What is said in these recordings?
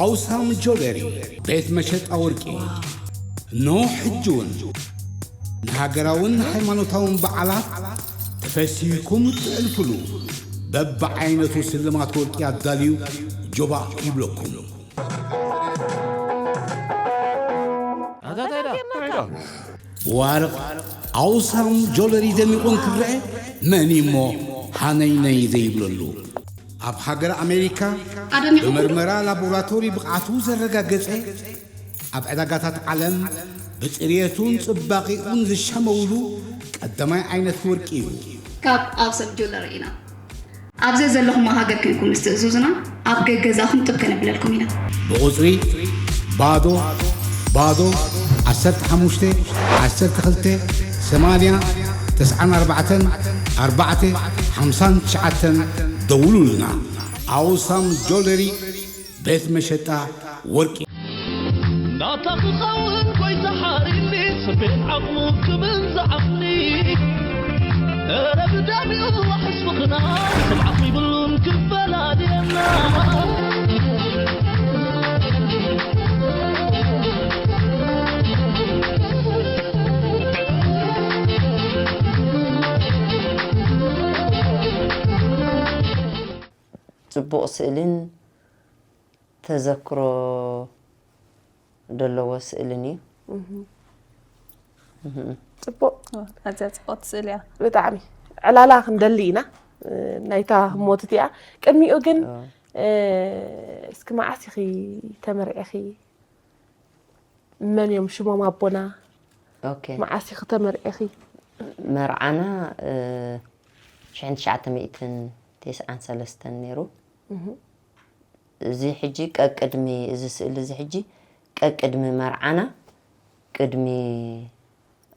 ኣውሳም ጆለሪ ቤት መሸጣ ወርቂ። ኖ ሕጂ እውን ንሃገራውን ሃይማኖታውን በዓላት ተፈሲህኩም እትሕልፉሉ በብዓይነቱ ስልማት ወርቂ ኣዳልዩ ጆባእ ይብለኩም። ብዋርቕ ኣውሳም ጆለሪ ደሚቑ እንክረአ መን እሞ ሃነይነይ ዘይብለሉ? ኣብ ሃገር ኣሜሪካ ኣደሚቑ ብመርመራ ላቦራቶሪ ብቕዓቱ ዘረጋገጸ፣ ኣብ ዕዳጋታት ዓለም ብጽርየቱን ጽባቒኡን ዝሻመውሉ ቀዳማይ ዓይነት ወርቂ እዩ። ካብ ኣውሳም ጆለሪ ኢና። ኣብ ዘዘለኹሞ ሃገር ኮይንኩም ምስ ትእዝዙና ኣብ ገገዛኹም ጥብ ከነብለልኩም ኢና። ብቑጽሪ ባዶ ባዶ ዓሰርተ ሓሙሽተ ዓሰርተ ክልተ ሰማንያ ተስዓን ኣርባዕተን ኣርባዕተ ሓምሳን ትሽዓተን ደውሉልና። ኣውሳም ጆለሪ ቤት መሸጣ ወርቂ። ናታ ክኸውን ጎይታ ሓሪኒ፣ ስሜት ዓቕሙ ክብል ዝዓቕኒ። እረ ብደሚኡ ዋሕስ ምኽና፣ ስምዓት ይብሉን ክፈላልየና። ጽቡቕ ስእልን ተዘክሮ ዘለዎ ስእልን እዩ። እህ። እህ። ጽቡቕ። ኣዝያ ጽቡቕቲ ስእሊ እያ። ብጣዕሚ። ዕላላ ክንደሊ ኢና። ናይታ ህሞት እቲኣ። ቅድሚኡ ግን፣ ኦ። እ፣ እስኪ መዓስ ኢኺ ተመርዒኺ? መን እዮም ሽሞም ኣቦና? ኦኬ። መዓስ ኢኺ ተመርዒኺ? መርዓና፣ እ፣ ሽሕን ትሽዓተ ሚእትን ተስዓን ሰለስተን ነይሩ። እህ። እዚ ሕጂ ቀቅድሚ፣ እዚ ስእሊ እዚ ሕጂ ቀቅድሚ መርዓና፣ ቅድሚ፣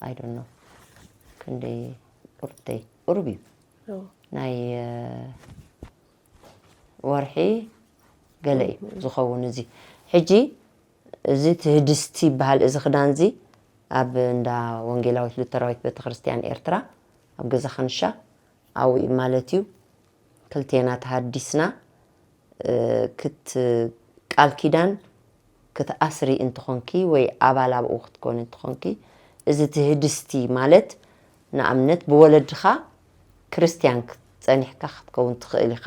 I don't know፣ ክንደይ ቁርተይ፣ ቁሩብ እዩ። ኦ። ናይ፣ እ፣ ወርሒ ገለ እዩ እህ። ዝኸውን እዚ። ሕጂ እዚ ትህድስቲ ይበሃል። እዚ ክዳን እዚ ኣብ እንዳ ወንጌላዊት ሉተራዊት ቤተክርስትያን ኤርትራ፣ ኣብ ገዛ ከንሻ፣ ኣብኡ እዩ ማለት እዩ። ክልቴና ተሃዲስና፣ እ፣ ክት-፣ ቃል ኪዳን ክትኣስሪ እንትኾንኪ ወይ ኣባል ኣብኡ ክትኮኒ እንትኾንኪ፣ እዚ ትህድስቲ ማለት ንኣብነት ብወለድኻ ክርስትያን ጸኒሕካ ክትከውን ትኽእል ኢኻ።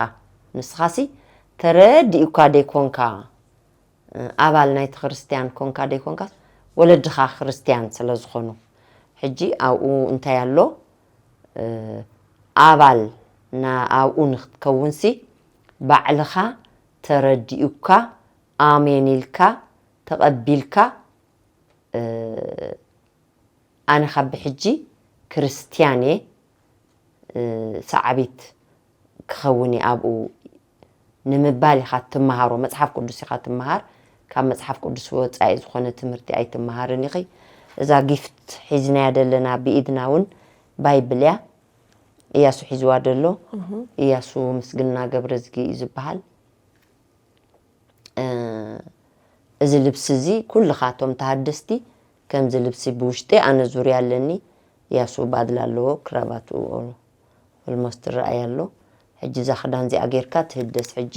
ንስኻሲ ተረዲኡካ ደይኮንካ፣ እ፣ ኣባል ናይቲ ክርስትያን ኮንካ ደይኮንካስ ወለድኻ ክርስትያን ስለ ዝኾኑ። ሕጂ ኣብኡ እንታይ ኣሎ? እ፣ ኣባል ና-፣ ኣብኡ ንክትከውንሲ ባዕልኻ ተረዲኡካ፣ ኣሜን ኢልካ፣ ተቐቢልካ፣ እ፣ ኣነ ካብ ብሕጂ ክርስትያን እየ፣ እ፣ ሰዓቢት ክኸውን እየ ኣብኡ ንምባል ኢኻ ትመሃሮ። መጽሓፍ ቅዱስ ኢኻ ትመሃር። ካብ መጽሓፍ ቅዱስ ወጻኢ ዝኾነ ትምህርቲ ኣይትመሃርን ኢኺ። እዛ ጊፍት ሒዝናያ ዘለና ብኢድና እውን ባይብል እያ። እያሱ ሒዝዋ ደሎ። እህ። እያሱ ምስግና ገብረዝጊ እዩ ዝበሃል። እ፣ እዚ ልብሲ እዚ ኩልኻ እቶም ተሃደስቲ ከምዚ ልብሲ ብውሽጢ ኣነ ዙርያ ኣለኒ። ያሱ ባድላ ኣለዎ፣ ክራባቱ ኦልሞስት ይረኣይ ኣሎ። ሕጂ እዛ ክዳን እዚኣ ጌርካ ትህደስ። ሕጂ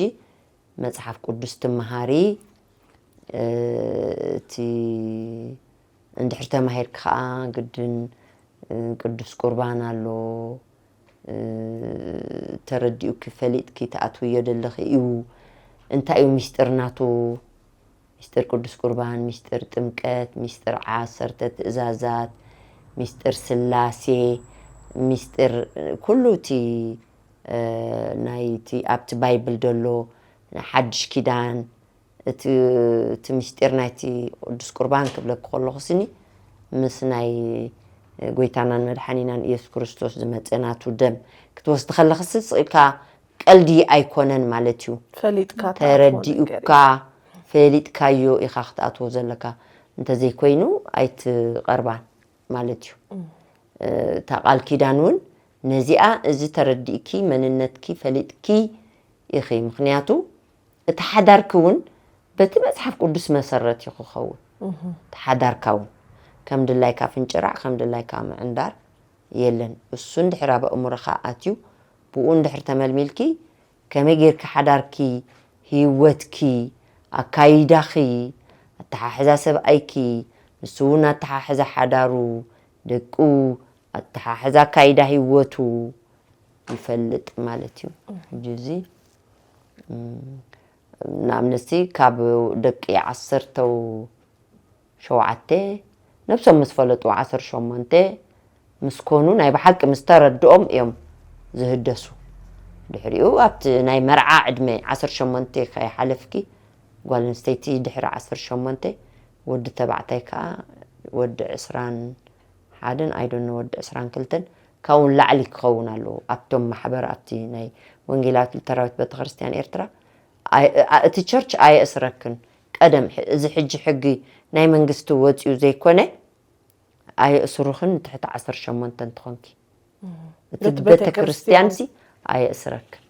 መጽሓፍ ቅዱስ ትመሃሪ፣ እ፣ እቲ እንድሕር ተማሂርኪ ኸኣ ግድን፣ እ፣ ቅዱስ ቁርባን ኣሎ። እ፣ ተረዲኡኪ ፈሊጥኪ ትኣትውዮ ደለኺ እዩ። እንታይ እዩ ሚስጥር ናቱ? ሚስጥር ቅዱስ ቁርባን፣ ሚስጥር ጥምቀት፣ ሚስጥር ዓሰርተ ትእዛዛት፣ ሚስጥር ስላሴ፣ ሚስጥር ኩሉ እቲ፣ እ፣ ናይቲ ኣብቲ ባይብል ዘሎ ሓድሽ ኪዳን፣ እቲ፣ እቲ ምስጢር ናይቲ ቅዱስ ቁርባን ክብለኪ ከለኹ ስኒ፣ ምስ ናይ ጎይታናን መድሓኒናን ኢየሱስ ክርስቶስ ዝመጸ ናቱ ደም ክትወስዲ ከለኺ ስቕ ኢልካ ቀልዲ ኣይኮነን ማለት እዩ። ፈሊጥካ ትኣትዎ ነገር ተረዲኡካ፣ እዩ። ፈሊጥካዮ ኢኻ ክትኣትዎ ዘለካ። እንተዘይኮይኑ ኣይትቐርባን። ማለት እዩ። እም። እ፣ እታ ቃል ኪዳን እውን ነዚኣ፣ እዚ ተረዲእኪ፣ መንነትኪ ፈሊጥኪ ኢኺ። ምኽንያቱ እቲ ሓዳርኪ እውን በቲ መጽሓፍ ቅዱስ መሰረት እዩ ክኸውን። እህ። እቲ ሓዳርካ እውን ከም ድላይካ ፍንጭራዕ፣ ከም ድላይካ ምዕንዳር የለን። እሱ እንድሕር ኣብ ኣእምሮኻ ኣትዩ፣ ብኡ እንድሕር ተመልሚልኪ፣ ከመይ ጌርኪ ሓዳርኪ፣ ህይወትኪ፣ ኣካይዳኺ፣ ኣተሓሕዛ ሰብኣይኪ፣ ንሱ እውን ኣተሓሕዛ ሓዳሩ፣ ደቁ፣ ኣተሓሕዛ ኣካይዳ ህይወቱ ይፈልጥ ማለት እዩ። ሕጂ እዚ ንኣብነትሲ ካብ ደቂ ዓሰርተው ሸውዓተ ነብሶም ምስ ፈለጡ ዓሰርተ ሸሞንተ ምስ ኮኑ ናይ ብሓቂ ምስ ተረድኦም እዮም ዝህደሱ። ድሕሪኡ ኣብቲ ናይ መርዓ ዕድመ ዓሰርተ ሸሞንተ ከይሓለፍኪ ጓል ኣንስተይቲ ድሕሪ ዓሰርተ ሸሞንተ ወዲ ተባዕታይ ከዓ ወዲ ዕስራን ሓደን ኣይዶኖ ወዲ ዕስራን ክልተን ካብኡ ንላዕሊ ክኸውን ኣለዎ። ኣብቶም ማሕበር ኣብቲ ናይ ወንጌላዊት ሉተራዊት ቤተክርስትያን ኤርትራ ኣይ- ኣ- እቲ ቸርች ኣየእስረክን። ቀደም ሕ- እዚ ሕጂ ሕጊ ናይ መንግስቲ ወፂኡ ዘይኮነ ኣየእስሩኽን ትሕቲ ዓሰርተ ሸሞንተ እንትኾንኪ እቲ በቲ ቤተክርስትያን ቤተክርስትያን ሲ ኣየእስረክን።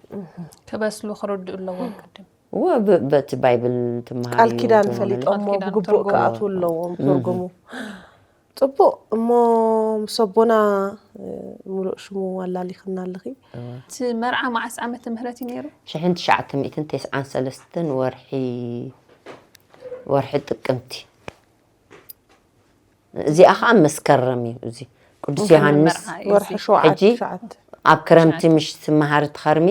ክበስሉ ክርድኡ ኣለዎም ቅድም። እወ ብ- በቲ ባይብል ትመሃር ቃል እዩ ኪዳን ትብሎ ፈሊጦሞ ቃል ኪዳን ብግቡእ ትርጉሙ። ክኣትዉ ኣለዎም ትርጉሙ። ፅቡቅ እሞ ምስ ኣቦና እ፣ ሙሉእ ሽሙ ኣላሊኽና ኣለኺ። እቲ መርዓ መዓስ ዓመተ ምህረት እዩ ነይሩ? ሽሕን ትሽዓተ ሚእትን ተስዓን ሰለስተን ወርሒ ወርሒ ጥቅምቲ። እዚኣ ከዓ መስከረም እዩ። እዚ ቅዱስ ዮሃንስ መርዓ እዩ ወርሒ እዚ። ሸውዓተ ሕጂ ትሽዓተ ኣብ ክረምቲ ምሽ ትመሃር ትኸርሚ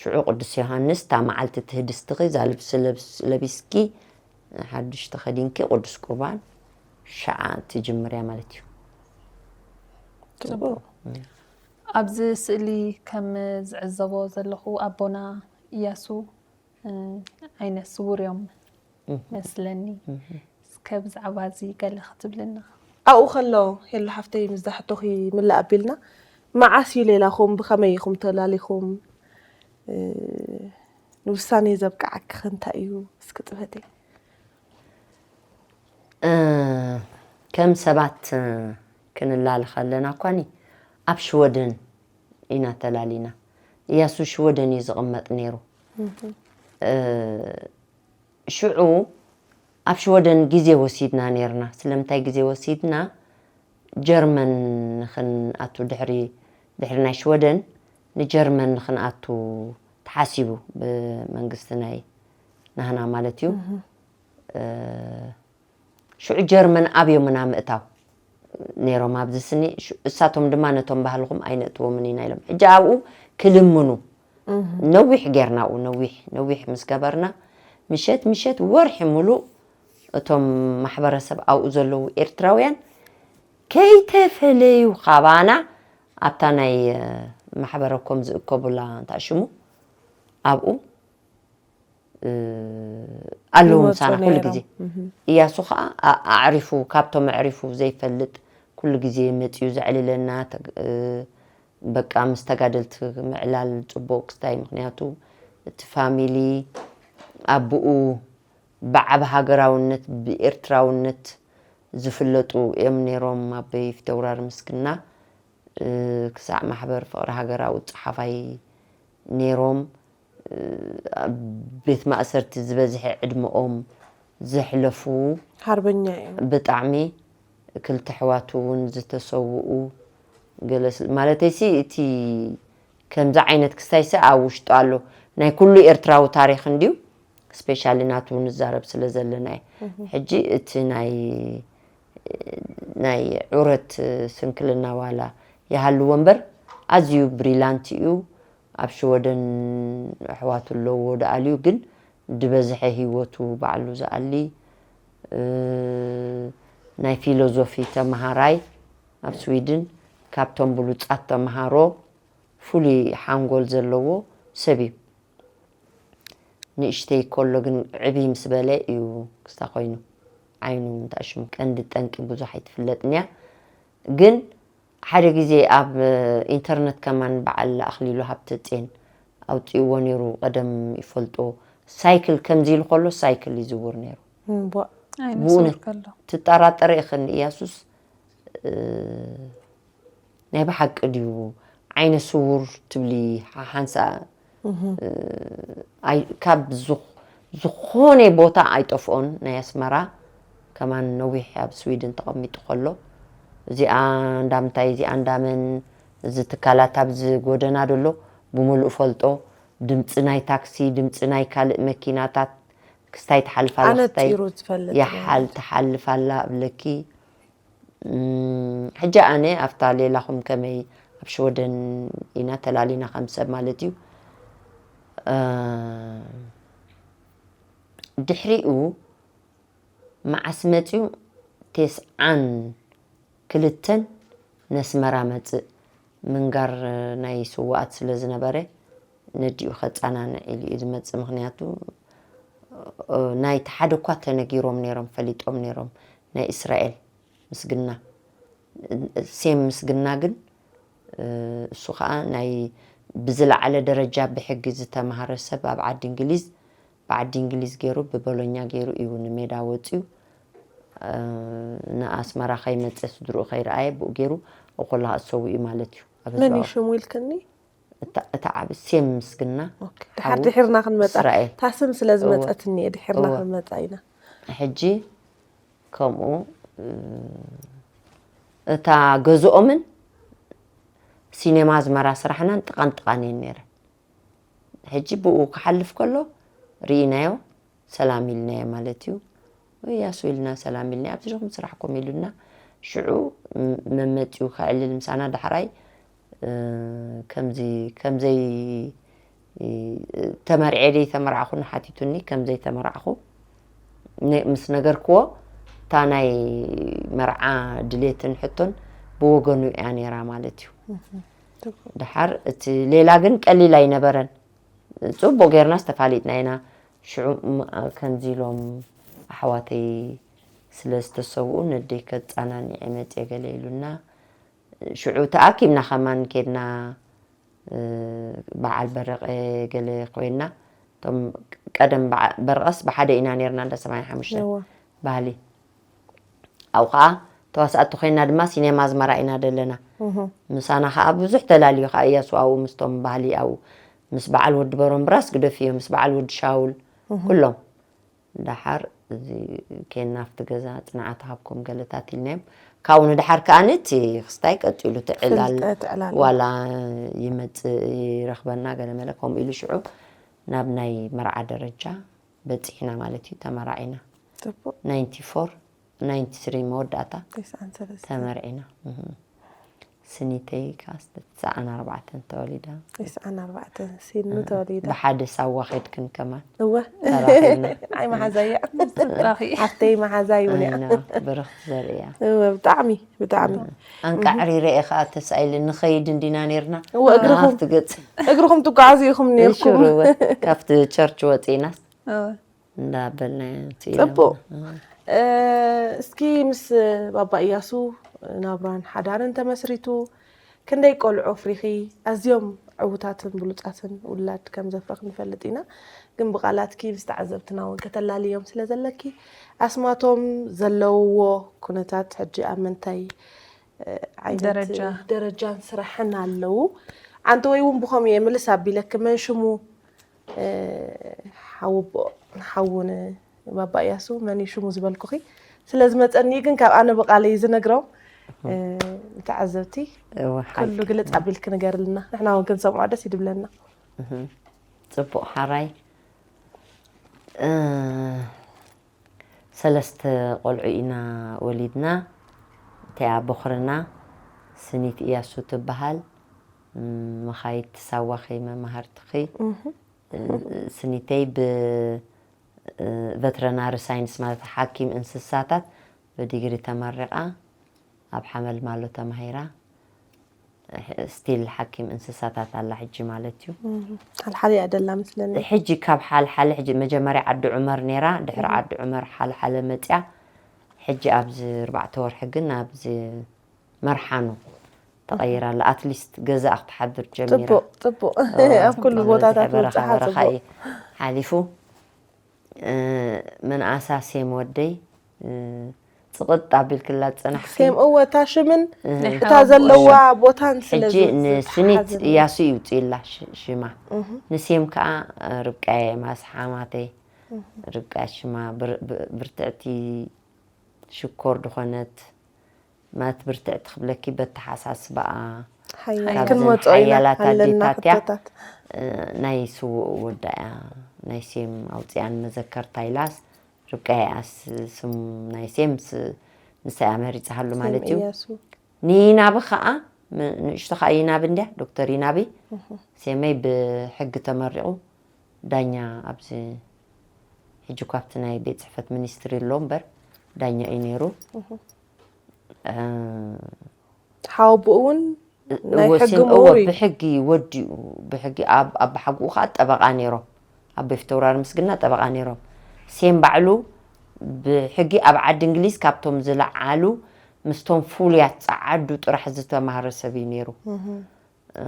ሽዑ ቅዱስ ዮሃንስ እታ መዓልቲ እቲ ህድስትኺ እዛ ልብሲ ለብስ- ለቢስኪ ሓዱሽ ተኸዲንኪ ቅዱስ ቁርባን ሸዓ ትጅምርያ ማለት እዩ። ፅቡቅ ኣብዚ ስእሊ ከም ዝዕዘቦ ዘለኹ ኣቦና እያሱ እ፣ ዓይነ ስውር እዮም መስለኒ። እስከ ብዛዕባ እዚ ገለ ክትብልና? ኣብኡ ከሎ ሄሉ ሓፍተይ ምስ ዛሕቶኺ ምላእ ኣቢልና መዓስ እዩ ሌላኹም ብኸመይ ኢኹም ተላሊኹም እ፣ ንውሳኔ ዘብቅዓኪ ከ እንታይ እዩ እስኪ ጥፈተይ? እ፣ ከም ሰባት እ፣ ክንላለ ከለና እኳኒ ኣብ ሽወደን ኢና ተላሊና። እያሱ ሽወደን እዩ ዝቕመጥ ነይሩ። እ፣ ሽዑ ኣብ ሽወደን ግዜ ወሲድና ነይርና። ስለምንታይ ግዜ ወሲድና? ጀርመን ንኽንኣቱ ድሕሪ ድሕሪ ናይ ሽወደን ንጀርመን ንኽንኣቱ ተሓሲቡ ብመንግስቲ ናይ ናህና ማለት እዩ። እ፣ ሽዑ ጀርመን ኣብዮምና ምእታው ነይሮም ኣብዚ ስኒ። ሽ- እሳቶም ድማ ነቶም ባህልኹም ኣይነእትዎምን ኢና ኢሎም። ሕጂ ኣብኡ ክልምኑ ነዊሕ ጌርና ኣብኡ ነዊሕ ነዊሕ ምስ ገበርና ምሸት ምሸት ወርሒ ሙሉእ እቶም ማሕበረሰብ ኣብኡ ዘለዉ ኤርትራውያን ከይተፈለዩ ካባና ኣብታ ናይ እ፣ ማሕበረ ኮም ዝእከቡላ እንታይ ሽሙ ኣብኡ እ፣ ኣለዉ ይመፁ ምሳና ኩሉ ነይሮም። ግዜ። እያሱ ከዓ ኣ- ኣዕሪፉ ካብቶም ኣዕሪፉ ዘይፈልጥ ኩሉ ግዜ መፅዩ ዘዕልለና ተግ- እ፣ በቃ ምስ ተጋደልቲ ምዕላል ፅቡቅ ክስታይ ምክንያቱ እቲ ፋሚሊ ኣቦኡ ብዓቢ ሃገራውነት ብኤርትራውነት ዝፍለጡ እዮም ነይሮም። ኣቦይ ፊተውራሪ ምስግና እ፣ ክሳዕ ማሕበር ፍቕሪ ሃገር ኣብኡ ጸሓፋይ ነይሮም። እ፣ ኣብ ቤት ማእሰርቲ ዝበዝሐ ዕድመኦም ዘሕለፉ ሓርበኛ እዮም። ብጣዕሚ ክልተ ኣሕዋቱ እውን ዝተሰውኡ ገለ ስለ ማለተይሲ እቲ ከምዚ ዓይነት ክስታይሲ ኣብ ውሽጡ ኣሎ ናይ ኩሉ ኤርትራዊ ታሪክ እንድዩ ስፔሻሊ ናቱ ንዛረብ ስለ ዘለና እዩ ሕጂ እቲ ናይ ናይ ዑረት ስንክልና ዋላ ይሃልዎ እምበር ኣዝዩ ብሪላንት እዩ ኣብ ሽወደን ኣሕዋቱ ኣለዎ ደኣልዩ ግን ድበዝሐ ህይወቱ ባዕሉ ዝኣሊ ናይ ፊሎዞፊ ተምሃራይ ኣብ ስዊድን ካብቶም ብሉጻት ተምሃሮ ፍሉይ ሓንጎል ዘለዎ ሰብ እዩ። ንእሽተይ ከሎ ግን ዕብይ ምስ በለ እዩ ክስታ ኮይኑ ዓይኑ እንታይ ሽሙ ቀንዲ ጠንቂ ብዙሕ ኣይትፍለጥን እያ። ግን ሓደ ግዜ ኣብ ኢንተርነት ከማን በዓል ኣኽሊሉ ሃብተፅየን ኣውፅእዎ ነይሩ። ቀደም ይፈልጦ ሳይክል ከምዚ ኢሉ ከሎ ሳይክል ይዝውር ነይሩ። እምቧእ። ዓይነ ብእውነት ስውር ከሎ ትጠራጠሪ ኢኽን እያሱስ ናይ ብሓቂ ድዩ ዓይነ ስውር ትብሊ ሓንሳ ካብ ዝኾነ ቦታ ኣይጠፍኦን ናይ ኣስመራ ከማን ነዊሕ ኣብ ስዊድን ተቐሚጡ ከሎ እዚኣ እንዳምንታይ እዚኣ እንዳመን እዚ ትካላት ኣብዚ ጎደና ደሎ ብምሉእ ፈልጦ ድምፂ ናይ ታክሲ ድምፂ ናይ ካልእ መኪናታት ክስታይ ትሓልፍ ኣላ፣ ክስታይ ኣነጺሩ ዝፈልጥ ይሓል ትሓልፍ ኣላ እብለኪ። እም፣ ሕጂ ኣነ ኣብታ ሌላኹም ከመይ ኣብ ሽወደን ኢና ተላሊና ከም ሰብ ማለት እዩ። እ፣ ድሕሪኡ መዓስ መፅዩ? ቴስዓን ክልተን ነስመራ መፅእ። ምንጋር ናይ ስዋኣት ስለ ዝነበረ ነዲኡ ከፃናንዕ ኢሉ እዩ ዝመፅእ። ምክንያቱ ናይቲ ሓደ እኳ ተነጊሮም ነይሮም፣ ፈሊጦም ነይሮም፣ ናይ እስራኤል ምስግና፣ ሴም ምስግና ግን እሱ ከዓ ናይ ብዝለዓለ ደረጃ ብሕጊ ዝተምሃረ ሰብ ኣብ ዓዲ እንግሊዝ፣ ብዓዲ እንግሊዝ ገይሩ ብቦሎኛ ገይሩ እዩ ንሜዳ ወፅዩ። ንኣስመራ ከይመፀ ስድርኡ ከይረኣየ ብኡ ገይሩ ኣብ ኮላኻ እሰው እዩ ማለት እዩ። ኣብ መን እዩ ህዝባዊ ሽሙ ኢልክኒ? እታ እታ ዓቢ ሴም ምስግና ኦኬ፣ ድሓር ድሒርና ክንመፃ እስራኤል። እታ ስም ስለ ዝመፀትኒ እየ ድሒርና እወ። ክንመፃ ኢና። ሕጂ ከምኡ እታ ገዝኦምን ሲኔማ ኣዝመራ ስራሕናን ጥቓን ጥቓን እየን ነይረን። ሕጂ ብኡ ክሓልፍ ከሎ ርኢናዮ፣ ሰላም ኢልናዮ ማለት እዩ። ወይ ያሱ ኢልና ሰላም ኢልና፣ ኣብዚ ዲኹም ስራሕኩም ኢሉና። ሽዑ ም- መመፂኡ ከዕልል ምሳና ዳሕራይ እ፣ ከምዚ ከምዘይ እ፣ ተመርዔ ደይ ተመርዓኹ ንሓቲቱኒ። ከምዘይ ተመርዓኹ ነ- ምስ ነገርክዎ እታ ናይ መርዓ ድሌትን ሕቶን ብወገኑ እያ ነይራ ማለት እዩ። ድሓር እቲ ሌላ ግን ቀሊል ኣይነበረን። ፅቡቅ ጌርና ዝተፋሊጥና ኢና። ሽዑ ም- ከምዚ ኢሎም ኣሕዋተይ ስለ ዝተሰውኡ ነደይ ከፃናኒዐ መፅየ ገለ ኢሉና። ሽዑ ተኣኪብና ከማን ኬድና እ፣ በዓል በረቐ ገለ ኮይና። እቶም ቀደም በዓ- በርቐስ ብሓደ ኢና ነርና እንዳ ሰማንያ ሓሙሽተ እወ። ባህሊ። ኣብኡ ከዓ ተዋሳእቲ ኮይና ድማ ሲኔማ ኣዝመራ ኢና ደለና። ምሳና ከዓ ብዙሕ ተላልዩ ከዓ እያሱ ኣብኡ ምስቶም ባህሊ ኣብኡ ምስ በዓል ወዲ በሮምብራስ ግደፍዮ፣ ምስ በዓል ወዲ ሻውል ኩሎም። ደሓር እዚ ኬና ኣብቲ ገዛ ፅንዓት ሃብኩም ገለታት ኢልናዮም። ካብኡ ንደሓር ከዓ ነቲ ክስታይ ቀፂሉ ትዕላል ፍልጠት ዕላል። ዋላ ይመፅእ ይረኽበና ገለ መለ ከምኡ ኢሉ ሽዑ ናብ ናይ መርዓ ደረጃ በፂሕና ማለት እዩ። ተመራዒና ፅቡቅ። ናይንቲ ፎር ናይንቲ ስሪ መወዳእታ ተስዓን ሰለስተ ተመርዒና። እህ። ስኒተይ ከዓ ተስዓን ኣርባዕተን ተወሊዳ። ተስዓን ኣርባዕተን ሲኑ ተወሊዳ። ብሓደ ሳዋ ኸድክን ከማን እወ ተራኺብና። ኣይ መሓዛያ ራኺ ሓፍተይ መሓዛይ እውን እያ። እና ብርኽቲ ዘርእያ። እወ ብጣዕሚ ብጣዕሚ ኣንቃዕሪረ እየ ከዓ ተሳኢለ ንኸይድ እንዲና ነርና። እወ እግርኹም ኣብቲ ገፅ እግርኹም ትጓዓዙ ኢኹም ነርኩም። ሽሩ እወ ካብቲ ቸርች ወፂእናስ እንዳበልና ፅቡቅ። እ፣ እስኪ ምስ ባባ እያሱ ናብራን ሓዳርን ተመስሪቱ ክንደይ ቆልዑ ኣፍሪኺ? ኣዝዮም ዕዉታትን ብሉፃትን ውላድ ከም ዘፍረኽ ንፈልጥ ኢና። ግን ብቓላትኪ ምስ ተዓዘብትና እውን ከተላልዮም ስለ ዘለኪ ኣስማቶም ዘለውዎ ኩነታት ሕጂ ኣብ ምንታይ እ፣ ዓይነት ደረጃ። ደረጃን ስራሕን ኣለዉ? ኣንተ ወይ እውን ብኸምኡ እየ ምልስ ኣቢለኪ መን ሽሙ እ፣ ሓውቦ ሓውን ባባ እያሱ መን እዩ ሽሙ ዝበልኩኺ ስለ ዝመፀኒ ግን ካብ ኣነ ብቃለይ ዝነግሮም እ፣ ንተዓዘብቲ እወ ሓቂ። ኩሉ ግልፅ ኣቢልኪ ንገርልና ንሕና እውን ክንሰምዖ ደስ ይድብለና። እህ። ፅቡቅ ሓራይ እ፣ ሰለስተ ቆልዑ ኢና ወሊድና። እቲኣ ቦኽርና ስኒት እያሱ ትበሃል። ም፣ መኻይት ሳዋኺ መማህርትኺ። እ፣ ስኒተይ ብ እ፣ ቨትረናሪ ሳይንስ ማለት ሓኪም እንስሳታት ብዲግሪ ተመሪቓ ኣብ ሓመልማሎ ተማሂራ ስቲል ሓኪም እንስሳታት ኣላ ሕጂ ማለት እዩ። ሓልሓለ እያ ደላ መስለኒ። ሕጂ ካብ ሓልሓለ ሕጂ መጀመርያ ዓዲ ዑመር ነይራ፣ ድሕሪ ዓዲ ዑመር ሓልሓለ መፅያ። ሕጂ ኣብዚ ኣርባዕተ ወርሒ ግን ኣብዚ መርሓኑ ተቐይራ ኣላ። ኣትሊስት ገዛኣ ክትሓድር ጀሚራ። ፅቡቅ ፅቡቅ ኣብ ኩሉ ማለት ቦታታት በረኻ ምብፅሓ በረኻ ፅቡቅ። እዩ ሓሊፉ። እ፣ መንኣሳ ሴም ወደይ እ፣ ፅቕጥ ኣቢልክላ ዝፀናሕኪ። ሴም እወ እታ ሽምን እህ። እታ ዘለዋ ቦታን ስለ ሕጂ ዝ- ንስኒት ዝተሓዘ እያሱ ይውፅእላ ሽ- ሽማ። ንሴም ከዓ ርብቃ እየ ማስሓማተይ። ርብቃ ሽማ ብር- ብ- ብርትዕቲ ሽኮር ድኾነት ማለት ብርትዕቲ ክብለኪ በተሓሳስባኣ ሓያል ካብዘን ክንመፅኦ ኢና ሓያላት ኣለና ኣዴታት እያ። ሕቶታት። እ፣ ናይ ስውእ ወዳ እያ ናይ ሴም ኣውፅኣን መዘከርታ ኢላስ ርብቃ እያስ ስም ናይ ሴም ስ- ንሳ እያ መሪፃሃሉ ማለት እዩ። ንይናቢ ከዓ ም- ንእሽቶ ከዓ ይናቢ እንድያ ዶክተር ይናቢ ሴመይ ብሕጊ ተመሪቑ ዳኛ ኣብዚ ሕጂ እኳ ኣብቲ ናይ ቤት ፅሕፈት ሚኒስትሪ ኣሎ እምበር ዳኛ እዩ ነይሩ። ሓወቦኡ እውን ናይ ሕጊ ወሲን እዎ ምሁር እዩ። ብሕጊ ወዲኡ ብሕጊ ኣብ ኣባሓጉኡ ከዓ ጠበቃ ነይሮም። ኣቦይ ፊተውራሪ ምስግና ጠበቃ ነይሮም። ሴም ባዕሉ ብሕጊ ኣብ ዓዲ እንግሊዝ ካብቶም ዝለዓሉ ምስቶም ፍሉያት ጸዓዱ ጥራሕ ዝተማህረ ሰብ እዩ ነይሩ። እ፣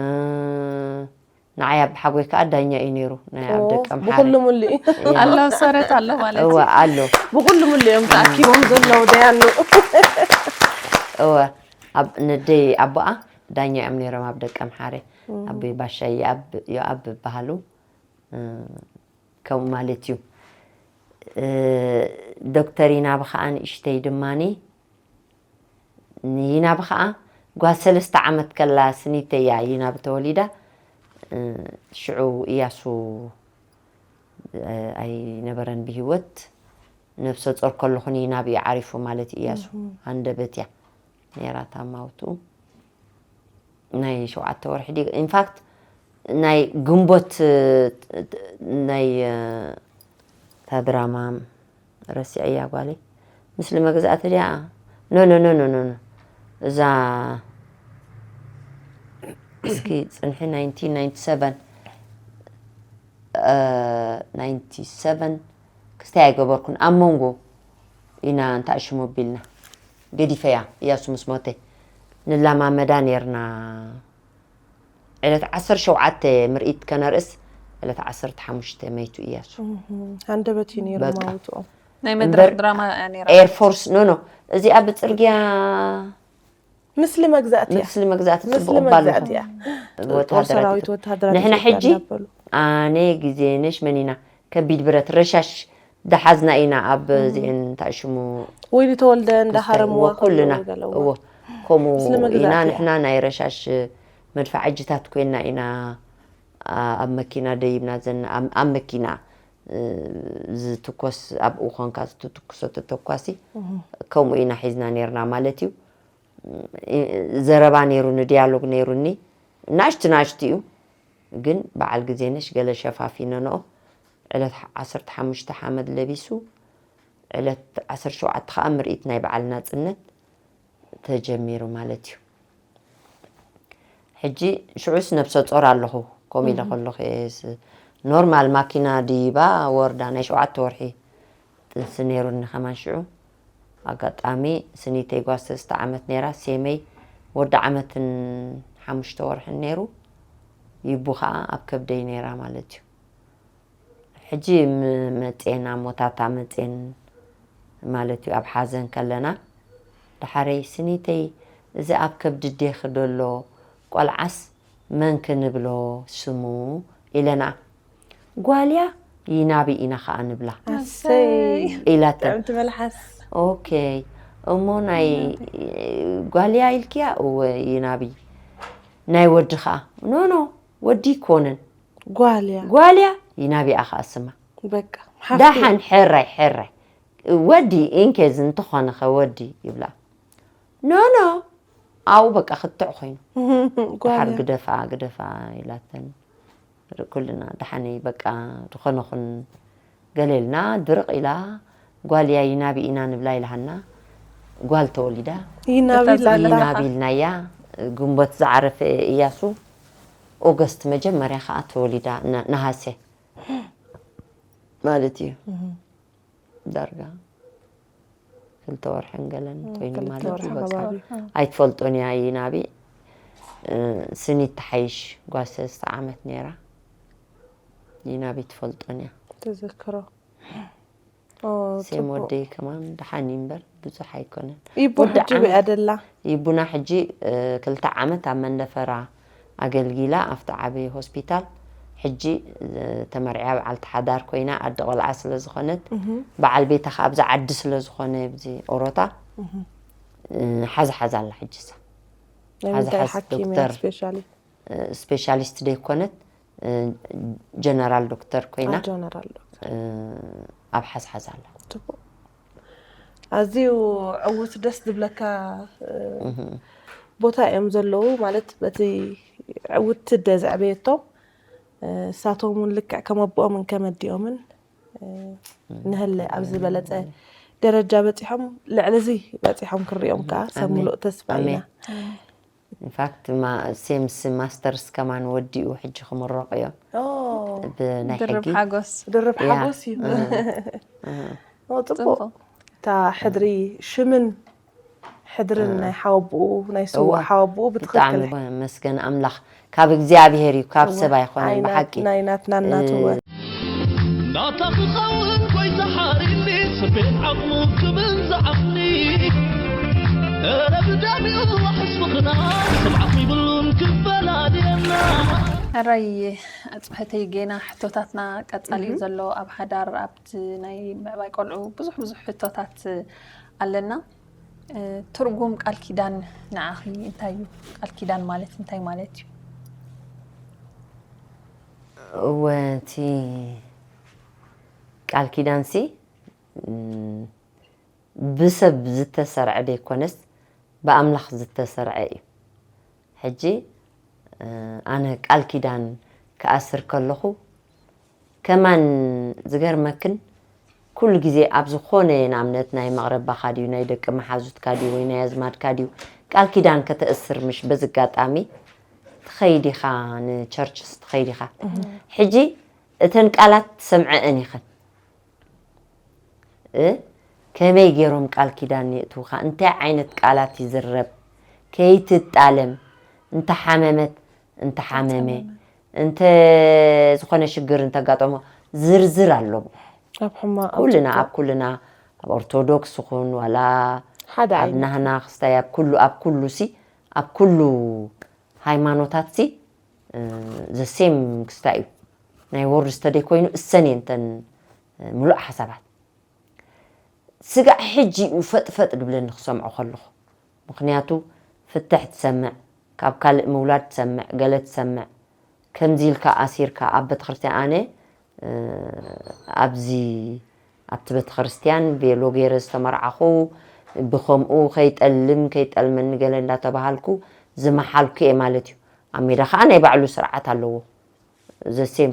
ንዓይ ኣባሓጎይ ከዓ ዳኛ እዩ ነይሩ ናይ ኣብ ደቀ ምሓረ። ብኩሉ ሙሉእ እዩ። ኣሎ ሰረት ኣሎ ማለት እወ እዩ። ኣሎ። ብኩሉ ሙሉእ እዮም ተኣኪቦም ዘለዉ ደያኑ። እወ ኣብ ነደይ ኣቦኣ ዳኛ እዮም ነይሮም ኣብ ደቀ ምሓረ። ኣቦይ ባሻ ይኣብ ይኣብ ይበሃሉ። እ፣ ከምኡ ማለት እዩ። እ፣ ዶክተር ይናብ ከዓ ንእሽተይ ድማኒ ንይናብ ከዓ ጓል ሰለስተ ዓመት ከላ ስኒተያ ይናብ ተወሊዳ። እ፣ ሽዑ እያሱ እ፣ ኣይነበረን ብሂወት። ነብሰ ጾር ከለኹ ንይናብ እዩ ዓሪፉ ማለት እዩ እያሱ። ሃንደበት እያ ነይራ ታማውቱ ናይ ሸውዓተ ወርሒ ድዩ ኢንፋክት ናይ ግንቦት ናይ ታድራማ ረሲዐያ ጓለይ። ምስሊ መግዛእቲ ድያ? ኖ ኖ ኖ ኖ ኖ እዛ እስኪ ፅንሒ ናይንቲን ናይንቲ ሰቨን ናይንቲ ሰቨን ክስታይ ኣይገበርኩን ኣብ መንጎ ኢና እንታ ሽሙ ቢልና ገዲፈያ እያሱ ምስ ሞተ ንላማመዳ ነርና ዕለት ዓሰርተ ሸውዓተ ምርኢት ከነርእስ ዕለት ዓሰርተ ሓሙሽተ መይቱ እያሱ ሃንደበት እዩ ነይሩ በቃ። ማውትኦም ናይ መድረክ ድራማ እያ ነይራ። ኤርፎርስ ኖ ኖ እዚኣ ብፅርግያ ምስሊ መግዛእቲ እያ ምስሊ መግዛእቲ ምስሊ ፅቡቅ እባ ኣለኹ መግዛእቲ እያ ጦር ወታደራት ሰራዊት ኢትዮጵያ። ወታደራት ንሕና ኢትዮጵያ ሕጂ እንዳበሉ ኣነ ግዜ ነሽ መኒና ከቢድ ብረት ረሻሽ ደሓዝና ኢና ኣብ እዚአን እንታይ ሽሙ ወይኒ ተወልደ እንዳሃረምዋ ኩልና ገለዋ እዎ ከምኡ ስለ መግዛእቲ ኢና እያ። ንሕና ናይ ረሻሽ መድፋዕጅታት ኮይና ኢና ኣ- ኣብ መኪና ደይብና ዘና ኣብ- ኣብ መኪና እ፣ ዝትኮስ ኣብኡ ኮንካ ዝትትኩሶ ተተኳሲ ከምኡ ኢና ሒዝና ነርና ማለት እዩ። እ፣ ዘረባ ነይሩኒ ዲያሎግ ነይሩኒ ናሽቲ ናሽቲ እዩ ግን በዓል ግዜነሽ ገለ ሸፋፊነንኦ ዕለት ዓሰርተ ሓሙሽተ ሓመድ ለቢሱ ዕለት ዓሰርተ ሸውዓተ ከዓ ምርኢት ናይ በዓል ናፅነት ተጀሚሩ ማለት እዩ። ሕጂ ሽዑስ ነብሰ ጾር ኣለኹ ከምኡ ኢለ ከለኹ እየ ስ- ኖርማል ማኪና ድይባ ወርዳ ናይ ሸውዓተ ወርሒ ጥንሲ ነይሩኒ ከማን ሽዑ ኣጋጣሚ ስኒተይ ጓል ሰለስተ ዓመት ነይራ ሴመይ ወዲ ዓመትን ሓሙሽተ ወርሕን ነይሩ ይቡ ከዓ ኣብ ከብደይ ነይራ ማለት እዩ ሕጂ መፅኤን ኣሞታታ መፅኤን ማለት እዩ ኣብ ሓዘን ከለና ዳሓረይ ስኒተይ እዚ ኣብ ከብዲ ዴኺ ደሎ ቆልዓስ መን ክንብሎ ስሙ ኢለና ጓልያ ይናቢ ኢና ከዓ ንብላ ኣሰይ ኢላተን ጥዕምቲ መልሓስ ኦኬ እሞ ናይ ጓልያ ኢልክያ እወ ይናቢ ናይ ወዲ ከዓ ኖ ኖ ወዲ ይኮነን ጓልያ ጓልያ ይናቢኣ ከዓ ስማ በቃ ሓፍቲ ዳሓን ሕራይ ሕራይ ወዲ ኢንኬዝ እንተኾነ ኸ ወዲ ይብላ ኖ ኖ ኣብኡ በቃ ክትዕ ኮይኑ ድሓር ጓልያ ግደፋ ግደፋ ኢላተን ር- ኩልና ደሓነይ በቃ ዝኾነ ኹን ገለ ኢልና ድርቕ ኢላ ጓል እያ ይናቢ ኢና ንብላ ኢልሃና ጓል ተወሊዳ ይናቢ ተዛለ- ላላ ይናቢ ኢልናያ ግንቦት ዝዓረፈ እያሱ ኦገስት መጀመርያ ከዓ ተወሊዳ ነ- ነሃሴ ማለት እዩ ዳርጋ ክልተ ወርሕን ገለን ኮይኑ ክልተ ማለት ወርሒ እዩ በቃ ከባቢ ኣይትፈልጦን እያ ይናቢ እ፣ ስኒት ተሓይሽ ጓል ሰለስተ ዓመት ነይራ ይናቢ ትፈልጦን እያ ተዘክሮ ኦ፣ ሴም ጽቡቅ። ወደይ ከማን ደሓን እዩ እምበር ብዙሕ ኣይኮነን ይቡ ወዲ ሕጂ ዓመት- ብያ ደላ ይቡና ሕጂ እ፣ ክልተ ዓመት ኣብ መንደፈራ ኣገልጊላ ኣብቲ ዓብዪ ሆስፒታል ሕጂ እ፣ ተመርዕያ በዓልቲ ሓዳር ኮይና ኣደ ቆልዓ ስለ ዝኾነት በዓል ቤታ ከዓ ኣብዚ ዓዲ ስለ ዝኾነ ኣብዚ ኦሮታ እ፣ ሓዛ ሓዛ ኣላ ሕጂ ሳ ናይ ሓዚ ምንታይ ሓዚ ሓኪም እያ ዶክተር ስፔሻሊ ስፔሻሊስት ደይኮነት እ፣ ጀነራል ዶክተር ኮይና ጀነራል ዶክተር እ፣ ኣብ ሓዝሓዝ ኣላ። ጽቡቅ። ኣዝዩ ዕውት ደስ ዝብለካ እ፣ ቦታ እዮም ዘለዉ ማለት በቲ ዕውት ትደ ዘዕበየቶም እ፣ እሳቶም እውን ልክዕ ከም ኣቦኦምን ከም ኣዲኦምን እ፣ ንህለ ኣብ ዝበለጸ ደረጃ በጺሖም ልዕሊ እዚ በጺሖም ክሪኦም ከዓ ሰብ ኣሜን። ሙሉእ ተስፋ ኢና። ኣሜን። ኢንፋክት ማ- ሴምስ ማስተርስ ከማን ወዲኡ ሕጂ ክምረቑ እዮም ኦ፣ ብናይ ድርብ ሕጊ ሓጎስ። ድርብ ያ። ሓጎስ እዩ። ኦ፣ ጽቡቅ። ጽቡቅ። እታ ሕድሪ ሽምን ሕድርን ናይ ሓወብኡ ናይ ስዉእ እዋ። ሓወብኡ ብጣዕሚ ብትኽክል መስገን ኣምላኽ ካብ እግዚኣብሔር እዩ፣ ካብ እዋ። ሰብ ኣይኮነን። ኣይ፣ ናት- ብሓቂ ናይ ናትና እናትወ እ፣ ናታ ክኸውን ጎይታ ሓሪኒ ስቤት ዓቕሙ ክብል ዝዓቕኒ ረብዳሚኡ ዋሕስ ምኽና ስምዓኽ ይብሉን ክፈላልየና ሕራይ ኣፅብሕተይ ጌና ሕቶታትና ቀፃሊ እዩ ዘሎ ኣብ ሓዳር ኣብቲ ናይ ምዕባይ ቆልዑ ብዙሕ ብዙሕ ሕቶታት ኣለና። እ፣ ትርጉም ቃል ኪዳን ንዓኺ እንታይ እዩ? ቃል ኪዳን ማለት እንታይ ማለት እዩ? እወ እቲ ቃል ኪዳንሲ እም፣ ብሰብ ዝተሰርዐ ዘይኮነስ ብኣምላኽ ዝተሰርዐ እዩ። ሕጂ እ፣ ኣነ ቃል ኪዳን ክኣስር ከለኹ ከማን ዝገርመክን ኩሉ ግዜ ኣብ ዝኾነ ንኣብነት ናይ መቕረባኻ ድዩ ናይ ደቂ መሓዙትካ ድዩ ወይ ናይ ኣዝማድካ ድዩ ቃል ኪዳን ከተእስር ምሽ በዚ ኣጋጣሚ ትኸይድ ኢኻ ንቸርችስ ትኸይድ ኢኻ ሕጂ እተን ቃላት ትሰምዐአን ኢኸን እ ከመይ ገይሮም ቃል ኪዳን የእትውኻ እንታይ ዓይነት ቃላት ይዝረብ ከይትጣለም እንተሓመመት እንተሓመመ እንተ ዝኾነ ሽግር እንተጋጠሞ ዝርዝር ኣለዎ ኣብ ሕማቕ ኣብ ኩልና ጽቡቕ። ኣብ ኩልና ኣብ ኦርቶዶክስ ይኹን ዋላ ሓደ ኣብ ዓይነት ናህና ክስታይ ኣብ ኩሉ ኣብ ኩሉ ሲ ኣብ ኩሉ ሃይማኖታት ሲ ዘሴም ክስታይ እዩ ናይ ወርድ ስተደይ ኮይኑ እሰን እየን ተን ምሉእ ሓሳባት ስጋዕ ሕጂ እዩ ፈጥፈጥ ድብለኒ ክሰምዖ ከለኹ ምኽንያቱ ፍትሕ ትሰምዕ ካብ ካልእ ምውላድ ትሰምዕ ገለ ትሰምዕ ከምዚ ኢልካ ኣሲርካ ኣብ ቤተክርስትያን ኣነ ኣብዚ ኣብቲ ቤተክርስትያን ቤሎ ገይረ ዝተመርዓኹ ብከምኡ ከይጠልም ከይጠልመኒ ገለ እንዳተባሃልኩ ዝመሓልኩ እየ ማለት እዩ ኣብ ሜዳ ከዓ ናይ ባዕሉ ስርዓት ኣለዎ ዘሴም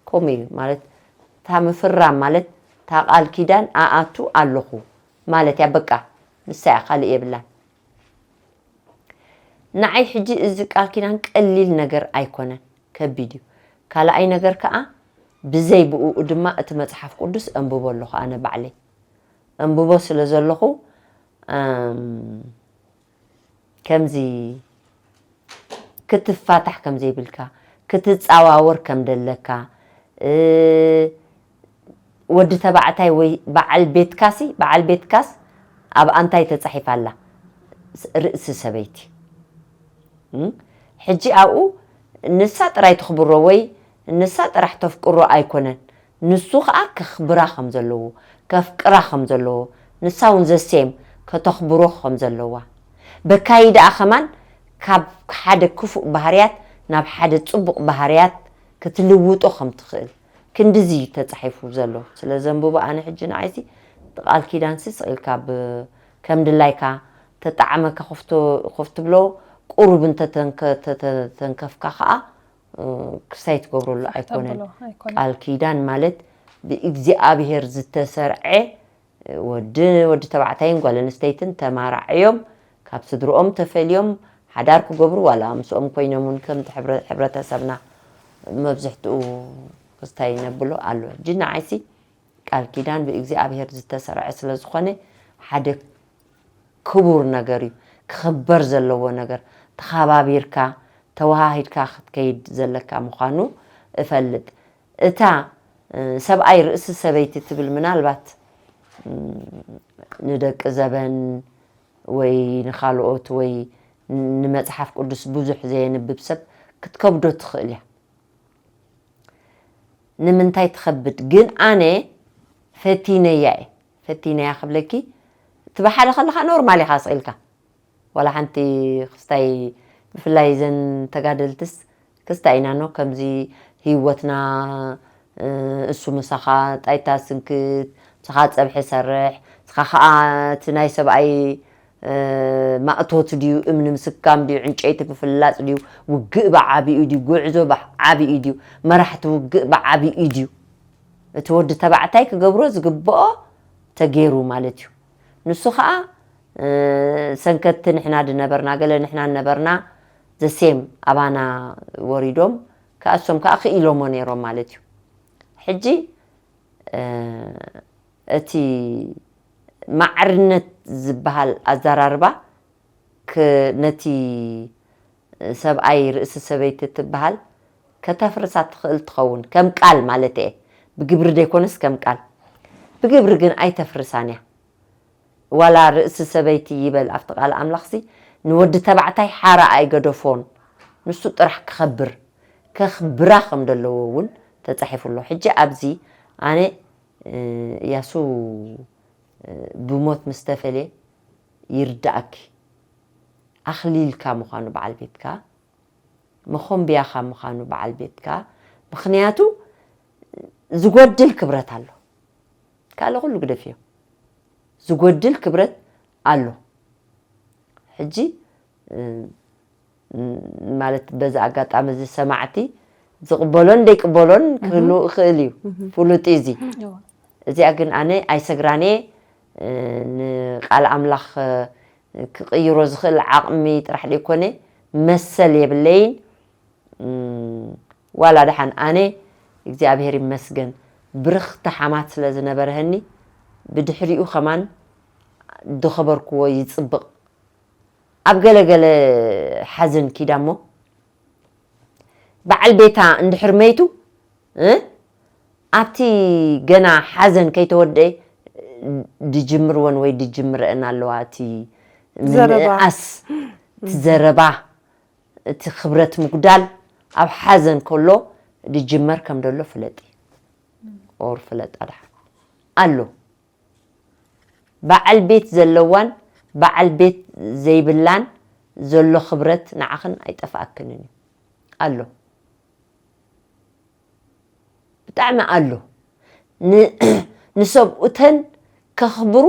ከምኡ እዩ ማለት እታ ምፍራም ማለት እታ ቃል ኪዳን ኣኣቱ ኣለኹ ማለት እያ በቃ ንሳ እያ ካልእ የብላን ንዓይ ሕጂ እዚ ቃል ኪዳን ቀሊል ነገር ኣይኮነን ከቢድ እዩ ካልኣይ ነገር ከዓ ብዘይ ብኡ ድማ እቲ መፅሓፍ ቅዱስ ኣንብቦ ኣለኹ ኣነ ባዕለይ ኣንብቦ ስለ ዘለኹ ከምዚ ክትፋታሕ ከም ዘይብልካ ክትፃዋወር ከም ደለካ ወዲ ተባዕታይ ወይ በዓል ቤትካሲ በዓል ቤትካስ ኣብ ኣንታይ ተፃሒፋ ኣላ ርእሲ ሰበይቲ ሕጂ ኣብኡ ንሳ ጥራይ ትኽብሮ ወይ ንሳ ጥራሕ ተፍቅሮ ኣይኮነን ንሱ ከዓ ከኽብራ ከም ዘለዎ ከፍቅራ ከም ዘለዎ ንሳ እውን ዘሴም ከተኽብሮ ከም ዘለዋ በካይ ደኣ ከማን ካብ ሓደ ክፉእ ባህርያት ናብ ሓደ ፅቡቕ ባህርያት ክትልውጦ ከም ትኽእል ክንድዚ እዩ ተፃሒፉ ዘሎ ስለ ዘንብቦ ኣነ ሕጂ ንዓይሲ ቃል ኪዳንሲ ስቕ ኢልካ ከም ድላይካ ተጣዕመካ ኮፍ ትብሎ ቁሩብ እንተተንከፍካ ከዓ ክስታይ ትገብረሉ ኣይኮነን ቃል ኪዳን ማለት ብእግዚኣብሄር ዝተሰርዐ ወዲ ወዲ ተባዕታይን ጓል ኣንስተይትን ተማራዕዮም ካብ ስድርኦም ተፈልዮም ሓዳር ክገብሩ ዋላ ምስኦም ኮይኖም እውን ከምቲ ሕብረተሰብና መብዝሕትኡ ክስታይ ነብሎ ኣሎ ሕጂ ንዓይሲ ቃል ኪዳን ብእግዚኣብሄር ዝተሰርዐ ስለ ዝኾነ ሓደ ክቡር ነገር እዩ ክኽበር ዘለዎ ነገር ተኸባቢርካ ተወሃሂድካ ክትከይድ ዘለካ ምዃኑ እፈልጥ እታ ሰብኣይ ርእሲ ሰበይቲ ትብል ምናልባት ንደቂ ዘበን ወይ ንኻልኦት ወይ ንመፅሓፍ ቅዱስ ብዙሕ ዘየንብብ ሰብ ክትከብዶ ትኽእል እያ ንምንታይ ትኸብድ ግን ኣነ ፈቲነያ እየ ፈቲነያ ክብለኪ እቲ ብሓደ ከለካ ኖርማል ኢካ ስቕ ኢልካ ዋላ ሓንቲ ክስታይ ብፍላይ ዘን ተጋደልትስ ክስታይ ኢና ኖ ከምዚ ህይወትና እሱ ምሳኻ ጣይታ ስንክት፣ ምሳኻ ጸብሒ ሰርሕ፣ ንስኻ ኸኣ እቲ ናይ ሰብኣይ ማእቶት ድዩ፣ እምኒ ምስካም ድዩ፣ ዕንጨይቲ ምፍላጽ ድዩ፣ ውግእ ብዓቢኡ ድዩ፣ ጉዕዞ ብዓቢኡ ድዩ፣ መራሕቲ ውግእ ብዓቢኡ ድዩ፣ እቲ ወዲ ተባዕታይ ክገብሮ ዝግብኦ ተገይሩ ማለት እዩ። ንሱ ኸኣ ሰንከትቲ ንሕና ድነበርና፣ ገለ ንሕና ነበርና፣ ዘሴም ኣባና ወሪዶም፣ ከኣሶም ከኣ ክኢሎሞ ነይሮም ማለት እዩ። ሕጂ እቲ ማዕርነት ዝበሃል ኣዘራርባ ነቲ ሰብኣይ ርእሲ ሰበይቲ ትበሃል ከተፍርሳ ትኽእል ትኸውን፣ ከም ቃል ማለት እየ። ብግብሪ ዘይኮነስ ከም ቃል። ብግብሪ ግን ኣይተፍርሳን እያ። ዋላ ርእሲ ሰበይቲ ይበል ኣብቲ ቃል ኣምላኽሲ፣ ንወዲ ተባዕታይ ሓራ ኣይገደፎን። ንሱ ጥራሕ ክኸብር፣ ከኽብራ ከም ዘለዎ እውን ተጻሒፉ ኣሎ። ሕጂ ኣብዚ ኣነ እያሱ ብሞት ምስ ተፈልየ ይርዳእኪ። ኣኽሊልካ ምዃኑ በዓል ቤትካ፣ መኾንብያኻ ምዃኑ በዓል ቤትካ። ምኽንያቱ ዝጎድል ክብረት ኣሎ። ካልእ ኩሉ ግደፍዮ። ዝጎድል ክብረት ኣሎ። ሕጂ ማለት በዚ ኣጋጣሚ እዚ ሰማዕቲ ዝቕበሎን ዘይቅበሎን ክህሉ ይኽእል እዩ። ፍሉጥ እዩ እዚ። እዚኣ ግን ኣነ ኣይሰግራን እየ። ንቃል ኣምላኽ ክቕይሮ ዝኽእል ዓቕሚ ጥራሕ ዘይኮነ መሰል የብለይን። ዋላ ደሓን ኣነ እግዚኣብሔር ይመስገን ብርኽቲ ሓማት ስለ ዝነበርሀኒ ብድሕሪኡ ከማን ዝኸበርክዎ ይጽብቕ። ኣብ ገለ ገለ ሓዘን ኪዳ እሞ በዓል ቤታ እንድሕር መይቱ እ ኣብቲ ገና ሓዘን ከይተወደአ ድጅምርወን ወይ ድጅምረአን ኣለዋ። እቲ ዘረባ። ምንእኣስ፣ እቲ ዘረባ፣ እቲ ክብረት ምጉዳል ኣብ ሓዘን ከሎ ድጅመር ከም ደሎ ፍለጢ። ኦር ፍለጣ ደሓ ኣሎ። በዓል ቤት ዘለዋን በዓል ቤት ዘይብላን ዘሎ ክብረት ንዓኽን ኣይጠፍኣክንን እዩ። ኣሎ። ብጣዕሚ ኣሎ። ን-፣ ንሰብኡተን ከኽብሩ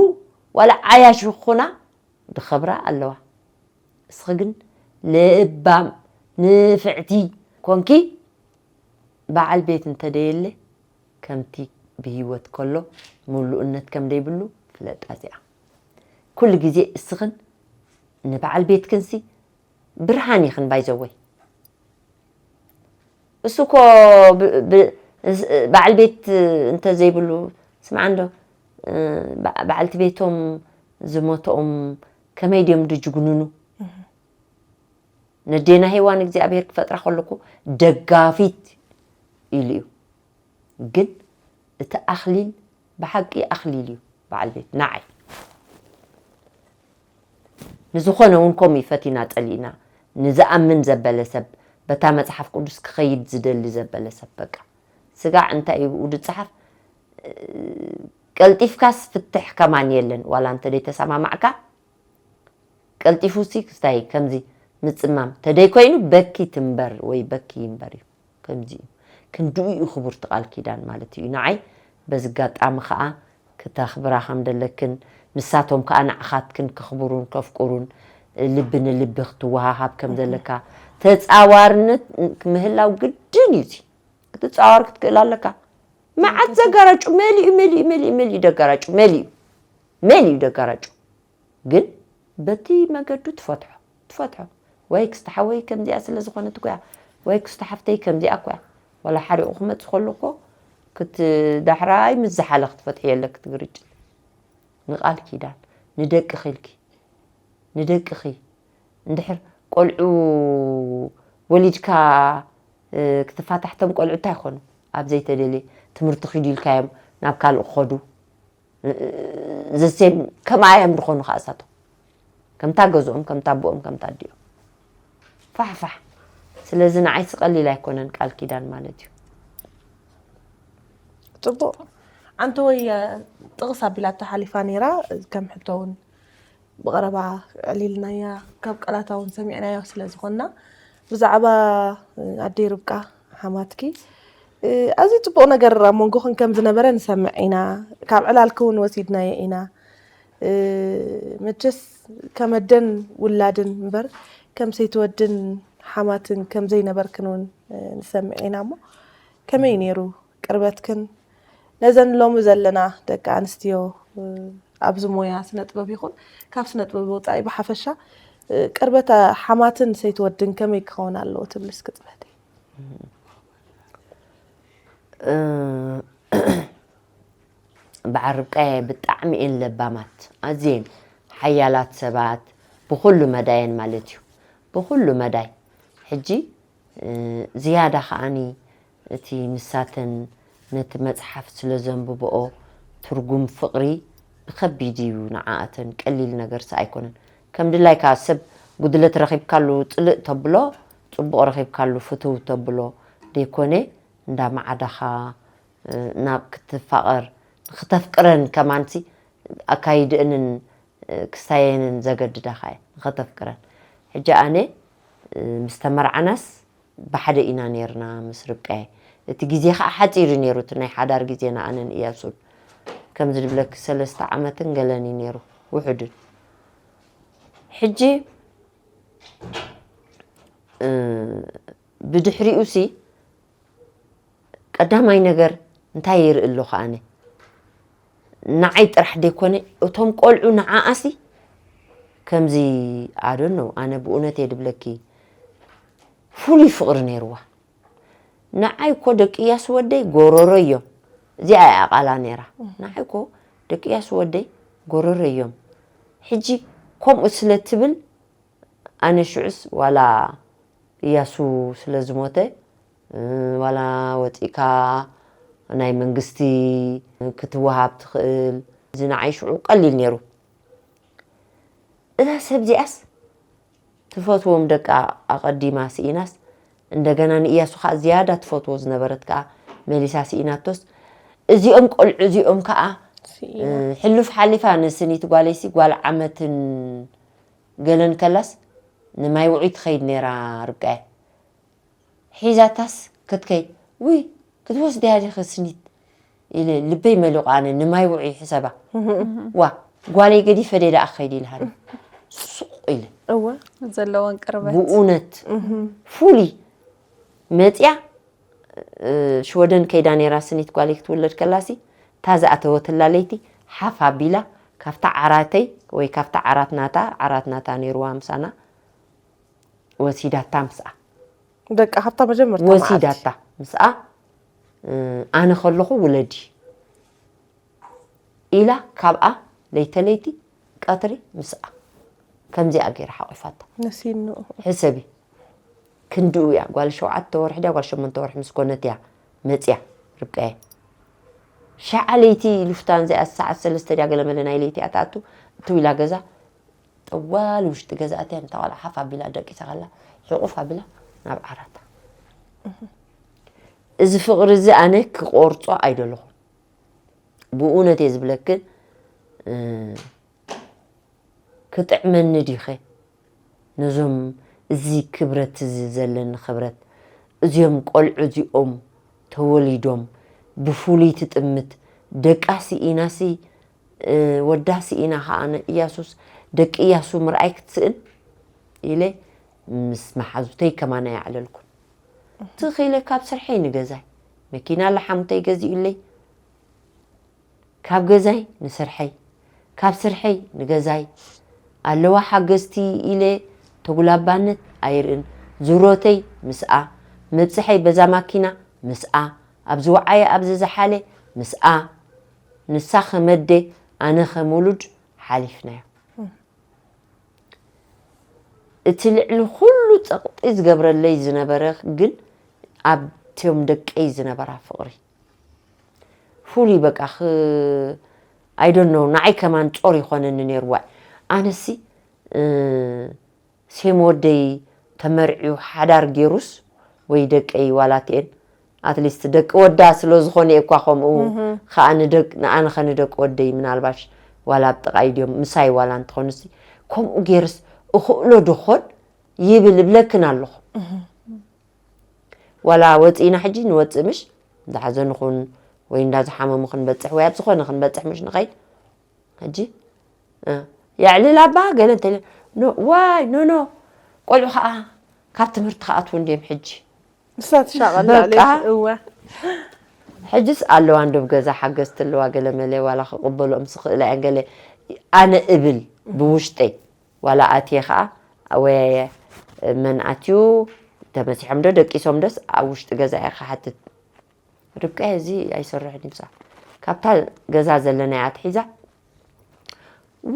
ዋላ ዓያሹ ክኾና ድኸብራ ኣለዋ። እስኺ ግን ለባም ንፍዕቲ ኮንኪ በዓል ቤት እንተደየለ ከምቲ ብህይወት ከሎ ምሉእነት ከም ደይብሉ ፍለጣ እዚኣ። ኩሉ ግዜ እስኽን ንበዓል ቤትክንሲ ብርሃን ኢኽን ባይዘወይ። እሱ እኮ ብ-፣ ብ-፣ እስ-፣ በዓል ቤት እንተ ዘይብሉ፣ ስምዓ እንዶ፣ እ፣ በ-፣ በዓልቲ ቤቶም ዝሞተኦም ከመይ ድዮም ድጅጉኑኑ? ነዴና ሄዋን እግዚኣብሔር ክፈጥራ ከሎ እኮ ደጋፊት ኢሉ እዩ። ግን እቲ ኣኽሊል ብሓቂ ኣኽሊል እዩ በዓል ቤት ንዓይ። ንዝኾነ እውን ከምኡ እዩ ፈቲና ጸሊእና። ንዝኣምን ዘበለ ሰብ፣ በታ መጽሓፍ ቅዱስ ክኸይድ ዝደሊ ዘበለ ሰብ፣ በቃ። ስጋዕ እንታይ እዩ ብኡ ዝጸሓፍ? ቀልጢፍካስ ፍትሕ ከማን የለን፣ ዋላ እንተ ደይተሰማማዕካ። ቀልጢፉሲ ክስታይ ከምዚ ምጽማም ተደይ ኮይኑ በኪ ትንበር ወይ በኪ ይንበር እዩ። ከምዚ እዩ። ክንድኡ እዩ ክቡርቲ ቃል ኪዳን ማለት እዩ። ንዓይ በዚ ኣጋጣሚ ኸኣ ክተኽብራ ከም ዘለክን፣ ንሳቶም ከኣ ንዓኻትክን ከኽብሩን ከፍቅሩን፣ ልቢ ንልቢ ክትወሃሃብ ከም ዘለካ፣ ተጻዋርነት ምህላው ግድን እዩ። እዚ ክትጻዋር ክትክእል ኣለካ። መዓት ዘጋራጩ መሊኡ፣ መሊኡ፣ መሊኡ፣ መሊኡ ደጋራጩ፣ መሊኡ፣ መሊኡ ደጋራጩ። ግን በቲ መገዱ ትፈትሖ፣ ትፈትሖ። ወይ ክስተ ሓወይ ከምዚኣ ስለ ዝኾነት እኮ እያ፣ ወይ ክስተ ሓፍተይ ከምዚኣ እኮ እያ። ዋላ ሓሪቑ ክመጽእ ከሎ እኮ ክት-፣ ዳሕራይ ምስ ዝሓለ ክትፈትሕዮ ኣለኪ ትግርጭ። ንቃል ኪዳን፣ ንደቅኺ ኢልኪ፣ ንደቅኺ። እንድሕር ቆልዑ ወሊድካ፣ እ፣ ክትፋታሕ እቶም ቆልዑ እንታይ ይኾኑ? ኣብ ዘይተደልየ ትምህርቲ ኪዱ ኢልካዮም ናብ ካልእ ክኸዱ። ዘሴም ከምኣ እዮም ዝኾኑ ከዓ እሳቶም። ከምታ ገዝኦም፣ ከምታ ኣቦኦም፣ ከምታ ኣዲኦም። ፋሕ ፋሕ። ስለዚ ንዓይሲ ቀሊል ኣይኮነን ቃል ኪዳን ማለት እዩ። ፅቡቕ። ኣንተወይ ጥቕስ ኣቢላቶ ሓሊፋ ነይራ፣ ከም ሕቶ እውን ብቐረባ ኣዕሊልናያ፣ ካብ ቃላታ እውን ሰሚዕናዮ ስለ ዝኾንና፣ ብዛዕባ ኣደይ ርብቃ ሓማትኪ ኣዝዩ ጽቡቕ ነገር ኣብ መንጎኽን ከም ዝነበረ ንሰምዕ ኢና። ካብ ዕላልኪ እውን ወሲድናዮ ኢና። መቸስ ከም ኣደን ውላድን እምበር ከም ሰይቲ ወድን ሓማትን ከም ዘይነበርክን እውን ንሰምዕ ኢና። እሞ ከመይ ነይሩ ቅርበትክን ነዘን ሎሚ ዘለና ደቂ ኣንስትዮ ኣብዚ ሞያ ስነ ጥበብ ይኹን ካብ ስነ ጥበብ ወጻኢ ብሓፈሻ ቅርበት ሓማትን ሰይቲ ወድን ከመይ ክኸውን ኣለዎ ትብሊ እስኪ ጽፈተይ? በዓል ርብቃየ ብጣዕሚ እየን ለባማት፣ ኣዝየን ሓያላት ሰባት ብኹሉ መዳየን ማለት እዩ፣ ብኹሉ መዳይ። ሕጂ ዝያዳ ከዓኒ እቲ ምሳተን ነቲ መጽሓፍ ስለ ዘንብብኦ ትርጉም ፍቕሪ ብኸቢድ እዩ ንዓኣተን፣ ቀሊል ነገርሲ ኣይኮነን። ከም ድላይካ ሰብ ጉድለት ረኺብካሉ ጽልእ ተብሎ፣ ጽቡቕ ረኺብካሉ ፍትው ተብሎ ደይኮነ፣ እንዳ ማዕዳኻ ናብ ክትፋቐር ንኽተፍቅረን ከማንሲ ኣካይድእንን ክስታየንን ዘገድዳኻ እየ ንኸተፍቅረን። ሕጂ ኣነ ምስ ተመርዓናስ ብሓደ ኢና ነይርና ምስ ርብቃየ። እቲ ግዜ ከዓ ሓፂር እዩ ነይሩ፣ እቲ ናይ ሓዳር ግዜና ኣነን እያሱን። ከምዚ ድብለኪ ሰለስተ ዓመትን ገለን እዩ ነይሩ፣ ውሑድን። ሕጂ ብድሕሪኡ ሲ ቀዳማይ ነገር እንታይ ይርኢ ኣለኹ ኣነ? ንዓይ ጥራሕ ደይኮነ እቶም ቆልዑ ንዓኣሲ ከምዚ ኣደኖ ኣነ ብእውነት እየ ድብለኪ ፍሉይ ፍቕሪ ነይርዋ። ንዓይ እኮ ደቂ እያሱ ወደይ ጎረሮ እዮም። እዚኣ እያ ቃላ ነይራ። ንዓይ እኮ ደቂ እያሱ ወደይ ጎረሮ እዮም። ሕጂ ከምኡ ስለ ትብል ኣነ ሽዑስ ዋላ እያሱ ስለ ዝሞተ ዋላ ወፂእካ ናይ መንግስቲ ክትወሃብ ትኽእል፣ እዚ ንዓይ ሽዑ ቀሊል ነይሩ። እዛ ሰብ እዚኣስ ትፈትዎም ደቃ ኣቐዲማ ስኢናስ እንደገና ንእያሱ ከዓ ዝያዳ ትፈትዎ ዝነበረት ከዓ መሊሳ ስኢናቶስ እዚኦም ቆልዑ እዚኦም ከዓ ሕሉፍ ሓሊፋ ንስኒት ጓለይሲ ጓል ዓመትን ገለን ከላስ ንማይ ውዑይ ትኸይድ ነይራ ርብቃየ። ሒዛታስ ክትከይድ ውይ ክትወስድያ ዲኺ ስኒት ኢለ ልበይ መሊቑ ኣነ ንማይ ውዑይ ሕሰባ ዋ ጓለይ ገዲፈ ደይ ደኣ ክኸይድ ኢልሃኒ ሱቕ ኢለ እወ ዘለወን ቅርበት ብእውነት ፍሉይ መፅያ ሽወደን ከይዳ ነይራ ስኒት ጓለይ ክትውለድ ከላሲ እታ ዝኣተወትላ ለይቲ ሓፍ ኣቢላ ካብታ ዓራተይ ወይ ካብታ ዓራት ናታ ዓራት ናታ ነይርዋ ምሳና ወሲዳታ ምስኣ ደቃ ካብታ መጀመርታ መዓልቲ ወሲዳታ ምስኣ ኣነ ከለኹ ውለዲ ኢላ ካብኣ ለይተ ለይቲ ቀትሪ ምስኣ ከምዚኣ ገይራ ሓቂፋታ ነሲኑ ሕሰቢ ክንድኡ እያ ጓል ሸውዓተ ወርሒ ድያ ጓል ሸሞንተ ወርሒ ምስ ኮነት እያ መፅያ ርብቃየ ሸዓ ለይቲ ሉፍታንዛ እያ ሰዓት ሰለስተ ድያ ገለመለ ናይ ለይቲ እያ ትኣቱ እትው ኢላ ገዛ ጠዋሊ ውሽጢ ገዛ ኣትያ ነታ ቆልዓ ሓፍ ኣቢላ ደቂሳ ከላ ሕቑፍ ኣቢላ ናብ ዓራታ እዚ ፍቕሪ እዚ ኣነ ክቆርጾ ኣይደለኹን ብእውነት እየ ዝብለክን ክጥዕመኒ ዲኸ ነዞም እዚ ክብረት እዚ ዘለኒ ክብረት እዚኦም ቆልዑ እዚኦም ተወሊዶም ብፍሉይ ትጥምት ደቃ ስኢናሲ ወዳ ስኢና ከዓ ንእያሱስ ደቂ እያሱ ምርኣይ ክትስእን ኢለ ምስ መሓዙተይ ከማና ይዓለልኩን ትኺለ ካብ ስርሐይ ንገዛይ መኪና ለሓሙተይ ገዚኡለይ ካብ ገዛይ ንስርሐይ ካብ ስርሐይ ንገዛይ ኣለዋ ሓገዝቲ ኢለ ተጉላባነት ኣይርእን ዙሮተይ ምስኣ መብፅሐይ በዛ ማኪና ምስኣ ኣብ ዝወዓየ ኣብ ዝዘሓለ ምስኣ ንሳ ከመደ ኣነ ከም ውሉድ ሓሊፍናዮ እቲ ልዕሊ ኩሉ ፀቕጢ ዝገብረለይ ዝነበረ ግን ኣብትዮም ደቀይ ዝነበራ ፍቕሪ ፍሉይ በቃ I don't know ንዓይ ከማን ጾር ይኾነኒ ነይሩ ዋይ ኣነሲ ሴም ወደይ ተመርዕዩ ሓዳር ጌሩስ ወይ ደቀይ ዋላትኤን ኣትሊስት ደቂ ወዳ ስለ ዝኾነ እኳ ከምኡ ከዓ ንኣነ ኸ ንደቂ ወደይ ምናልባሽ ዋላ ኣብ ጥቓይ ድዮም ምሳይ ዋላ እንትኾኑሲ ከምኡ ጌርስ እኽእሎ ዶኾን ይብል እብለክን ኣለኹ ዋላ ወፂእና ሕጂ ንወፅእ ምሽ እንዳሓዘኑ ኹን ወይ እንዳዝሓመሙ ክንበፅሕ ወይ ኣብ ዝኾነ ክንበፅሕ ምሽ ንኸይድ። ሕጂ የዕልል ኣባ ገለ እንተ ኖ ዋይ ኖ ኖ ቆልዑ ከዓ ካብ ትምህርቲ ክኣትዉ እንድዮም ሕጂ። ንሳ ትሻቐል በቃ። እወ ሕጅስ ኣለዋ እንዶ ብ ገዛ ሓገዝቲ ኣለዋ ገለ መለ ዋላ ክቕበልኦም ዝኽእላ እየን ገለ ኣነ እብል ብውሽጠይ ዋላ ኣትየ ከዓ ወይ መን ኣትዩ ተመሲሖም ዶ ደቂሶም ዶስ ኣብ ውሽጢ ገዛ እየ ክሓትት። ርብቃ እዚ ኣይሰርሕን ይብሳ ካብታ ገዛ ዘለናያ ኣትሒዛ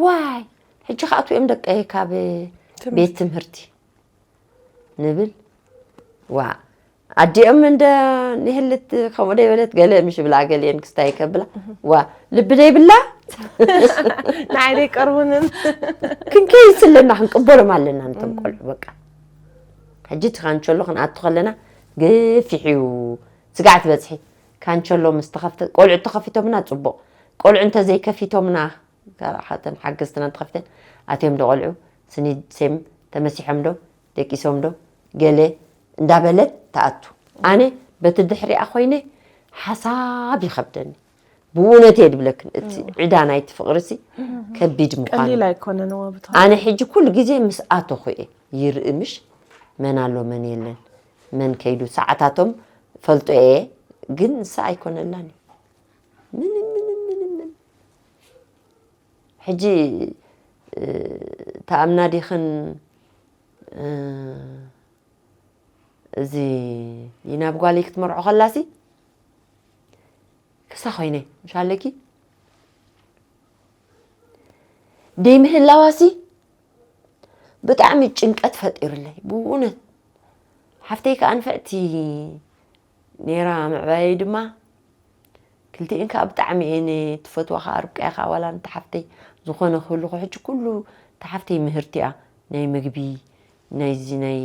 ዋይ ሕጂ ክኣትዉ እዮም ደቀይ ካብ ቤት ትምህርቲ ንብል ዋ ኣዲኦም እንደ ንህልት ከምኡ ደይበለት ገለ ምሽ ብላ ገሊአን ክስታይ ከብላ ዋ ልቢ ደይብላ ንዓይ ደይቀርቡንን ክንከይስ ኣለና ክንቅበሎም ኣለና ነቶም ቆልዑ በቃ ሕጂ እቲ ካንቸሎ ክንኣቱ ከለና ገፊሕ እዩ ስጋዕ ትበፅሒ ካንቸሎ ምስ ተኸፍተ ቆልዑ ተኸፊቶምና ፅቡቕ ቆልዑ እንተዘይከፊቶምና ካልኣተን ሓገዝትና ተኸፍተን ኣትዮም ዶ ቆልዑ ስኒድ ሴም ተመሲሖም ዶ ደቂሶም ዶ ገለ እንዳበለት ትኣቱ ኣነ በቲ ድሕሪኣ ኮይነ ሓሳብ ይኸብደኒ ብእውነት እየ ድብለክን እቲ ዕዳ ናይቲ ፍቕርሲ ከቢድ ምዃኑ ቀሊል ኣይኮነን እወ ብታ ኣነ ሕጂ ኩሉ ግዜ ምስ ኣተኹ እየ ይርኢ ምሽ መን ኣሎ መን የለን መን ከይዱ ሰዓታቶም ፈልጦ እየ ግን ንሳ ኣይኮነላን እዩ ምንም ምንም ምንም ምንም ሕጂ ተኣምና ዲኽን እዚ ይናብ ጓለይ ክትመርዖ ከላሲ ክሳ ኮይነ ምሽ ኣለኪ ደይ ምህላዋሲ ብጣዕሚ ጭንቀት ፈጢሩለይ ብእውነት ሓፍተይ ከዓ ንፍዕቲ ነይራ ምዕባየይ ድማ ክልቲኤን ከዓ ብጣዕሚ እየን ትፈትዋ ከዓ ርብቃ እያ ከዓ ዋላ ንተሓፍተይ ዝኾነ ክህሉ ሕጂ ኩሉ ተሓፍተይ ምህርቲ እያ ናይ ምግቢ ናይዚ ናይ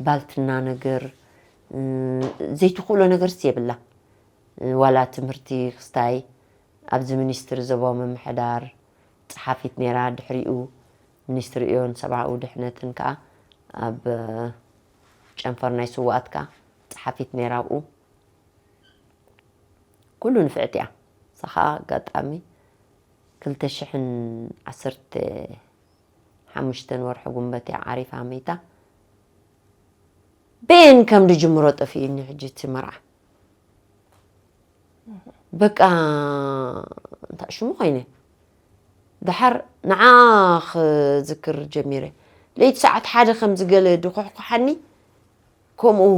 ባልትና ነገር ዘይትኽእሎ ነገርስ የብላ ዋላ ትምህርቲ ክስታይ ኣብዚ ሚኒስትሪ ዞባዊ ምምሕዳር ፀሓፊት ነይራ ድሕሪኡ ሚኒስትሪ እዮን ሰብኣዊ ድሕነትን ከዓ ኣብ ጨንፈር ናይ ስዋኣት ከዓ ፀሓፊት ነይራ ኣብኡ ኩሉ ንፍዕቲ እያ እሳ ከዓ ኣጋጣሚ ክልተ ሽሕን ዓሰርተ ሓሙሽተን ወርሒ ጉንበት እያ ዓሪፋ መይታ ቤን ከም ድጅምሮ ጠፊእኒ ሕጂ እቲ መርዓ በቃ እንታይ ሽሙ ኮይነ ድሓር ንዓ ክዝክር ጀሚረ ለይቲ ሰዓት ሓደ ከምዚ ገለ ድኩሕኩሓኒ ከምኡ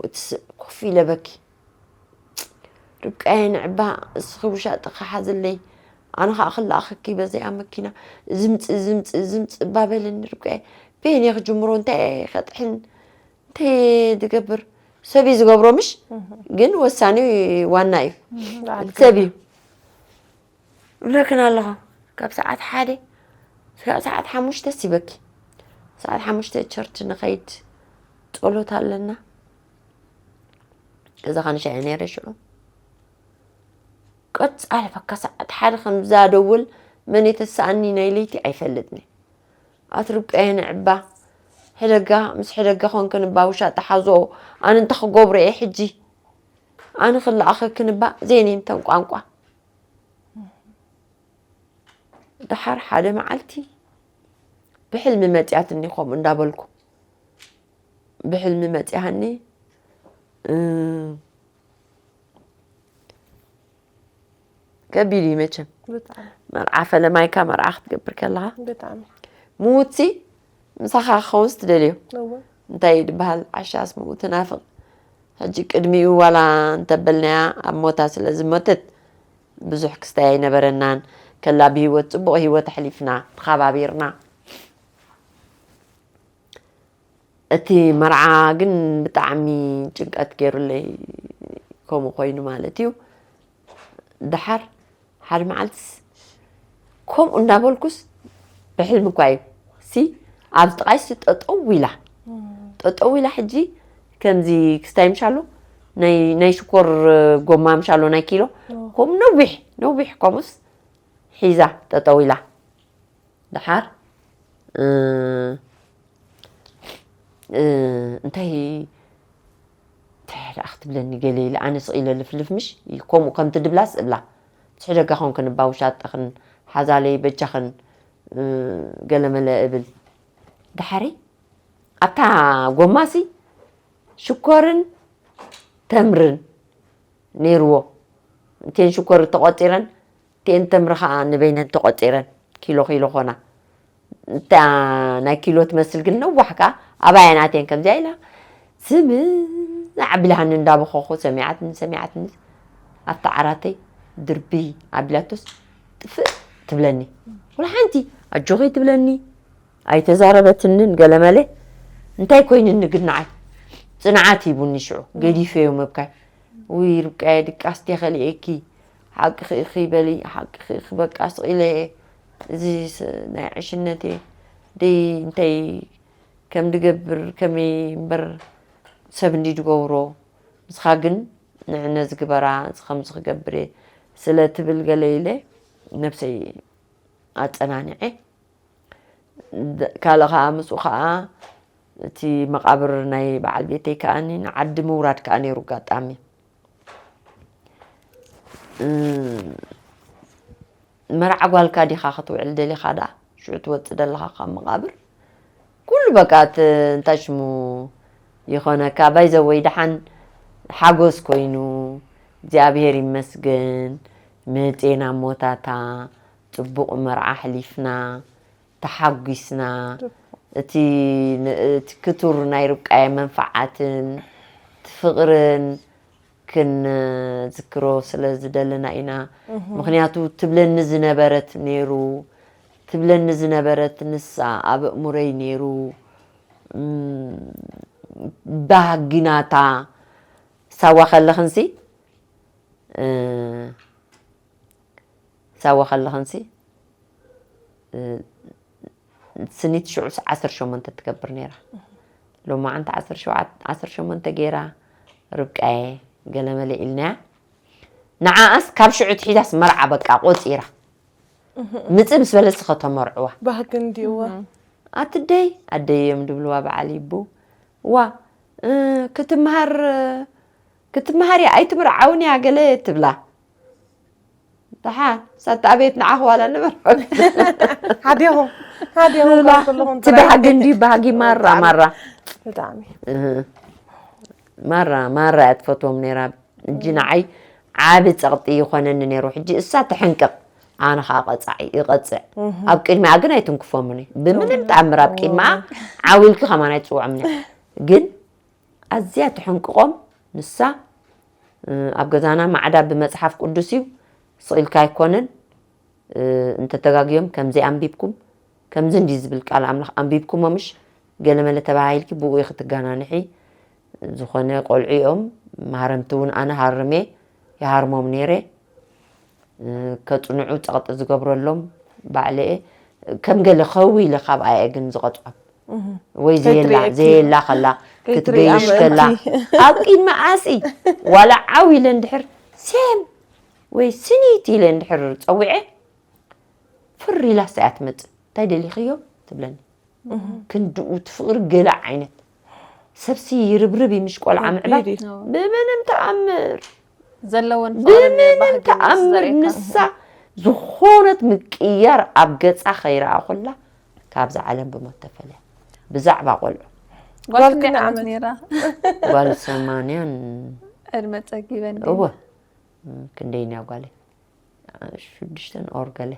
እቲ ኮፍ ኢለ በኪ ርብቃየ ንዕባ እስኺ ውሻጥኺ ሓዝለይ ኣነ ከዓ ክለኣኸኪ በዚኣ መኪና ዝምፅ ዝምፅ ዝምፅ እባ በለኒ ርብቃየ በየን እየ ክጅምሮ እንታይ እየ ከጥሕን እንታይ እየ ዝገብር ሰብ እዩ ዝገብሮ ምሽ ግን ወሳኒ ዋና እዩ ሰብ እዩ እብለክን ኣለኹ ካብ ሰዓት ሓደ ስጋዕ ሰዓት ሓሙሽተ ሲበኪ ሰዓት ሓሙሽተ ቸርች ንኸይድ ጸሎት ኣለና ገዛ ኻንሻ እየ ነይረ ሽዑ ቀጻለ በካ ሰዓት ሓደ ከምዛ ደውል መን የተሰኣኒ ናይ ለይቲ ኣይፈልጥኒ ኣትርብቀየ ንዕባ ሕደጋ ምስ ሕደጋ ኾንክን እባ ውሻ ጠሓዞ ኣነ እንተ ክገብሮ እየ ሕጂ ኣነ ክለኣኸክን እባ ዘይኔንተን ቋንቋ ደሓር ሓደ መዓልቲ ብሕልሚ መፅያትኒ ከምኡ እንዳበልኩ ብሕልሚ መፅያሃኒ ከቢድ እዩ መቸም መርዓ ፈለማይካ መርዓ ክትገብር ከለካ ምውትሲ ምሳኻ ክኸውንስ ትደልዮ እንታይ ድበሃል ዓሻስ ምኡ ትናፍቕ ሕጂ ቅድሚኡ ዋላ እንተበልናያ ኣብ ሞታ ስለ ዝሞተት ብዙሕ ክስታይ ኣይነበረናን ከላ ብሂወት ፅቡቕ ሂወት ኣሕሊፍና ተኸባቢርና እቲ መርዓ ግን ብጣዕሚ ጭንቀት ገይሩለይ ከምኡ ኮይኑ ማለት እዩ ድሓር ሓደ መዓልትስ ከምኡ እንዳበልኩስ ብሕልሚ እኳ እዩ ሲ ኣብ ጥቓይሲ ጠጠው ኢላ ጠጠው ኢላ ሕጂ ከምዚ ክስታይ ምሻሎ ናይ ሽኮር ጎማ ምሻሎ ናይ ኪሎ ከምኡ ነዊሕ ነዊሕ ከምኡስ ሒዛ ጠጠው ኢላ ደሓር እንታይ እንታይ ሓደ ኣኽ ትብለኒ ገለ ኢለ ኣነ ስቕ ኢለ ልፍልፍ ምሽ ከምኡ ከምቲ ድብላስ እብላ። ትሕደጋ ኾንክን እባ ውሻጠኽን ሓዛለይ በጃኽን ገለመለ እብል። ድሓሪ ኣብታ ጎማሲ ሽኮርን ተምርን ነይርዎ። እተን ሽኮር ተቖፂረን እተን ተምሪ ከዓ ንበይነን ተቖፂረን ኪሎ ኪሎ ኾና። እታ ናይ ኪሎ ትመስል ግን ነዋሕ ከዓ ኣባያ ናተን ከምዚኣ ኢላ ስምዕ ኣቢላሃኒ እንዳበኸኹ ሰሚዓትኒ ሰሚዓትኒ ኣብታ ዓራተይ ድርብይ ኣቢላቶስ ጥፍእ ትብለኒ። ወላ ሓንቲ ኣጆኺ ትብለኒ ኣይተዛረበትንን ገለመለ። እንታይ ኮይንኒ ግን ንዓይ ፅንዓት ሂቡኒ ሽዑ ገዲፈዮ ምብካይ። ውይ ርብቃየ ድቃስ ዲየ ከሊኤኪ ሓቅኺ ኢኺ በሊ ሓቅኺ ኢኺ በቃ ስቕ ኢለ እየ እዚ ናይ ዕሽነት እየ ደይ እንታይ ከም ድገብር ከመይ እምበር ሰብ እንዲ ድገብሮ ንስኻ ግን ንዕነ ዝግበራ እዚ ከምዚ ክገብር እየ ስለ ትብል ገለ ኢለ ነብሰይ ኣጸናኒዐ። ካልእ ከዓ ምስኡ ከዓ እቲ መቃብር ናይ በዓል ቤተይ ከዓ ንዓዲ ምውራድ ከዓ ነይሩ ኣጋጣሚ። መርዓ ጓልካ ዲኻ ክትውዕል ደሊኻ ደኣ ሽዑ ትወፅእ ደለኻ ካብ መቓብር ኩሉ በቃ እቲ እንታይ ሽሙ ይኾነካ ባይዘወይ ደሓን ሓጎስ ኮይኑ እግዚኣብሔር ይመስገን መፅኤና ሞታታ ፅቡቕ መርዓ ኣሕሊፍና ተሓጒስና እቲ እቲ ክቱር ናይ ርብቃየ መንፍዓትን ፍቕርን ክንዝክሮ ስለ ዝደለና ኢና። ምኽንያቱ ትብለኒ ዝነበረት ነይሩ ትብለኒ ዝነበረት ንሳ ኣብ ኣእምሮይ ነይሩ። እም፣ ባህጊ ናታ ሳዋ ከለኽንሲ፣ እ፣ ሳዋ ከለኽንሲ፣ እ፣ ስኒት ሽዑስ ዓሰርተ ሸሞንተ ትገብር ነይራ። ሎማዓንቲ ዓሰርተ ሸሞንተ ገይራ ርብቃየ ገለመለ ኢልናያ። ንዓኣስ ካብ ሽዑ ትሒዛስ መርዓ በቃ ቆፂራ። ምፅእ ምስ በለሲ ከተመርዕዋ። ባህጊ እንዲዋ። ኣትደይ ኣደይ እዮም ድብልዋ በዓል ይቡ። ዋ እ፣ ክትምሃር ክትምሃር እያ ኣይትምርዓውን እያ ገለ ትብላ። ደሓን ሳታ ኣቤት ንዓኽ ዋላ ንበር ሓዲኹም ሓዲኹም ትብላ። ካብ ኩልኹም እቲ ጥራይ። ባህጊ እንዲ ባህጊ ማራ ብጣዕሚ። ማራ ብጣዕሚ። እ፣ ማራ ማራ እያ ትፈትዎም ነይራ። እጂ ንዓይ ዓቢ ጸቕጢ ይኾነኒ ነይሩ። ሕጂ እሳ ትሕንቅቕ ኣነ ኸኣ ቀጻዒ ይቐጽዕ። ኣብ ቅድሚኣ ግን ኣይትንክፎምን እየ። ብምንም ተኣምር ኣብ ቅድሚኣ ዓው ኢልኪ ከማን ኣይትጽውዖምን እየ። ግን ኣዝያ ትሕንቅቖም ንሳ። እ፣ ኣብ ገዛና ማዕዳ ብመጽሓፍ ቅዱስ እዩ፣ ስቕ ኢልካ ኣይኮነን። እ፣ እንተተጋግዮም ከምዚ ኣንቢብኩም፣ ከምዚ እንዲ ዝብል ቃል ኣምላኽ ኣንቢብኩሞ ምሽ ገለመለ ተባሂልኪ ብኡ ኢኺ ትጋናንሒ። ዝኾነ ቆልዑ እዮም፣ ማህረምቲ እውን ኣነ ሃርሜ ይሃርሞም ነይረ። ከጽንዑ ጸቕጢ ዝገብረሎም ባዕለየ ከም ገለ ከው ኢለ ካብኣ እየ ግን ዝቐጽዖም። ወይ ዘየላ ከይትርእየኪ። ዘየላ ከላ ከይትርእያ ክትገይሽ ከላ ምእንቲ። ኣብ ቅድሚ ኣሲ ዋላ ዓው ኢለ እንድሕር ሴም ወይ ስኒት ኢለ እንድሕር ጸዊዐ ፍር ኢላ እሳ እያ ትመጽእ። እንታይ ደሊኽዮ ትብለኒ። ክንድኡ እቲ ፍቕሪ ገለ ዓይነት ሰብሲ ይርብርብ እዩ ምሽ ቆልዓ ምዕባይ ከቢድ እዩ። ብምንም ተኣምር ዘለወን ፍቕርን ብምንም ባህግን ምስ ተኣምር ዘርእየካ። ንሳ ዝኾነት ምቅያር ኣብ ገጻ ከይረኣኹላ ካብዛ ዓለም ብሞት ተፈልያ። ብዛዕባ ቆልዑ ጓል ክንደይ ጓል ዓመት ክንደይ ነይራ? ጓል ሰማንያን ዕድመ ጸጊበን ድየን? እወ ክንደይ እያ ጓለይ ሽዱሽተን ኦር ገለ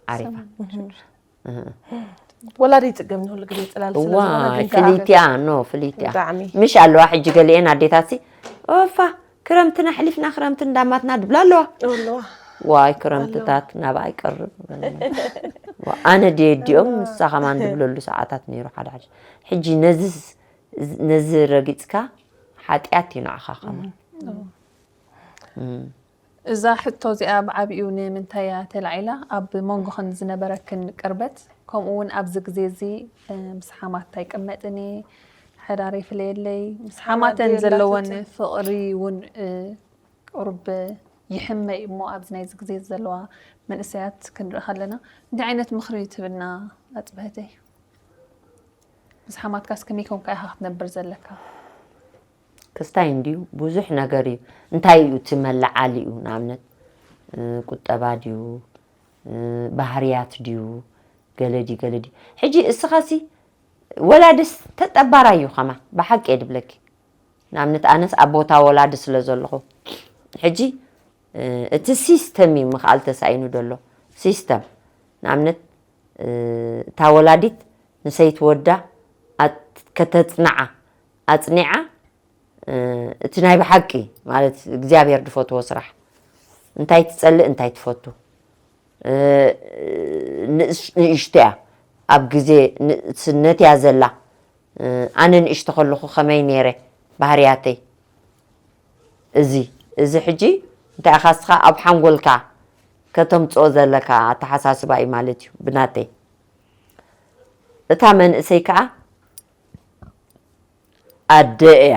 ዓሪፋ። ሰማንያን ሽዱሽተ። እህ። ወላዲ ይጽገም ንኹሉ ግዜ ጽላል ስለ እዋ ዝኾነ ግን ፍልይቲያ ኖ ፍልይቲያ ብጣዕሚ። ምሽ ኣለዋ ሕጂ ገሊኤን ኣዴታትሲ ኦፋ ክረምትና ኣሕሊፍና ክረምቲ እንዳማትና ድብላ ኣለዋ ኣለዋ። ዋይ ክረምትታት ናብ ኣይቀርብ ዋ፣ ኣነ ድየ ዲኦም ንሳ ከማን ድብለሉ ሰዓታት ነይሩ ሓደ ሓደ ሕጂ ነዚ ነዚ ረጊጽካ ሓጢኣት እዩ ንዓኻ ከማን እዛ ሕቶ እዚኣ ብዓቢኡ ንምንታይ እያ ተላዒላ? ኣብ መንጎኽን ዝነበረክን ቅርበት፣ ከምኡ እውን ኣብዚ ግዜ እዚ፣ እ፣ ምስ ሓማት ኣይቅመጥን እየ፣ ሓዳር ይፍለየለይ፣ ምስ ሓማተን ዘለወን ፍቕሪ እውን፣ እ፣ ቁሩብ ይሕመ እዩ እሞ፣ ኣብዚ ናይዚ ግዜ ዘለዋ መንእሰያት ክንርኢ ከለና፣ እንታይ ዓይነት ምኽሪ ትህብና ኣጽብህተይ? ምስ ሓማትካስ ከመይ ኮንካ ኢኻ ክትነብር ዘለካ? ክስታይ እንድዩ ብዙሕ ነገር እዩ። እንታይ እዩ እቲ መለዓሊኡ? ንኣብነት ቁጠባ ድዩ፣ ባህርያት ድዩ፣ ገለ ድዩ፣ ገለ ድዩ? ሕጂ እስኻሲ ወላድስ ተጠባራይ እዩ ኸማ ብሓቂ እየ ድብለኪ። ንኣብነት ኣነስ ኣብ ቦታ ወላዲ ስለ ዘለኹ ሕጂ እቲ ሲስተም እዩ ምኽኣል ተሳኢኑ ዘሎ። ሲስተም ንኣብነት እታ ወላዲት ንሰይቲ ወዳ ከተጽንዓ ኣጽኒዓ እቲ ናይ ብሓቂ ማለት እግዚኣብሔር ድፈትዎ ስራሕ እንታይ ትጸልእ እንታይ ትፈቱ ንእሽቶ እያ ኣብ ግዜ ንእስነት እያ ዘላ ኣነ ንእሽቶ ከለኹ ከመይ ነይረ ባህርያተይ እዚ እዚ ሕጂ እንታይ ኢኻ እስኻ ኣብ ሓንጎልካ ከተምፅኦ ዘለካ ኣተሓሳስባ እዩ ማለት እዩ ብናተይ እታ መንእሰይ ከዓ ኣደ እያ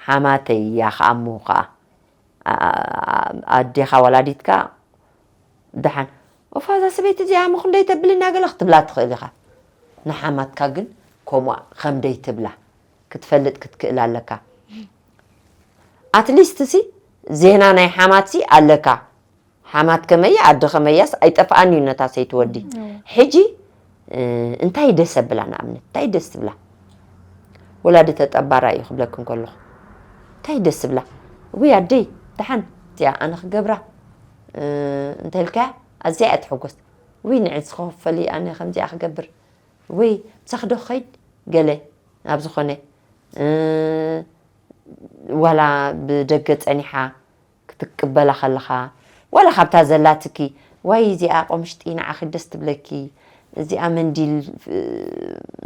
ሓማተይ እያ ከዓ እሞ ከዓ ኣዴኻ ወላዲትካ ደሓን ኦፋ እዛ ሰበይቲ እዚኣ እሞ ክንደይ ተብልና ገለ ክትብላ ትኽእል ኢኻ ንሓማትካ ግን ከምኡ ከምደይ ትብላ ክትፈልጥ ክትክእል ኣለካ ኣትሊስት ሲ ዜና ናይ ሓማት ሲ ኣለካ ሓማት ከመያ ኣደ ከመያስ ኣይጠፍኣን እዩ ነታ ሰይቲ ወዲ ሕጂ እንታይ ደስ ኣብላ ንኣብነት እንታይ ደስ ትብላ ወላዲ ተጠባራ እዩ ክብለክን ከለኹ እንታይ ደስ ትብላ ወይ ኣደይ ደሓን እዚኣ ኣነ ክገብራ እንተልካያ ኣዝያ እያ ትሕጎስ ወይ ንዕዚ ክኸፈል ኣነ ከምዚኣ ክገብር ወይ ምሳኺ ዶ ክኸይድ ገለ ናብ ዝኾነ ዋላ ብደገ ጸኒሓ ክትቅበላ ከለኻ ዋላ ካብታ ዘላትኪ ዋይ እዚኣ ቆምሽጢ ንዓኺ ደስ ትብለኪ እዚኣ መንዲል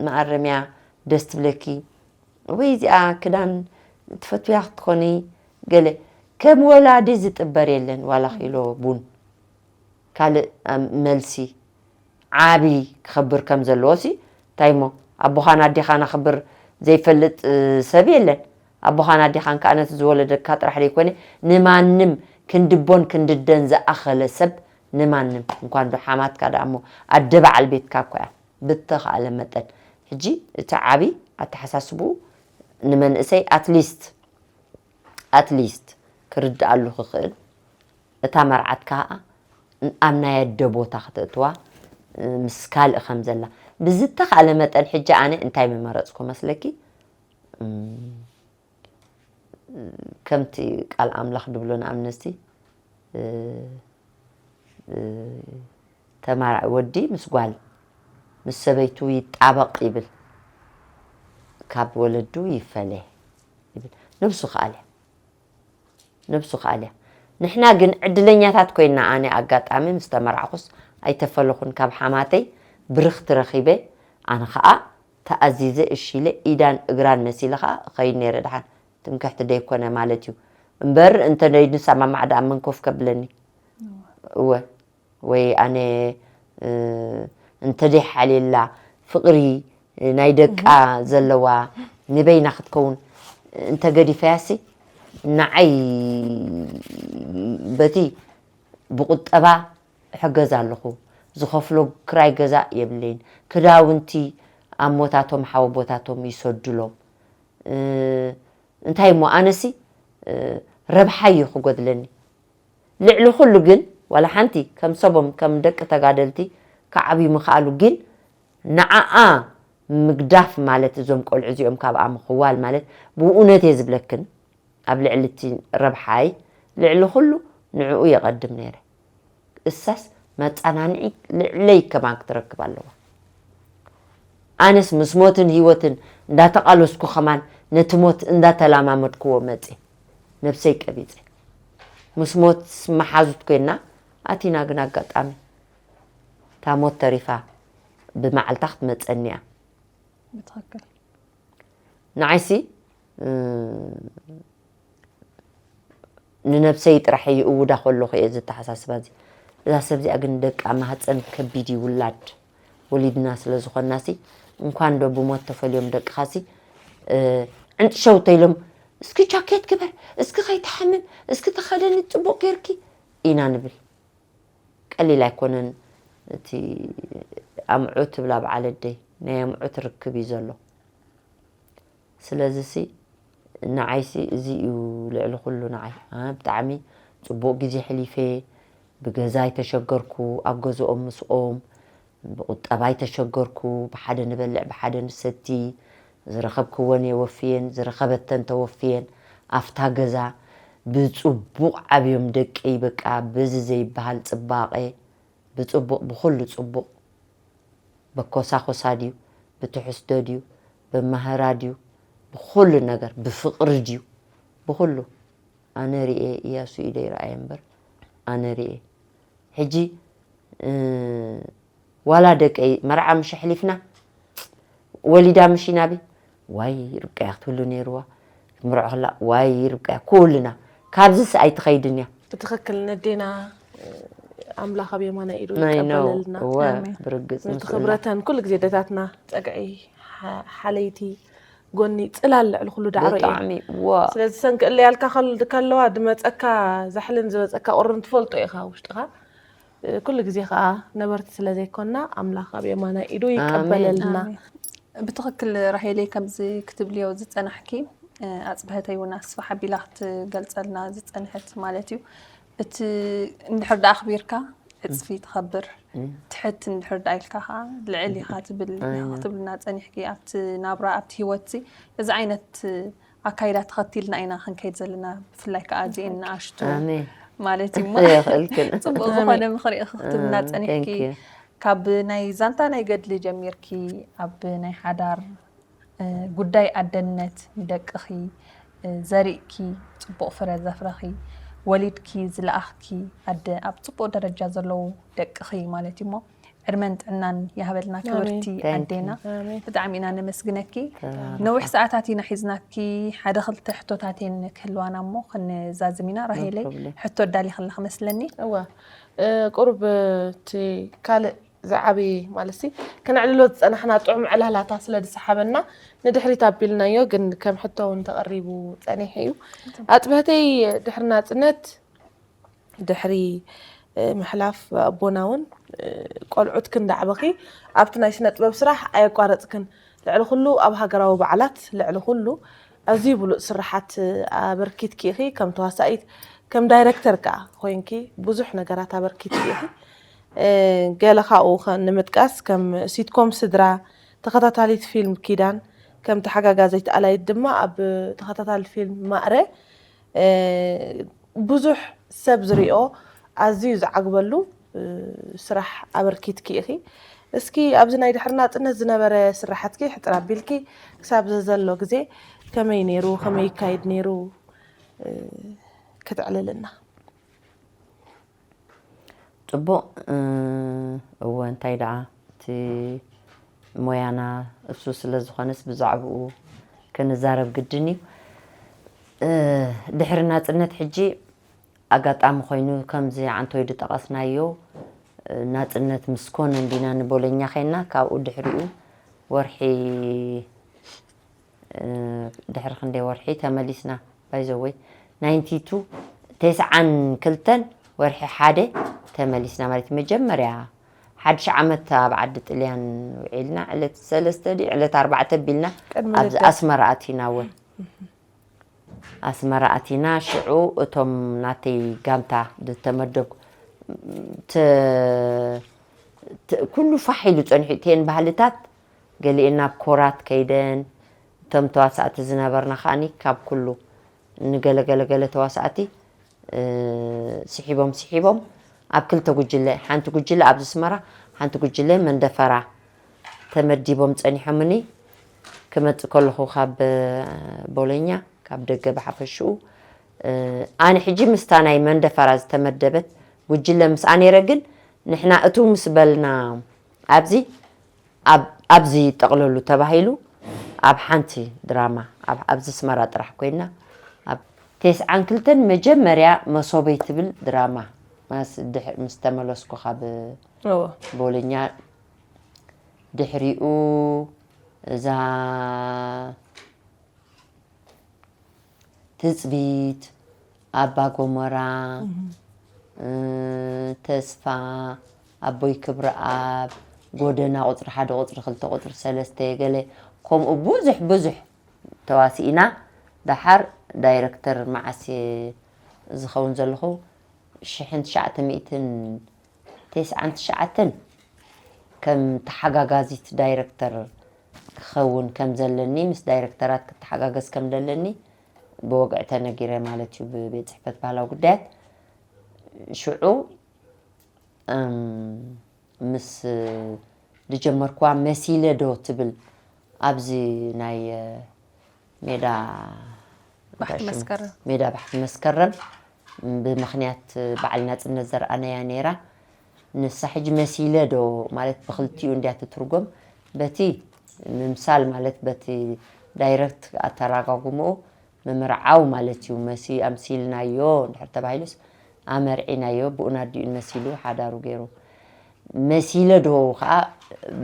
መኣረምያ ደስ ትብለኪ ወይ እዚኣ ክዳን ትፈትውያ ክትኮኒ ገለ ከም ወላዲ ዝጥበር የለን ዋላ ኪሎ ቡን ካልእ መልሲ ዓቢ ክኸብር ከም ዘለዎ ሲ እንታይ እሞ ኣቦኻን ኣዴኻን ኣኽብር ዘይፈልጥ ሰብ የለን ኣቦኻን ኣዴኻን ከዓ ነቲ ዝወለደካ ጥራሕ ዘይኮነ ንማንም ክንድቦን ክንድደን ዝኣኸለ ሰብ ንማንም እንኳን ዶ ሓማትካ ደኣ እሞ ኣደ በዓል ቤትካ እኮ እያ ብተኻእለ መጠን ሕጂ እቲ ዓቢ ኣተሓሳስብኡ ንመንእሰይ ኣትሊስት ኣትሊስት ክርድኣሉ ክኽእል እታ መርዓት ከዓ ኣብ ናይ ኣደ ቦታ ክተእትዋ ምስ ካልእ ከም ዘላ ብዝተኻእለ መጠን ሕጂ ኣነ እንታይ ምመረፅኩ መስለኪ ከምቲ ቃል ኣምላኽ ድብሎ ንኣብነቲ ተማራዒ ወዲ ምስ ጓል ምስ ሰበይቱ ይጣበቕ ይብል ካብ ወለዱ ይፈለ ይብል ነብሱ ከኣለ ነብሱ ከኣለ ንሕና ግን ዕድለኛታት ኮይና ኣነ ኣጋጣሚ ምስ ተመራዕኩስ ኣይተፈለኹን ካብ ሓማተይ ብርኽቲ ረኺበ ኣነ ከዓ ተኣዚዘ እሺ ኢለ ኢዳን እግራን መሲለ ከዓ እኸይድ ነይረ ደሓን ትምክሕቲ ደይኮነ ማለት እዩ እምበር እንተ ደይንሰማማዕ ደኣ መን ኮፍ ከብለኒ እወ ወይ ኣነ እንተ ደይሓልየላ ፍቕሪ ናይ ደቃ ዘለዋ ንበይና ክትከውን እንተ ገዲፈያሲ ንዓይ በቲ ብቁጠባ እሕገዝ ኣለኹ ዝኸፍሎ ክራይ ገዛ የብለይን ክዳውንቲ ኣሞታቶም ሓወቦታቶም ይሰዱሎም እንታይ እሞ ኣነሲ ረብሓ እዩ ክጎድለኒ ልዕሊ ኩሉ ግን ዋላ ሓንቲ ከም ሰቦም ከም ደቂ ተጋደልቲ ክዓብዩ ምኽኣሉ ግን ንዓኣ ምግዳፍ ማለት እዞም ቆልዑ እዚኦም ካብኣ ምኽዋል ማለት ብእውነት እየ ዝብለክን ኣብ ልዕሊ እቲ ረብሓይ ልዕሊ ኩሉ ንዕኡ የቐድም ነይረ እሳስ መጸናንዒ ልዕለይ ከማን ክትረክብ ኣለዋ ኣነስ ምስ ሞትን ህይወትን እንዳተቓለስኩ ከማን ነቲ ሞት እንዳተላማመድክዎ መጽ ነብሰይ ቀቢጸ ምስ ሞት መሓዙት ኮይና ኣቲና ግን ኣጋጣሚ እታ ሞት ተሪፋ ብመዓልታ ክትመጸኒ እያ ብትኽክል ንዓይሲ ንነብሰይ ጥራሕ እዩ እውዳ ከለኹ እየ ዝተሓሳስባ እዚ እዛ ሰብ እዚኣ ግን ደቃ ማህፀን ከቢድ እዩ ውላድ ወሊድና ስለ ዝኾናሲ እንኳን ዶ ብሞት ተፈልዮም ደቅኻሲ ዕንጥሸው ተይሎም እስኪ ጃኬት ግበር እስኪ ከይትሓምም እስኪ ተኸደኒ ፅቡቅ ጌርኪ ኢና ንብል ቀሊል ኣይኮነን እቲ ኣምዑት ትብላ በዓል ኣደይ ናይ ኣምዑት ርክብ እዩ ዘሎ ስለዚሲ ንዓይሲ እዚ እዩ ልዕሊ ኩሉ ንዓይ። ኣ፣ ብጣዕሚ ጽቡቕ ግዜ ሕሊፈ። ብገዛ ኣይተሸገርኩ፣ ኣብ ገዝኦም ምስኦም፣ ብቁጠባ ኣይተሸገርኩ፣ ብሓደ ንበልዕ፣ ብሓደ ንሰቲ፣ ዝረኸብክወን የወፍየን፣ ዝረኸበተን ተወፍየን፣ ኣፍታ ገዛ ብጽቡቕ ዓብዮም ደቀይ፣ በቃ በዚ ዘይበሃል ጽባቐ፣ ብጽቡቕ፣ ብኹሉ ጽቡቕ። በኮሳኾሳ ድዩ? ብትሕስዶ ድዩ? ብማህራ ድዩ? ብኹሉ ነገር፣ ብፍቕሪ ድዩ? ብኹሉ። ኣነ ሪኤ፣ እያሱ ኢደ ይረኣየ እምበር፣ ኣነ ሪኤ። ሕጂ፣ እ፣ ዋላ ደቀይ መርዓ ምሽ ኣሕሊፍና፣ ወሊዳ ምሽ ኢናቢ፣ ዋይ ርብቃ እያ ክትብሉ ነይርዋ። ክትምርዖ ከላ፣ ዋይ ርብቃ እያ፣ ኩልና። ካብዚስ ኣይትኸይድን እያ። ብትኽክል ነዴና፣ ኣምላኽ ኣብ የማናይ ኢዱ ናይ ነው። ይቀበለልና። እወ፣ ኣሜን። ብርግጽ ነቲ ምስላ። ክብረተን ኩሉ ግዜ ደታትና ጸግዒ፣ ሓ-፣ ሓለይቲ፣ ጎኒ፣ ጽላል ልዕሊ ኩሉ ዳዕሮ እየን። ብጣዕሚ፣ እወ። ስለዚ ሰንኪ እለ ያልካ ከል-፣ ከለዋ ድመጸካ ዛሕልን ዝበጸካ ቁርን ትፈልጦ ኢኻ ውሽጥኻ። እ፣ ኩሉ ግዜ ኸኣ ነበርቲ ስለ ዘይኮና ኣምላኽ ኣብ የማናይ ኢዱ ኣሜን። ይቀበለልና። ኣሜን። ብትኽክል ራሄለይ ከምዚ ክትብልዮ ዝጸናሕኪ፣ እ፣ ኣጽብሀተይ እውን ኣስፍሕ ኣቢላ ክትገልጸልና ዝጸንሐት ማለት እዩ። እቲ እንድሕር ደኣ ኣኽቢርካ ዕጽፊ ትኸብር፣ እም። ትሕት እንድሕር ደኣ ኢልካ ኸኣ ልዕል ኢኻ ትብል፣ ኣይ፣ ኢኻ ክትብልና ጸኒሕኪ ኣብቲ ናብራ፣ ኣብቲ ህይወትሲ እዚ ዓይነት ኣካይዳ ተኸቲልና ኢና ክንከይድ ዘለና፣ ብፍላይ ከኣ እዚኤን ንኣሽቱ ኣሜን። ማለት እዩ እሞ የኽእልክን። ጽቡቕ ዝኾነ ኣሜን። ምኽሪ ኢኺ ክትብልና እ፣ ጸኒሕኪ። Thank you። ካብ ናይ ዛንታ ናይ ገድሊ ጀሚርኪ ኣብ ናይ ሓዳር፣ እ፣ ጉዳይ ኣደነት ንደቅኺ፣ እ፣ ዘሪእኪ፣ ጽቡቕ ፍረ ዘፍረኺ፣ ወሊድኪ ዝለኣኽኪ ኣደ፣ ኣብ ጽቡቕ ደረጃ ዘለዉ ደቅኺ ማለት እዩ እሞ፣ ዕድመን ጥዕናን ይሃበልና ኣሜን። ክብርቲ Thank you። ኣዴና። ኣሜን። ብጣዕሚ ኢና ነመስግነኪ። ተባረኺ። ነዊሕ ሰዓታት ኢና ሒዝናኪ፣ ሓደ ክልተ ሕቶታት እየን ክህልዋና እሞ ክንዛዝም ኢና። ራሄለይ፣ No problem። ሕቶ ኣዳሊኺ ኣለኺ መስለኒ። እወ፣ እ፣ ቁሩብ እቲ ካልእ ዝዓቢ ማለትሲ ከነዕልሎ ዝጸናሕና ጥዑም ዕላላታ ስለ ዝሰሓበና ንድሕሪት ኣቢልናዮ፣ ግን ከም ሕቶ እውን ተቐሪቡ ጸኒሑ እዩ። ኣጽብህተይ ድሕሪ ናጽነት ድሕሪ፣ እ፣ ምሕላፍ ኣቦና እውን፣ እ፣ ቆልዑት ክንዳዕበኺ ኣብቲ ናይ ስነ ጥበብ ስራሕ ኣየቋረጽክን። ልዕሊ ኩሉ ኣብ ሃገራዊ በዓላት፣ ልዕሊ ኩሉ ኣዝዩ ብሉጽ ስርሓት ኣበርኪትኪ ኢኺ። ከም ተዋሳኢት፣ ከም ዳይረክተር ከኣ ኮይንኪ ብዙሕ ነገራት ኣበርኪትኪ ኢኺ። እ፣ ገለ ካብኡ ከ ንምጥቃስ ከም ሲትኮም ስድራ፣ ተኸታታሊት ፊልም ኪዳን፣ ከም ተሓጋጋዚት ኣላይት ድማ ኣብ ተኸታታሊ ፊልም ማእረ፣ እ፣ ብዙሕ ሰብ ዝሪኦ ኣዝዩ ዝዓግበሉ፣ እ፣ ስራሕ ኣበርኪትኪ ኢኺ። እስኪ ኣብዚ ናይ ድሕሪ ናጽነት ዝነበረ ስራሓትኪ ሕጽር ኣቢልኪ ክሳብ ዘ-፣ ዘሎ ግዜ ከመይ ነይሩ፣ ከመይ ይካየድ ነይሩ፣ እ፣ ክትዕልልና። ጽቡቕ፣ እ፣ እወ፣ እንታይ ደኣ፣ እቲ ሞያና እሱ ስለ ዝኾነስ ብዛዕባኡ ክንዛረብ ግድን እዩ። እ፣ ድሕሪ ናጽነት ሕጂ ኣጋጣሚ ኮይኑ ከምዚ ዓንቶይ ዝጠቐስናዮ፣ እ፣ ናጽነት ምስ ኮነ እንዲና ንቦሎኛ ኸይና፣ ካብኡ ድሕሪኡ ወርሒ እ፣ ድሕሪ ክንደይ ወርሒ ተመሊስና። By the way፣ ናይንቲ ቱ፣ ተስዓን ክልተን ወርሒ ሓደ ተመሊስና ማለት እዩ። መጀመርያ ሓድሽ ዓመት ኣብ ዓዲ ጥልያን ውዒልና፣ ዕለት ሰለስተ ድዩ ዕለት ኣርባዕተ ቢልና ቅድሚ ኣብዚ ልደት። ኣስመራ ኣቲና። እወ፣ ኣስመራ ኣቲና። ሽዑ እቶም ናተይ ጋንታ ዝተመደብኩ፣ ተ-፣ ተ-፣ ኩሉ ፋሕ ኢሉ ጸኒሑ። እተን ባህልታት ገሊኤን ናብ ኮራት ከይደን፣ እቶም ተዋሳእቲ ዝነበርና ከኣኒ ካብ ኩሉ ንገለ ገለ ገለ ተዋሳእቲ፣ እ፣ ስሒቦም ስሒቦም ኣብ ክልተ ጉጅለ፣ ሓንቲ ጉጅለ ኣብዚ ኣስመራ፣ ሓንቲ ጉጅለ መንደፈራ ተመዲቦም ጸኒሖምኒ። ክመጽእ ከለኹ ካብ ቦሎኛ፣ ካብ ደገ ብሓፈሽኡ፣ እ፣ ኣነ ሕጂ ምስታ ናይ መንደፈራ ዝተመደበት ጉጅለ ምስኣ ነይረ፣ ግን ንሕና እትው ምስ በልና ኣብዚ ኣብ-፣ ኣብዚ ጠቕለሉ ተባሂሉ ኣብ ሓንቲ ድራማ ኣብ-፣ ኣብዚ ኣስመራ ጥራሕ ኮይና ኣብ ተስዓን ክልተን መጀመርያ መሶበይ ትብል ድራማ ማስ-፣ ድሕ-፣ ምስ ተመለስኩ ካብ እወ። ቦሎኛ ድሕሪኡ እዛ ትጽቢት፣ ኣባ ጎመራ፣ እህ። እ፣ ተስፋ፣ ኣቦይ ክብረኣብ፣ ጎደና ቁጽሪ ሓደ፣ ቁጽሪ ክልተ፣ ቁጽሪ ሰለስተ፣ ገለ ከምኡ ብዙሕ ብዙሕ ተዋሲእና። ደሓር ዳይረክተር መዓስ ዝኸውን ዘለኹ ሽሕን ትሽዓተ ሚእትን ተስዓን ትሽዓተን ከም ተሓጋጋዚት ዳይረክተር ክኸውን ከም ዘለኒ፣ ምስ ዳይረክተራት ክተሓጋገዝ ከም ዘለኒ ብወግዒ ተነጊረ ማለት እዩ ብቤት ጽሕፈት ባህላዊ ጉዳያት። ሽዑ ምስ ዝጀመርኩዋ መሲለ ዶ ትብል ኣብዚ ናይ ሜዳ ባሕቲ መስከረም ሜዳ ባሕቲ መስከረም ብምኽንያት በዓል ናፅነት ዘርኣናያ ነይራ። ንሳ ሕጂ መሲለ ዶ ማለት ብክልቲኡ እንድያ ትትርጎም፣ በቲ ምምሳል ማለት በቲ ዳይረክት ኣተራጋጉምኡ ምምርዓው ማለት እዩ። መሲ ኣምሲልናዮ እንድሕር ተባሂሉስ ኣመርዒናዮ፣ ብኡን ኣዲኡን መሲሉ ሓዳሩ ገይሩ። መሲለ ዶ ከዓ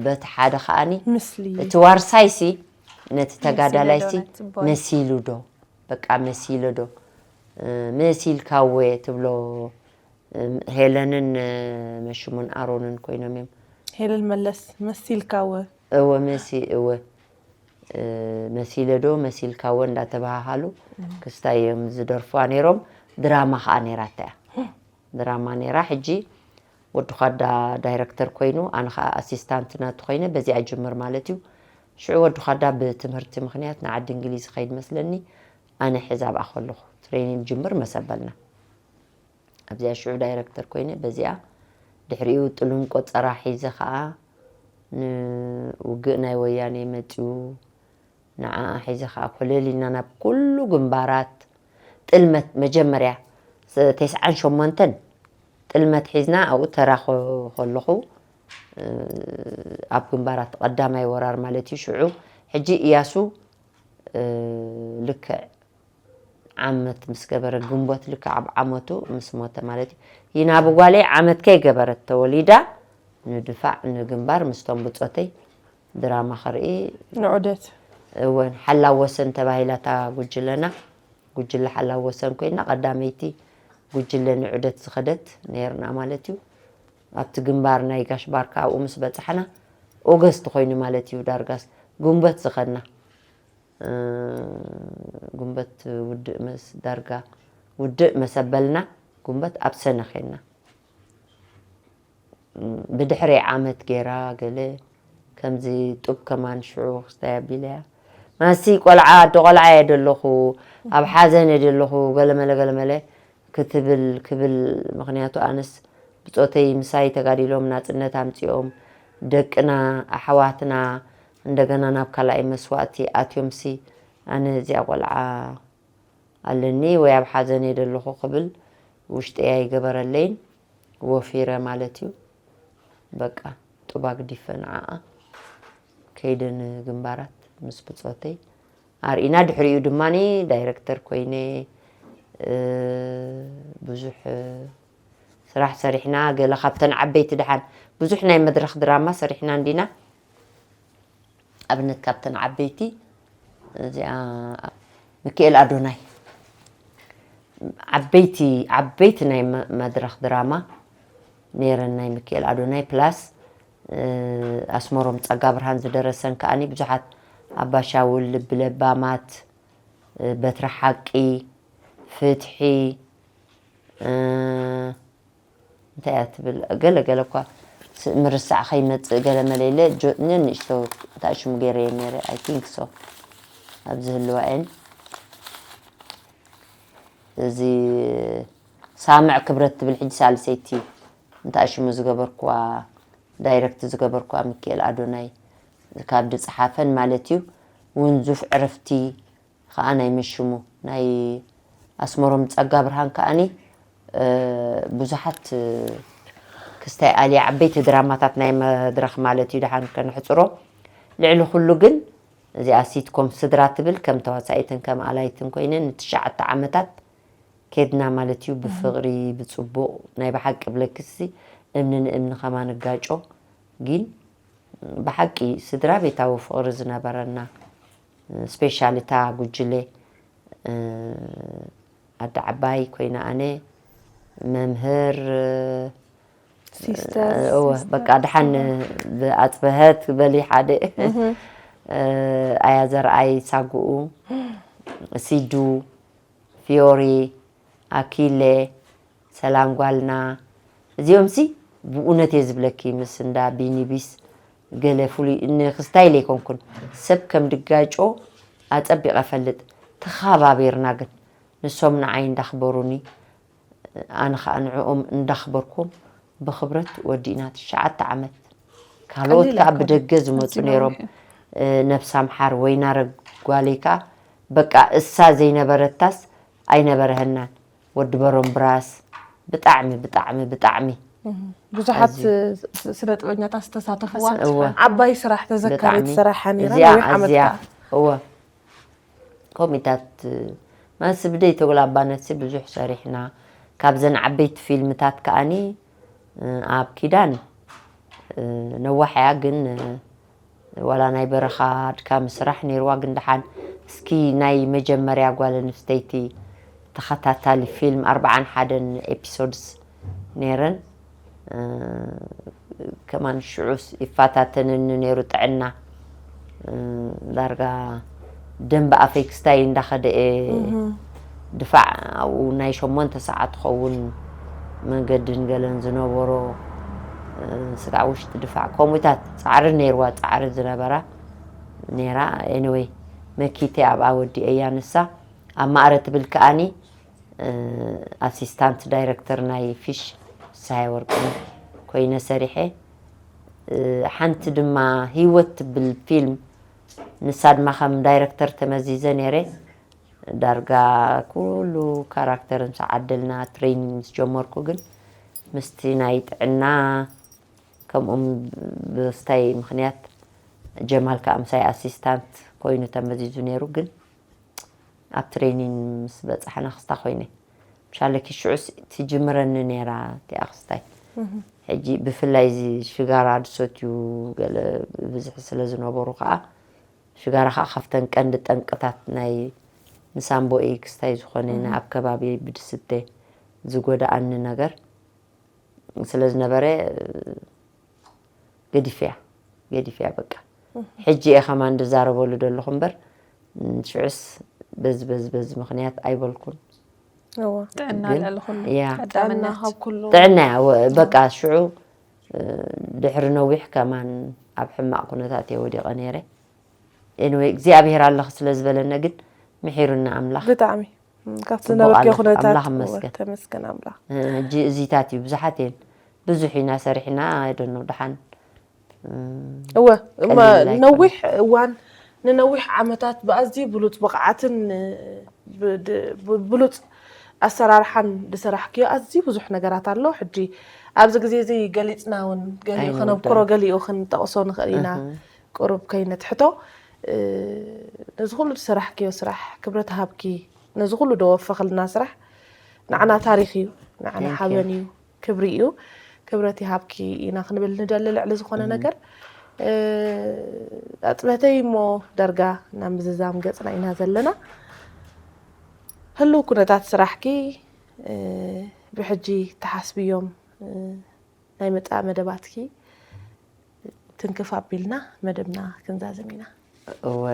በቲ ሓደ ከዓኒ ምስሊ እቲ ዋርሳይሲ ነቲ ተጋዳላይሲ መሲለ ዶ ናትባል። መሲሉ ዶ በቃ መሲለ ዶ መሲልካወ ትብሎ። ሄለንን መሽሙን ኣሮንን ኮይኖም እዮም። ሄለን መለስ መሲልካወ እወ መሲ እወ መሲለ ዶ መሲልካወ እንዳተባሃሃሉ ክስታይ እዮም ዝደርፉዋ ነይሮም። ድራማ ከዓ ነይራታ እያ። ድራማ ነይራ። ሕጂ ወዲ ኳዳ ዳይረክተር ኮይኑ ኣነ ከዓ ኣሲስታንት ናቱ ኮይነ በዚኣ ጅምር ማለት እዩ። ሽዑ ወዲ ኳዳ ብትምህርቲ ምክንያት ንዓዲ እንግሊዝ ኸይድ መስለኒ። ኣነ ሕዛብ ኣኸለኹ ትሬኒንግ ጅምር መሰበልና ኣብዚኣ ሽዑ ዳይረክተር ኮይነ በዚኣ ድሕሪኡ ጥሉም ቆፀራ ሒዘ ከዓ ንውግእ ናይ ወያኔ መፅኡ ንዓኣ ሒዘ ከዓ ኮለል ኢልና ናብ ኩሉ ግንባራት ጥልመት መጀመርያ ተስዓን ሸሞንተን ጥልመት ሒዝና ኣብኡ ተራ ከለኹ ኣብ ግንባራት ቀዳማይ ወራር ማለት እዩ። ሽዑ ሕጂ እያሱ ልክዕ ዓመት ምስ ገበረ ግንቦት ልክዕ ኣብ ዓመቱ ምስ ሞተ ማለት እዩ። ይናብ ጓለይ ዓመት ከይገበረት ተወሊዳ ንድፋዕ ንግንባር ምስቶም ብፆተይ ድራማ ክርኢ ንዑደት እወን ሓላው ወሰን ተባሂላ እታ ጉጅለና ጉጅለ ሓላው ወሰን ኮይና ቀዳመይቲ ጉጅለ ንዑደት ዝኸደት ነይርና ማለት እዩ። ኣብቲ ግንባር ናይ ጋሽ ባርካ ኣብኡ ምስ በፃሕና ኦገስት ኮይኑ ማለት እዩ ዳርጋስ ግንቦት ዝኸድና ግንበት ውድእ መስ ዳርጋ ውድእ መሰበልና ግንበት ኣብ ሰነ ኸና ብድሕሪ ዓመት ገይራ ገለ ከምዚ ጡብ ከማን ሽዑ ክስታይ ኣቢለያ ማሲ ቆልዓ ኣዶ ቆልዓ እየ ደለኹ ኣብ ሓዘን እየ ደለኹ ገለመለ ገለመለ ክትብል ክብል ምክንያቱ ኣነስ ብፆተይ ምሳይ ተጋዲሎም ናፅነት ኣምፂኦም ደቅና ኣሕዋትና እንደገና ናብ ካልኣይ መስዋእቲ ኣትዮም ሲ ኣነ እዚኣ ቆልዓ ኣለኒ ወይ ኣብ ሓዘን እየ ደለኹ ክብል ውሽጠይ ኣይገበረለይን ወፊረ ማለት እዩ። በቃ ጡብ ኣግዲፈ ንዓኣ ከይደ ንግንባራት ምስ ብፆተይ ኣርኢና ድሕሪኡ ድማ ዳይረክተር ኮይነ ብዙሕ ስራሕ ሰሪሕና ገለ ካብተን ዓበይቲ ድሓን ብዙሕ ናይ መድረክ ድራማ ሰሪሕና እንዲና ኣብነት ካብተን ዓበይቲ እዚኣ ሚካኤል ኣዶናይ ዓበይቲ ዓበይቲ ናይ መድረክ ድራማ ነይረን ናይ ሚካኤል ኣዶናይ ፕላስ ኣስመሮም ፀጋ ብርሃን ዝደረሰን ከዓኒ ብዙሓት ኣባሻውል ልቢ ለባማት በትሪ ሓቂ ፍትሒ እንታይ እያ ትብል ገለ ገለ እኳ ምርሳዕ ከይመፅእ ገለ መለ ኢለ ንእሽቶ እንታይ ሽሙ ገይረ እየ ነይረ I think so ኣብዚ ህልዋ እየን እዚ ሳምዕ ክብረት ትብል ሕጂ ሳልሰይቲ እንታይ ሽሙ ዝገበርኩዋ ዳይረክት ዝገበርኩዋ ሚካኤል ኣዶናይ ካብ ድፅሓፈን ማለት እዩ ውንዙፍ ዕርፍቲ ከዓ ናይ መሽሙ ናይ ኣስመሮም ፀጋ ብርሃን ከዓኒ ብዙሓት ክስታይ ኣልያ ዓበይቲ ድራማታት ናይ መድረክ ማለት እዩ ድሓን ከነሕፅሮ ልዕሊ ኩሉ ግን እዚኣ ሲትኮም ስድራ ትብል ከም ተዋሳኢትን ከም ኣላይትን ኮይነ ንትሽዓተ ዓመታት ኬድና ማለት እዩ ብፍቅሪ ብፅቡቅ ናይ ብሓቂ ብለክሲ እምኒ ንእምኒ ከማ ንጋጮ ግን ብሓቂ ስድራ ቤታዊ ፍቅሪ ዝነበረና ስፔሻል እታ ጉጅለ ኣደ ዓባይ ኮይና ኣነ መምህር ሲስተር እወ በቃ ድሓን ብኣፅበሀት በሊ ሓደ ኣያ ዘርኣይ ሳጉኡ ሲዱ፣ ፊዮሪ፣ ኣኪለ፣ ሰላም ጓልና፣ እዚኦምሲ ብእውነት እየ ዝብለኪ፣ ምስ እንዳ ቢኒቢስ ገለ ፍሉይ ንክስታይል ኣይኮንኩን፣ ሰብ ከም ድጋጮ ኣጸቢቐ ፈልጥ። ተኸባቢርና ግን ንሶም ንዓይ እንዳኽበሩኒ፣ ኣነ ኸኣ ንዕኦም እንዳኽበርኩም ብኽብረት ወዲእና ትሽዓተ ዓመት። ካልኦት ቀሊል ከኣ ኣይኮነን። ብደገ ዝመጹ ኣዝዩ ነይሮም። ነዊሕ እዩ። እ፣ ነብሳ ምሓር ወይናረ ጓለይ ከኣ በቃ እሳ ዘይነበረታስ ኣይነበረህናን። ወዲ በሮም ብራስ ብጣዕሚ፣ ብጣዕሚ፣ ብጣዕሚ ብዙሓት ኣዝዩ። ስ-፣ ስነ ጥበኛታት ዝተሳተፍዋ እወ። ዓባይ ስራሕ ተዘካሪት ብጣዕሚ። ስራሓ ነይራ፣ እዚኣ፣ ነዊሕ ዓመት እዚኣ፣ ከኣ። እወ። ኮሚታት ማንስ ብደይ ተጉላባነትሲ ብዙሕ ሰሪሕና። ካብዘን ዓበይቲ ፊልምታት ከኣኒ፣ እ፣ ኣብ ኪዳን፣ እ፣ ነዋሕ እያ፣ ግን፣ እ፣ ዋላ ናይ በረኻ ኣድካሚ ስራሕ ነይርዋ፣ ግን ደሓን እስኪ ናይ መጀመርያ ጓል ኣንስተይቲ ተኸታታሊ ፊልም ኣርብዓን ሓደን ኤፒሶድስ ነይረን። እ፣ ከማን ሽዑስ ይፈታተነኒ ነይሩ ጥዕና። እ፣ ዳርጋ ደም ብኣፈይ ክስታይ እንዳኸደ እየ እህ። ድፋዕ ኣብኡ ናይ ሸሞንተ ሰዓት ትኸውን መንገድን ገለን ዝነበሮ፣ እ፣ ስጋዕ ውሽጢ ድፋዕ ከምኡታት ጻዕሪ ነይርዋ፣ ጻዕሪ ዝነበራ ነይራ። ኤኒወይ መኪተ ኣብኣ ወዲኤያ ንሳ። ኣብ ማእረ ትብል ከኣኒ፣ እ፣ ኣሲስታንት ዳይረክተር ናይ ፊሽ ፍስሃየ ወርቅነህ ኮይነ ሰሪሐ። እ፣ ሓንቲ ድማ ህይወት ትብል ፊልም፣ ንሳ ድማ ከም ዳይረክተር ተመዚዘ ነይረ። ዳርጋ ኩሉ ካራክተር ምስ ዓደልና ትሬኒንግ ምስ ጀመርኩ ግን ምስቲ ናይ ጥዕና ከምኡም ብስታይ ምኽንያት ጀማል ከኣ ምሳይ ኣሲስታንት ኮይኑ ተመዚዙ ነይሩ። ግን ኣብ ትሬኒን ምስ በጻሕና ክስታ ኮይነ። ምሻለኪ ሽዑስ ትጅምረኒ ነይራ እቲኣ ክስታይ። እህ። ሕጂ ብፍላይ እዚ ሽጋራ ዝሰትዩ ገለ ብብዝሒ ስለ ዝነበሩ ከኣ፣ ሽጋራ ከኣ ካብተን ቀንዲ ጠንቅታት ናይ ንሳምቦኤ ክስታይ ዝኾነ፣ እህ። ኣብ ከባቢ ብድስተ ዝጎድኣኒ ነገር ስለ ዝነበረ፣ ገዲፈያ፣ ገዲፈያ በቃ። እህ። ሕጂ እየ ከማን ዝዛረበሉ ዘለኹ እምበር፣ ሽዑስ በዚ፣ በዚ፣ በዚ ምኽንያት ኣይበልኩን። እወ። ጥዕና ግን ልዕሊ ኩሉ። ያ። ጥዕና ቀዳምነት። ካብ ኩሉ። ጥዕና እያ፣ ወ-፣ እወ። በቃ ሽዑ፣ እ፣ ድሕሪ ነዊሕ ከማን ኣብ ሕማቕ ኩነታት እየ ወዲቐ ነይረ። ኤኒወይ እግዚኣብሔር ኣለኺ ስለ ዝበለነ ግን ምሒሩና ኣምላኽ። ብጣዕሚ። እም፣ ካብቲ ጽቡቕ ዝነበርክዮ ኣለኺ። ኩነታት ኣምላኽ እወ፣ ይመስገን። ተመስገን ኣምላኽ። እ፣ ሕጂ እዚታት እዩ፣ ብዙሓት እየን። ብዙሕ ኢና ሰሪሕና፣ I don't know፣ ደሓን፣ እም፣ እወ፣ እማ-፣ ቀሊል ኣይኮነን። ነዊሕ እዋን፣ ንነዊሕ ዓመታት ብኣዝዩ ብሉጽ ብቕዓትን፣ ብ-፣ ድ-፣ ብ-፣ ብሉጽ ኣሰራርሓን ዝሰራሕክዮ ኣዝዩ ብዙሕ ነገራት ኣሎ። ሕጂ ኣብዚ ግዜ እዚ ገሊጽና እውን ገሊኡ ኣይንውድኦን። ከነብክሮ፣ ገሊኡ ክንጠቕሶ ንኽእል ኢና። እህ። ቁሩብ ከይነትሕቶ፣ እ፣ ነዚ ኩሉ ዝሰራሕክዮ ስራሕ ክብረት ሃብኪ፣ ነዚ ኩሉ ደወፈኽልና ስራሕ ንዓና ታሪኽ እዩ፣ ንዓና Thank you። ሓበን እዩ፣ ክብሪ እዩ። ክብረት ይሃብኪ ኢና ክንብል ንደሊ ልዕሊ ዝኾነ እም። ነገር። እ፣ ኣጽበተይ እሞ ዳርጋ ናብ ምዝዛም ገጽና ኢና ዘለና። ህሉው ኩነታት ስራሕኪ፣ እ፣ ብሕጂ ትሓስብዮም፣ እ፣ ናይ መጻኢ መደባትኪ ትንክፍ ኣቢልና መደብና ክንዛዝም ኢና። እወ፣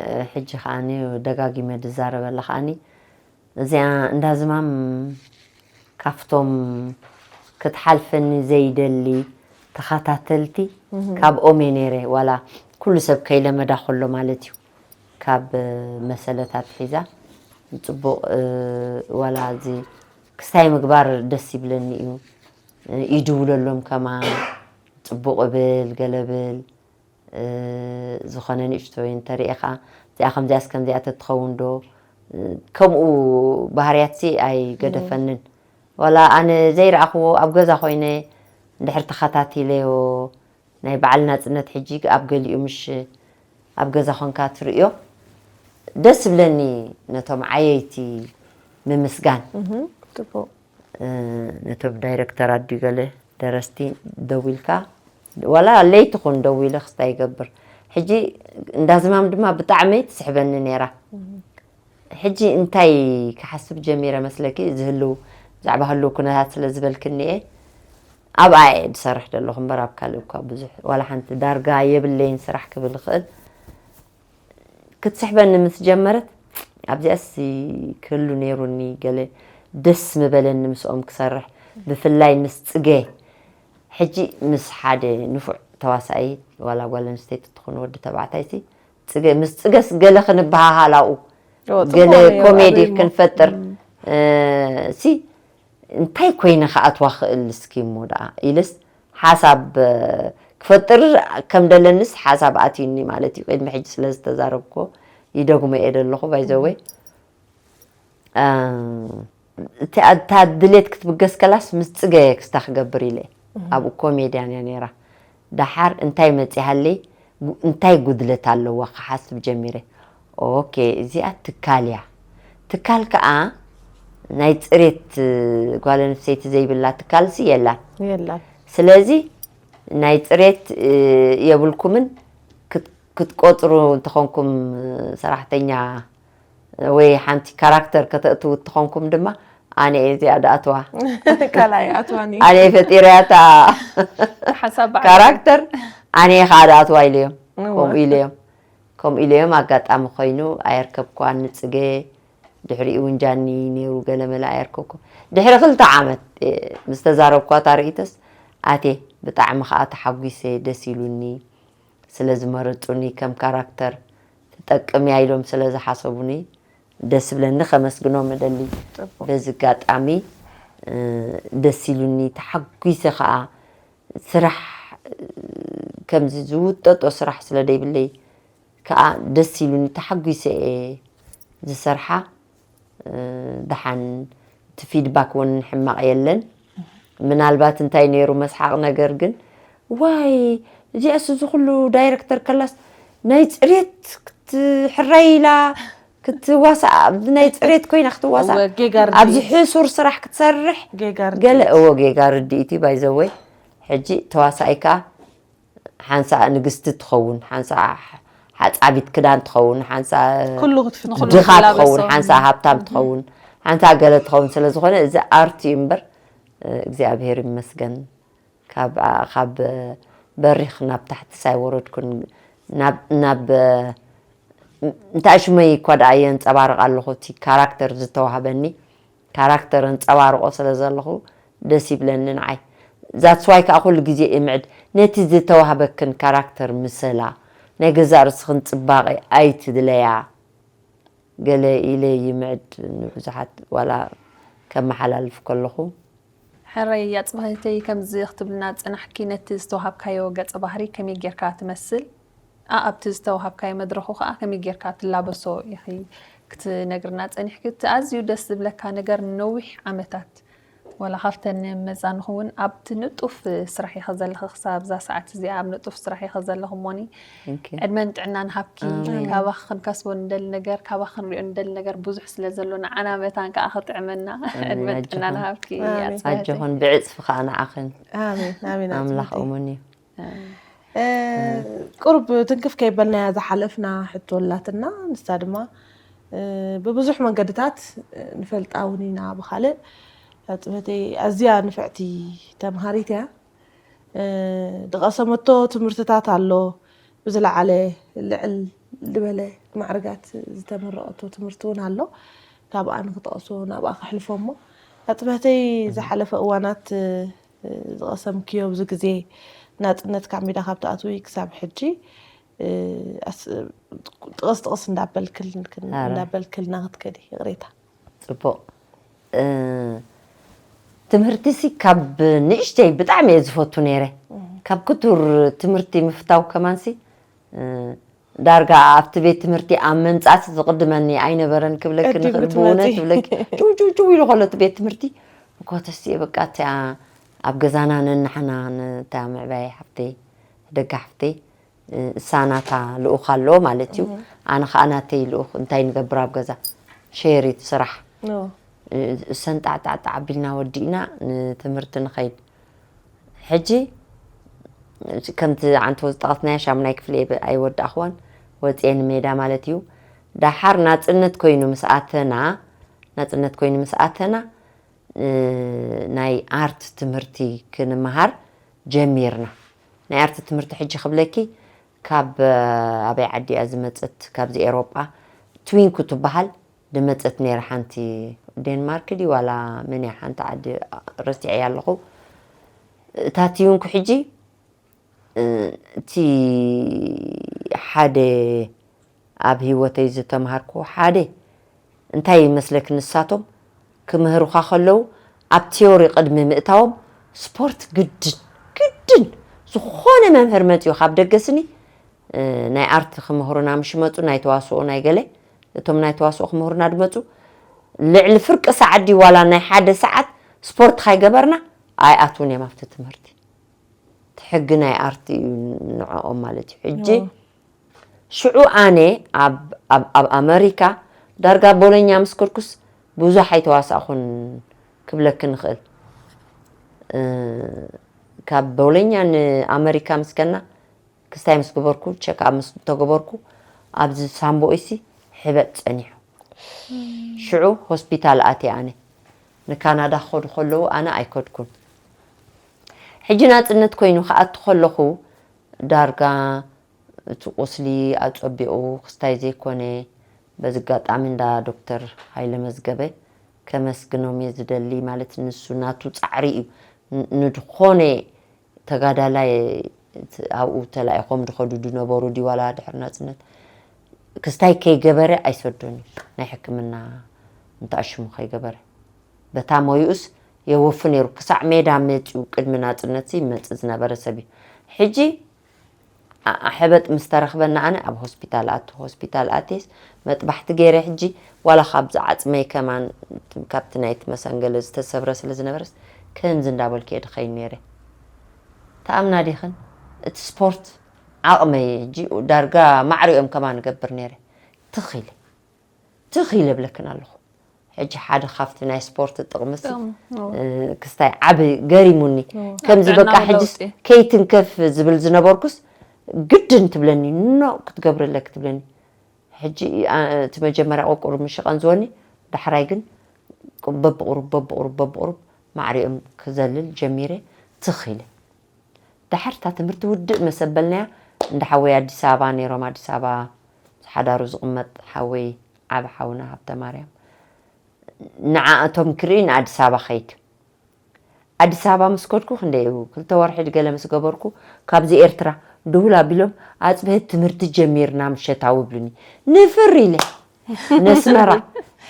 እ፣ ሕጂ ከኣኒ ደጋጊመ ድዛረበላ ከኣኒ እዚኣ እንዳ ዝማም ካብቶም ክትሓልፈኒ ዘይደሊ ተኸታተልቲ እህ። ካብኦም እየ ነይረ። ዋላ ኩሉ ሰብ ከይለመዳ ከሎ ማለት እዩ። ካብ መሰለታት ሒዛ ጽቡቕ፣ እ፣ ዋላ እዚ ክስታይ ምግባር ደስ ይብለኒ እዩ። እ፣ ይድውለሎም ከማን ጽቡቕ እብል፣ ገለ እብል። እ፣ ዝኾነ ንእሽቶይ እንተሪኤኻ፣ እዚኣ ከምዚኣስ ከምዚኣ ተትኸውን ዶ? እ፣ ከምኡ ባህርያትሲ ኣይገደፈንን። ዋላ ኣነ ዘይረኣኽዎ ኣብ ገዛ ኮይነ እንድሕር ተኸታቲለዮ፣ ናይ በዓል ናጽነት ሕጂ ኣብ ገሊኡ ምሽ ኣብ ገዛ ኮንካ ትርእዮ፣ ደስ ዝብለኒ ነቶም ዓየይቲ ምምስጋን። እህ፣ ጽቡቕ። እ፣ ነቶም ዳይረክተራት ድዩ ገለ ደረስቲ ደዊልካ፣ ዋላ ለይቲ ኹን ደዊለ ክስታይ ይገብር። ሕጂ እንዳ ዝማም ድማ ብጣዕሚ ትስሕበኒ ነይራ። እህ። ሕጂ እንታይ ክሓስብ ጀሚረ መስለኪ? እዚ ህልው፣ ብዛዕባ ህልው ኩነታት ስለ ዝበልክኒ እየ። ኣብኣ እየ ዝሰርሕ ዘለኹ እምበር ኣብ ካልእ እኳ ብዙሕ ዋላ ሓንቲ ዳርጋ የብለይን ስራሕ ክብል እኽእል። ክትስሕበኒ ምስ ጀመረት፣ ኣብዚኣስ ክህሉ ነይሩኒ፣ ገለ ደስ ምበለኒ ምስኦም ክሰርሕ፣ ብፍላይ ምስ ጽገ። ሕጂ ምስ ሓደ ንፉዕ ተዋሳኣይ፣ ዋላ ጓል ኣንስተይቲ ትኹን ወዲ ተባዕታይ ሲ፣ ጽገ፣ ምስ ጽገስ ገለ ክንበሃሃል ኣብኡ፣ ኦ፣ ጽቡቕ ገለ እዩ፣ ኮሜዲ ኣበይ እሞ? ክንፈጥር፣ እ፣ ሲ፣ እንታይ ኮይነ ክኣትዋ ክእል እስኪ እሞ ደኣ ኢልስ ሓሳብ፣ እ፣ ክፈጥር ከም ደለንስ ሓሳብ ኣትዩኒ ማለት እዩ። ቅድሚ ሕጂ ስለ ዝተዛረብኩ ይደግሞ እየ ደለኹ፣ ባይዘወይ። እ፣ እቲ፣ እታ ድሌት ክትብገስ ከላስ ምስ ጽገ ክስታ ክገብር ኢለ እየ። ኣብኡ ኮሜድያን እያ ነይራ። ደሓር እንታይ መጺሃለይ፣ ጉ-፣ እንታይ ጉድለት ኣለዋ ክሓስብ ጀሚረ። ኦኬ፣ እዚኣ ትካል እያ። ትካል ከኣ ናይ ጽሬት፣ እ፣ ጓል ኣንስተይቲ ዘይብላ ትካልሲ የላን። የላን። ስለዚ ናይ ጽሬት፣ እ፣ የብልኩምን። ክት-፣ ክትቆጽሩ እንተኾንኩም፣ እ፣ ሰራሕተኛ ወይ ሓንቲ ካራክተር ከተእትዉ እትኾንኩም ድማ፣ ኣነ እየ እዚኣ ድኣትዋ። ካልኣይ ኣትዋኒ። ኣነ እየ ፈጢረያ እታ ሓሳብ በዓል። ካራክተር፣ ኣነ እየ ከዓ ድኣትዋ ኢለዮም። እወ። ከምኡ ኢለዮም። ከምኡ ኢለዮም። ኣጋጣሚ ኮይኑ ኣየርከብኳን ንጽገ። ድሕሪኡ እውን ጃኒ ነይሩ፣ ገለመለ ኣየርከብኩ። ድሕሪ ክልተ ዓመት፣ እ፣ ምስ ተዛረብኳ እታ ርእይቶስ፣ ኣትየ ብጣዕሚ ከዓ ተሓጒሰ፣ ደስ ኢሉኒ። ስለ ዝመረጹኒ፣ ከም ካራክተር ትጠቅም እያ ኢሎም ስለ ዝሓሰቡኒ፣ ደስ ይብለኒ፣ ከመስግኖም እደሊ። ጽቡቅ። በዚ ኣጋጣሚ፣ እ፣ ደስ ኢሉኒ፣ ተሓጒሰ ከኣ። ስራሕ፣ እ፣ ከምዚ ዝውጠጦ ስራሕ ስለ ደይብለይ ከኣ ደስ ኢሉኒ፣ ተሓጒሰ እየ ዝሰርሓ። እ፣ ደሓን፣ እቲ ፊድባክ እውን ሕማቕ የለን። ምናልባት እንታይ ነይሩ መስሓቕ ነገር ግን፣ ዋይ፣ እዚኣስ እዚ ኩሉ ዳይረክተር ከላስ ናይ ጽሬት ክትሕረይ ኢላ ክትዋሳእ፣ ኣብዚ ናይ ጽሬት ኮይና ክትዋሳእ፣ እወ፣ ጌጋ ርድኢት። ኣብዚ ሕሱር ስራሕ ክትሰርሕ፣ ጌጋ ርድኢት። ገለ፣ እወ፣ ጌጋ ርድኢት እዩ፣ ባይዘወይ። ሕጂ ተዋሳኣይ ከኣ ሓንሳእ ንግስቲ ትኸውን፣ ሓንሳእ ሓ-፣ ሓጻቢት ክዳን ትኸውን፣ ሓንሳእ ኩሉ ክትፍትን ድኻ ትላበሶ። ትኸውን፣ ሓንሳእ ሃብታም ትኸውን፣ ሓንሳእ ገለ ትኸውን። ስለ ዝኾነ እዚ ኣርት እዩ እምበር፣ እ፣ እግዚኣብሔር ይመስገን። ካብ፣ ካብ በሪኽ ናብ ታሕቲ ሳይወረድኩን፣ ናብ፣ ናብ፣ እንታይ ሽመይ እኳ ደኣ የንጸባርቕ ኣለኹ፣ እቲ ካራክተር ዝተዋህበኒ። ካራክተር ኣንጸባርቖ ስለ ዘለኹ ደስ ይብለኒ ንዓይ። That's why ከኣ ኩሉ ግዜ እምዕድ ነቲ ዝተዋህበክን ካራክተር ምሰላ፣ ናይ ገዛእ ርእስኽን ጽባቐ ኣይትድለያ ገለ ኢለ ይምዕድ ንብዙሓት ዋላ ከመሓላልፍ ከለኹ። ሕራይ ኣጽብሃይተይ ከምዚ ክትብልና ዝጸናሕኪ ነቲ ዝተዋሃብካዮ ገጸ ባህሪ ከመይ ጌርካ ትመስል? ኣብቲ ዝተዋሃብካዮ መድረኹ ከኣ ከመይ ጌርካ ትላበሶ ኢኺ ክትነግርና ጸኒሕኪ። እቲ ኣዝዩ ደስ ዝብለካ ነገር ንነዊሕ ዓመታት ዋላ ካብተን መዛንኹ እውን ኣብቲ ንጡፍ ስራሕ ኢኺ ዘለኺ፣ ክሳብ እዛ ሰዓት እዚኣ ኣብ ንጡፍ ስራሕ ኢኺ ዘለኺ እሞኒ። Thank you። ዕድመን ጥዕናን ሃብኪ። ኣሜን። ካባኺ ክንከስቦ ንደሊ ነገር፣ ካባኺ ክንሪኦ ንደሊ ነገር ብዙሕ ስለ ዘሎ ንዓና መታን ከኣ ክጥዕመና። ኣሜን። ዕድመን ጥዕናን ኣጆኹም። ሃብኪ። ኣሜን። ኣጽብሃይተይ። ኣጆኹን ብዕጽፊ ከኣ ንዓኽን። ኣሜን፣ ኣሜን፣ ኣምላኽ ኣጽብሃይተይ። እሙን እዩ። እ፣ ቁሩብ ትንክፍ ከይበልናያ ዝሓለፍና ሕቶ ኣላትና፣ ንሳ ድማ፣ እ፣ ብብዙሕ መንገድታት፣ እ፣ ንፈልጣ እውን ኢና። ብኻልእ፣ ኣጽብህተይ ኣዝያ ንፍዕቲ ተምሃሪት እያ። እ፣ ዝቐሰመቶ ትምህርትታት ኣሎ፣ ብዝለዓለ ልዕል ዝበለ ማዕርጋት ዝተመረቐቶ ትምህርቲ እውን ኣሎ። ካብኣ ንክጠቕሶ ናብኣ ከሕልፎ እሞ፣ ኣጽብህተይ፣ ዝሓለፈ እዋናት፣ እ፣ ዝቐሰምክዮ ኣብዚ ግዜ ናጽነት ካሚዳ ካብ ትኣትዊ ክሳብ ሕጂ፣ እ፣ ኣስ-፣ ጥቕስ ጥቕስ እንዳበልክል-፣ ኣረ። እንዳበልክልና ክትከዲ፣ ይቕሬታ። ጽቡቕ። እ፣ ትምህርቲሲ ካብ ንእሽተይ ብጣዕሚ እየ ዝፈቱ ነይረ። እም። ካብ ክቱር ትምህርቲ ምፍታው ከማንሲ፣ እ፣ ዳርጋ ኣብቲ ቤት ትምህርቲ ኣብ ምምጻእሲ ዝቕድመኒ ኣይነበረን ክብለኪ ቀዲሙ ንኽእል፣ ክትመጺ። ብእውነት ክብለኪ። ጭው፣ ጭው፣ ጭው ኢሉ ከሎ እቲ ቤት ትምህርቲ፣ እኮ ተስኤ በቃ እቲኣ ኣብ ገዛና ነንሕና ነታ ምዕባይ ሓፍተይ፣ ደጋ ሓፍተይ፣ እሳ ናታ ልኡኽ ኣለዎ ማለት እዩ። እህ። ኣነ ኸኣ ናተይ ልኡኽ እንታይ ንገብር ኣብ ገዛ? ሸሪት ስራሕ። ኖ። እሰን ጣዕጣዕጣዕ ኣቢልና ወዲእና ንትምህርቲ ንኸይድ። ሕጂ ከምቲ ዓንተቦ ዝጠቐስናዮ ሻሙናይ ክፍሊ ኣይበ-፣ ኣይወዳእኽዎን፣ ወፅየ ንሜዳ ማለት እዩ። ደሓር ናፅነት ኮይኑ ምስ ኣተና፣ ናፅነት ኮይኑ ምስ ኣተና፣ እ፣ ናይ ኣርት ትምህርቲ ክንመሃር ጀሚርና። ናይ ኣርት ትምህርቲ ሕጂ ክብለኪ ካብ፣ እ፣ ኣበይ ዓዲ እያ ዝመፀት? ካብዚ ኤሮጳ ትዊንኩ ትበሃል ድመጸት ነይራ ሓንቲ ዴንማርክ ድዩ ዋላ መን እያ ሓንቲ ዓዲ ረሲዐያ ኣለኹ። እታ ትዩንኩ ሕጂ፣ እ፣ እቲ ሓደ ኣብ ህይወተይ ዝተምሃርኩዎ ሓደ እንታይ ይመስለክ፣ ንሳቶም ክምህሩኻ ከለዉ ኣብ ቲዮሪ ቅድሚ ምእታዎም ስፖርት ግድን፣ ግድን ዝኾነ መምህር መጺኡ ካብ ደገስኒ፣ እ፣ ናይ ኣርት ክምህሩና ምሽ መጹ፣ ናይ ተዋስኦ ናይ ገለ፣ እቶም ናይ ተዋስኦ ክምህሩና ድመጹ፣ ልዕሊ ፍርቂ ሰዓት ድዩ ዋላ ናይ ሓደ ሰዓት ስፖርት ካይገበርና ኣይኣትዉን እዮም ኣብቲ ትምህርቲ። እቲ ሕጊ ናይ ኣርት እዩ ንዕኦም ማለት እዩ። ሕጂ ሽዑ ኣነ ኣብ፣ ኣብ፣ ኣብ ኣመሪካ ዳርጋ ቦሎኛ ምስ ከድኩስ ብዙሕ ኣይተዋሳእኹን ክብለኪ ንኽእል። እ፣ ካብ ቦሎኛ ንኣመሪካ ምስ ከና ክስታይ ምስ ገበርኩ፣ ቸክ ኣፕ ምስ ተገበርኩ፣ ኣብዚ ሳምቦኢሲ ሕበጥ ጸኒሑ። ሽዑ ሆስፒታል ኣትየ ኣነ። ንካናዳ ክኸዱ ከለዉ ኣነ ኣይከድኩን። ሕጂ ናጽነት ኮይኑ ክኣቱ ከለኹ ዳርጋ እቲ ቁስሊ ኣጸቢቑ ክስታይ ዘይኮነ፣ በዚ ኣጋጣሚ እንዳ ዶክተር ሃይለ መዝገበ ከመስግኖም እየ ዝደሊ። ማለት ንሱ ናቱ ጻዕሪ እዩ። ን-፣ ንድኾነ ተጋዳላይ እቲ ኣብኡ ተላኢኾም ድኸዱ ድነበሩ ድዩ ዋላ ድሕሪ ናጽነት ክስታይ ከይገበረ ኣይሰዶን እዩ። ናይ ሕክምና እንተኣሽሙ ከይገበረ በታ ሞይኡስ የወፉ ነይሩ። ክሳዕ ሜዳ መጺኡ ቅድሚ ናጽነት ይመጽእ ዝነበረ ሰብ እዩ። ሕጂ ኣ-፣ ሕበጥ ምስ ተረኽበና ኣነ ኣብ ሆስፒታል ኣቱ፣ ሆስፒታል ኣትየስ መጥባሕቲ ገይረ። ሕጂ ዋላ ካብዚ ዓጽመይ ከማን ካብቲ ናይቲ መሰንገለ ዝተሰብረ ስለ ዝነበረስ ከምዚ እንዳበልኩ እየ ድኸይድ ነይረ። ተኣምና ዲኽን? እቲ ስፖርት ዓቕመይ ሕጂ ዳርጋ ማዕሪኦም ከማን እገብር ነይረ። ትኽ ኢለ፣ ትኽ ኢለ እብለክን ኣለኹ። ሕጂ ሓደ ካብቲ ናይ ስፖርት ጥቕምሲ፣ ጥቕሚ፣ እዎ። እ፣ ክስታይ ዓቢ ገሪሙኒ። እዎ። ከምዚ ኣብ በቃ ጥዕና ሕጅስ ለውጢ። ከይትንከፍ ዝብል ዝነበርኩስ ግድን ትብለኒ፣ ኖ ክትገብሪ ኣለኪ ትብለኒ። ሕጂ፣ ኣ፣ እቲ መጀመርያ ቁሩብ ምሽ ቀንዝወኒ፣ ዳሕራይ ግን በብቑሩብ፣ በብቑሩብ፣ በብቑሩብ ማዕሪኦም ክዘልል ጀሚረ፣ ትኽ ኢለ። ዳሕር እታ ትምህርቲ ውድእ መሰበልናያ፣ እንዳ ሓወይ ኣዲስ ኣበባ ነይሮም፣ ኣዲስ ኣበባ ምስ ሓዳሩ ዝቕመጥ ሓወይ፣ ዓቢ ሓውና ሃብተ ማርያም፣ ንዓኣቶም ክርኢ ንኣዲስ ኣበባ ኸይድ። ኣዲስ ኣበባ ምስ ከድኩ ክንደይ እዩ፣ ክልተ ወርሒ ድገለ ምስ ገበርኩ፣ ካብዚ ኤርትራ ድውል ኣቢሎም፣ "ኣጽብህት ትምህርቲ ጀሚርና ምሸታዊ" ብሉኒ። ንፍር ኢለ፣ ነስመራ።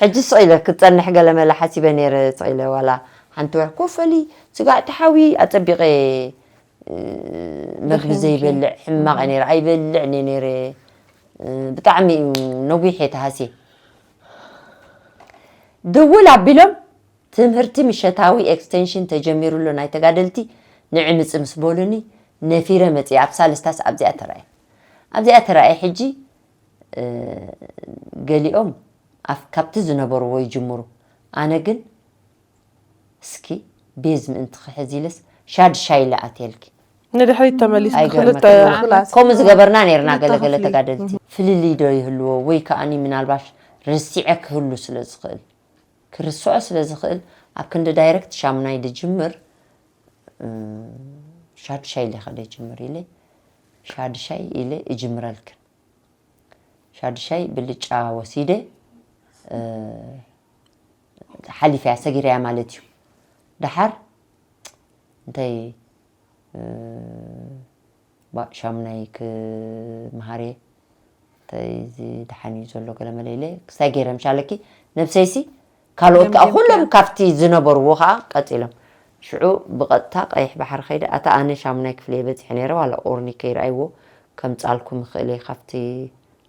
ሕጂ ስቕ ኢለ ክጸንሕ ገለ መለ ሓሲበ ነይረ፣ ስቕ ኢለ ዋላ ሓንቲ ወርሒ ኮፈሊ፣ ስጋዕ ተሓዊ ኣጸቢቐ፣ እ፣ መግቢ ደኺምኪ። ዘይበልዕ ሕማቕ እየ ነይረ፣ ኣይበልዕን እየ ነይረ። እ፣ ብጣዕሚ እዩ ነዊሕ እየ ተሃስየ። ድውል ኣቢሎም፣ "ትምህርቲ ምሸታዊ ኤክስቴንሽን ተጀሚሩ ኣሎ ናይ ተጋደልቲ፣ ንዒ ምጺ" ምስ በሉኒ፣ ነፊረ መጺአ። ኣብ ሳልስታስ ኣብዚኣ ተራእየ። ኣብዚኣ ተራእየ። ሕጂ፣ እ፣ ገሊኦም ኣፍ-፣ ካብቲ ዝነበርዎ ይጅምሩ። ኣነ ግን፣ እስኪ ቤዝ ምእንቲ ክሕዝ ኢለስ ሻድሻይ ኢለ ኣትየልኪ። ንድሕሪት ተመሊስኪ ኣይገርመክን? ክልተ ክላስ። ከምኡ ዝገበርና ነይርና ክልተ ገለገለ ክፍሊ። ተጋደልቲ። ፍልልይ ዶ ይህልዎ? ወይ ከኣኒ ምናልባሽ ረሲዐ ክህሉ ስለ ዝኽእል፣ ክርስዖ ስለ ዝኽእል፣ ኣብ ክንዲ ዳይረክት ሻሙናይ ድጅምር፣ እም፣ ሻድሻይ ኢለ ከደ ይጅምር ኢለ፣ ሻድሻይ ኢለ ይጅምረልክን። ሻድሻይ ብልጫ ወሲደ፣ እ፣ ሓሊፈያ፣ ሰጊረያ ማለት እዩ። ደሓር እንታይ፣ እ፣ ባ-፣ ሻሙናይ ክመሃር እየ፣ እንታይ እዚ ደሓን እዩ ዘሎ ገለ መለ ኢለ፣ ክስታይ ገይረ ምሻለኪ፣ ነብሰይሲ ካልኦት ከዓ ደምዲምክያ። ኩሎም ካብቲ ዝነበርዎ ከዓ ቀጺሎም። ሽዑ ብቐጥታ ቀይሕ ባሕሪ ከይደ፣ ኣታ ኣነ ሻሙናይ ክፍሊ እየ በጺሐ ነይረ፣ ዋላ ኦርኒ ከይረኣይዎ ከምጻልኩም ይኽእል እየ ካብቲ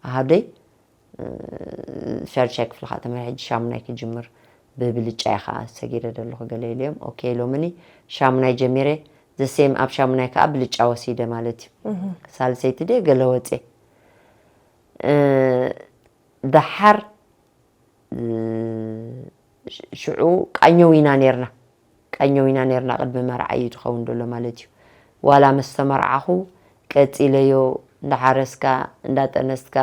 ኣሃደይ። እ፣ ሻድሻይ ክፍሊ ከዓ ተመሪሐ፣ ሕጂ ሻሙናይ ክጅምር ብብልጫ እየ ከዓ ሰጊረ ዘለኹ ገለ ኢለዮም። ኦኬ ኢሎምኒ፣ ሻሙናይ ጀሚረ፣ ዘሴም ኣብ ሻሙናይ ከዓ ብልጫ ወሲደ ማለት እዩ። እህ። ሳልሰይቲ ድየ ገለ ወፅየ። እ፣ ደሓር፣ እ፣ ሽ-፣ ሽዑ ቃኘው ኢና ነይርና። ቃኘው ኢና ነይርና፣ ቅድሚ መርዓ እዩ ዝኸውን ዘሎ ማለት እዩ። ዋላ ምስ ተመርዓኹ ቀጺለዮ፣ እንዳሓረስካ፣ እንዳጠነስካ፣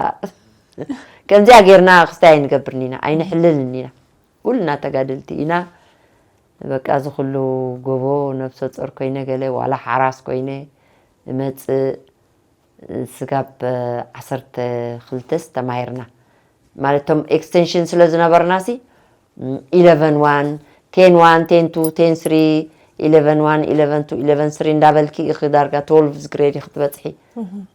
ከምዚኣ ጌርና ክስታይ ኣይንገብርን ኢና፣ ኣይንሕልልን ኢና። ኩልና ተጋደልቲ ኢና። በቃ፣ እዚ ኩሉ ጎቦ ነብሰ ጾር ኮይነ ገለ፣ ዋላ ሓራስ ኮይነ እመጽእ፣ ስጋብ ዓሰርተ ክልተስ ተማሂርና። ማለት እቶም ኤክስቴንሽን ስለ ዝነበርና ሲ ኢለቨን ዋን፣ ቴን ዋን፣ ቴን ቱ፣ ቴን ስሪ፣ ኢለቨን ዋን፣ ኢለቨን ቱ፣ ኢለቨን ስሪ እንዳበልኪ ኢኺ ዳርጋ ትወልቭዝ ግሬድ ኢኺ ትበፅሒ።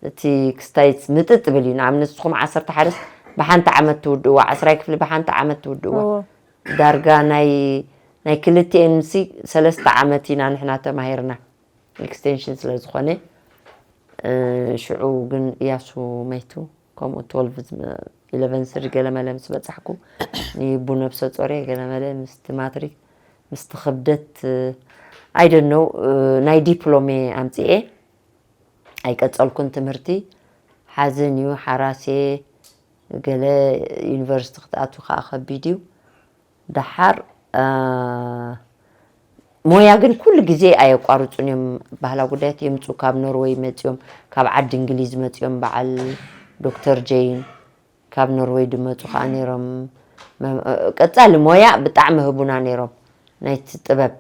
እቲ ክስታይ ምጥጥ ብል እዩ። ንኣብነት ንስኹም ዓሰርተ ሓደስ ብሓንቲ ዓመት ትውድእዋ፣ ዓስራይ ክፍሊ ብሓንቲ ዓመት ትውድእዋ። ዳርጋ ናይ ናይ ክልቲኤን ሲ ሰለስተ ዓመት ኢና ንሕና ተማሂርና። ኤክስቴንሽን ስለ ዝኾነ ሽዑ ግን እያሱ መይቱ። ከምኡ ትወልቭ ኢለቨን ስሪ ገለመለ ምስ በጻሕኩ ንይቡ ነብሰ ጾር እየ። ገለመለ ምስቲ ማትሪክ ምስቲ ክብደት ኣይደነው ናይ ዲፕሎሜ ኣምፅኤ ኣይቀጸልኩን ትምህርቲ። ሓዘን እዩ፣ ሓራሴ ገለ ዩኒቨርሲቲ ክትኣቱ ከዓ ከቢድ እዩ። ደሓር ሞያ ግን ኩሉ ግዜ ኣየቋርፁን እዮም። ባህላዊ ጉዳያት የምፁ ካብ ኖርወይ መፂኦም፣ ካብ ዓዲ እንግሊዝ መፂኦም፣ በዓል ዶክተር ጀይን ካብ ኖርወይ ድመፁ ከዓ ነይሮም። ቀፃሊ ሞያ ብጣዕሚ ህቡና ነይሮም ናይቲ ጥበብ።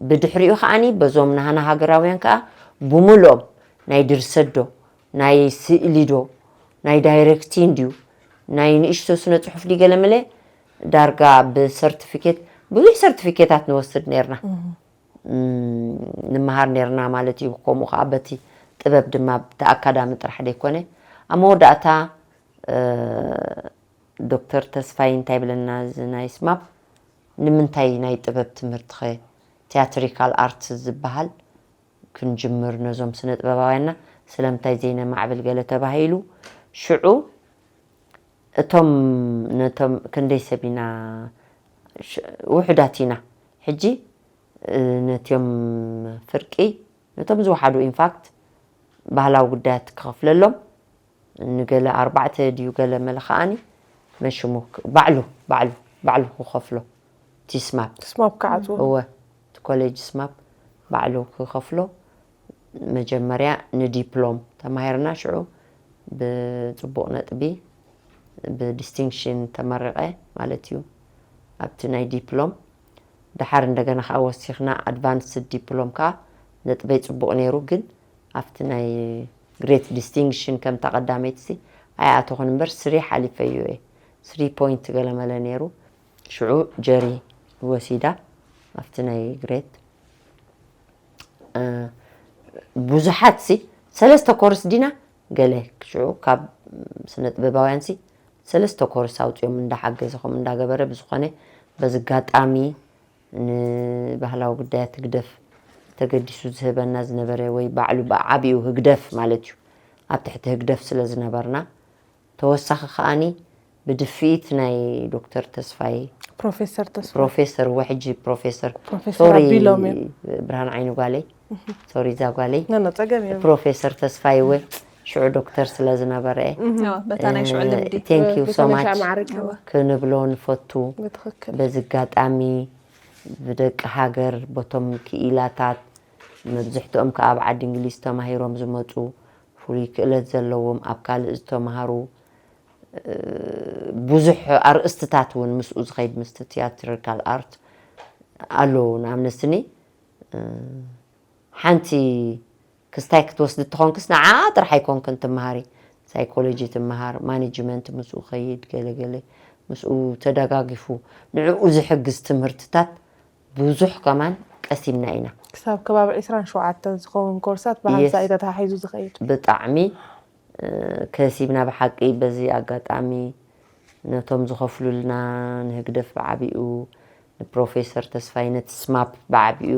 ብድሕሪኡ ከዓኒ በዞም ናህና ሃገራውያን ከዓ ብሙሉኦም ናይ ድርሰት ዶ ናይ ስእሊ ዶ ናይ ዳይሬክቲን ድዩ ናይ ንእሽቶ ስነ ፅሑፍ ድዩ ገለመለ ዳርጋ ብሰርቲፊኬት ብዙሕ ሰርቲፊኬታት ንወስድ ነርና። ንምሃር ነርና ማለት እዩ። ከምኡ ከዓ በቲ ጥበብ ድማ ብቲ ኣካዳሚ ጥራሕ ደይኮነ ኣብ መወዳእታ ዶክተር ተስፋይ እንታይ ብለና እዚ ናይ ስማፕ ንምንታይ ናይ ጥበብ ትምህርትኸ ቲያትሪካል ኣርት ዝበሃል ክንጅምር ነዞም ስነ ጥበባውያንና ስለምንታይ ዘይነማዕብል ገለ ተባሂሉ። ሽዑ እቶም ነቶም ክንደይ ሰብ ኢና ውሑዳት ኢና ሕጂ ነትዮም ፍርቂ ነቶም ዝወሓዱ ኢንፋክት ባህላዊ ጉዳያት ክኸፍለሎም ንገለ ኣርባዕተ ድዩ ገለ መለ ከዓኒ መሽሙ ባዕሉ ባዕሉ ባዕሉ ክኸፍሎ እቲ ስማፕ ስማፕ ክዓፅዎ እወ እቲ ኮሌጅ ስማፕ ባዕሉ ክኸፍሎ መጀመርያ ንዲፕሎም ተማሂርና ሽዑ ብፅቡቕ ነጥቢ ብዲስቲንክሽን ተመሪቐ ማለት እዩ ኣብቲ ናይ ዲፕሎም ደሓር እንደገና ከዓ ወሲኽና ኣድቫንስድ ዲፕሎም ከዓ ነጥበይ ፅቡቕ ነይሩ ግን ኣብቲ ናይ ግሬት ዲስቲንክሽን ከምታ ቀዳመይቲ ሲ ኣይኣተኹን እምበር ስሪ ሓሊፈዮ እየ ስሪ ፖይንት ገለመለ ነይሩ ሽዑ ጀሪ ወሲዳ ኣብቲ ናይ ግሬት ብዙሓት ሲ ሰለስተ ኮርስ ዲና ገለ ሽዑ ካብ ስነ ጥበባውያን ሲ ሰለስተ ኮርስ ኣውፅኦም እንዳሓገዘ ከም እንዳገበረ ብዝኾነ በዚ ጋጣሚ ንባህላዊ ጉዳያት ህግደፍ ተገዲሱ ዝህበና ዝነበረ ወይ ባዕሉ ብዓቢኡ ህግደፍ ማለት እዩ ኣብ ትሕቲ ህግደፍ ስለ ዝነበርና ተወሳኺ ከዓኒ ብድፍኢት ናይ ዶክተር ተስፋይ ፕሮፌሰር ተስፋ ፕሮፌሰር ወሕጂ ፕሮፌሰር ፕሮፌሰር ሶሪ ኣቢሎም እዮም። ብርሃን ዓይኒ ጓለይ ሶሪ እዛ ጓለይ ነነ ፀገም እዮም። ፕሮፌሰር ተስፋይ እወ ሽዑ ዶክተር ስለ ዝነበረ እየ። በታ ናይ ሽዑ ልምዲ Thank you so በተለይ much ማዕረግ እወ፣ ክንብሎ ንፈቱ ብትኽክል በዚ ኣጋጣሚ ብደቂ ሃገር በቶም ክኢላታት መብዝሕትኦም ከዓ ኣብ ዓዲ እንግሊዝ ተማሂሮም ዝመፁ ፍሉይ ክእለት ዘለዎም ኣብ ካልእ ዝተምሃሩ ብዙሕ ኣርእስትታት እውን ምስኡ ዝኸይድ ምስቲ ቲያትሪካል ኣርት ኣለዉ ንኣብነት ስኒ ሓንቲ ክስታይ ክትወስድ እትኾንክስ ንዓ ጥራሕ ኣይኮንክን ትምሃሪ ሳይኮሎጂ ትምሃር ማኔጅመንት ምስኡ ከይድ ገለገለ ምስኡ ተደጋጊፉ ንዕኡ ዝሕግዝ ትምህርትታት ብዙሕ ከማን ቀሲምና ኢና ክሳብ ከባቢ ዕስራን ሸውዓተን ዝኸውን ኮርሳት ብሃንሳ Yes. እዩ ተተሓሒዙ ዝኸይድ ብጣዕሚ ከሲብና ብሓቂ በዚ ኣጋጣሚ ነቶም ዝኸፍሉልና ንህግደፍ ብዓቢኡ ንፕሮፌሰር ተስፋይ ነቲ ስማፕ ብዓቢኡ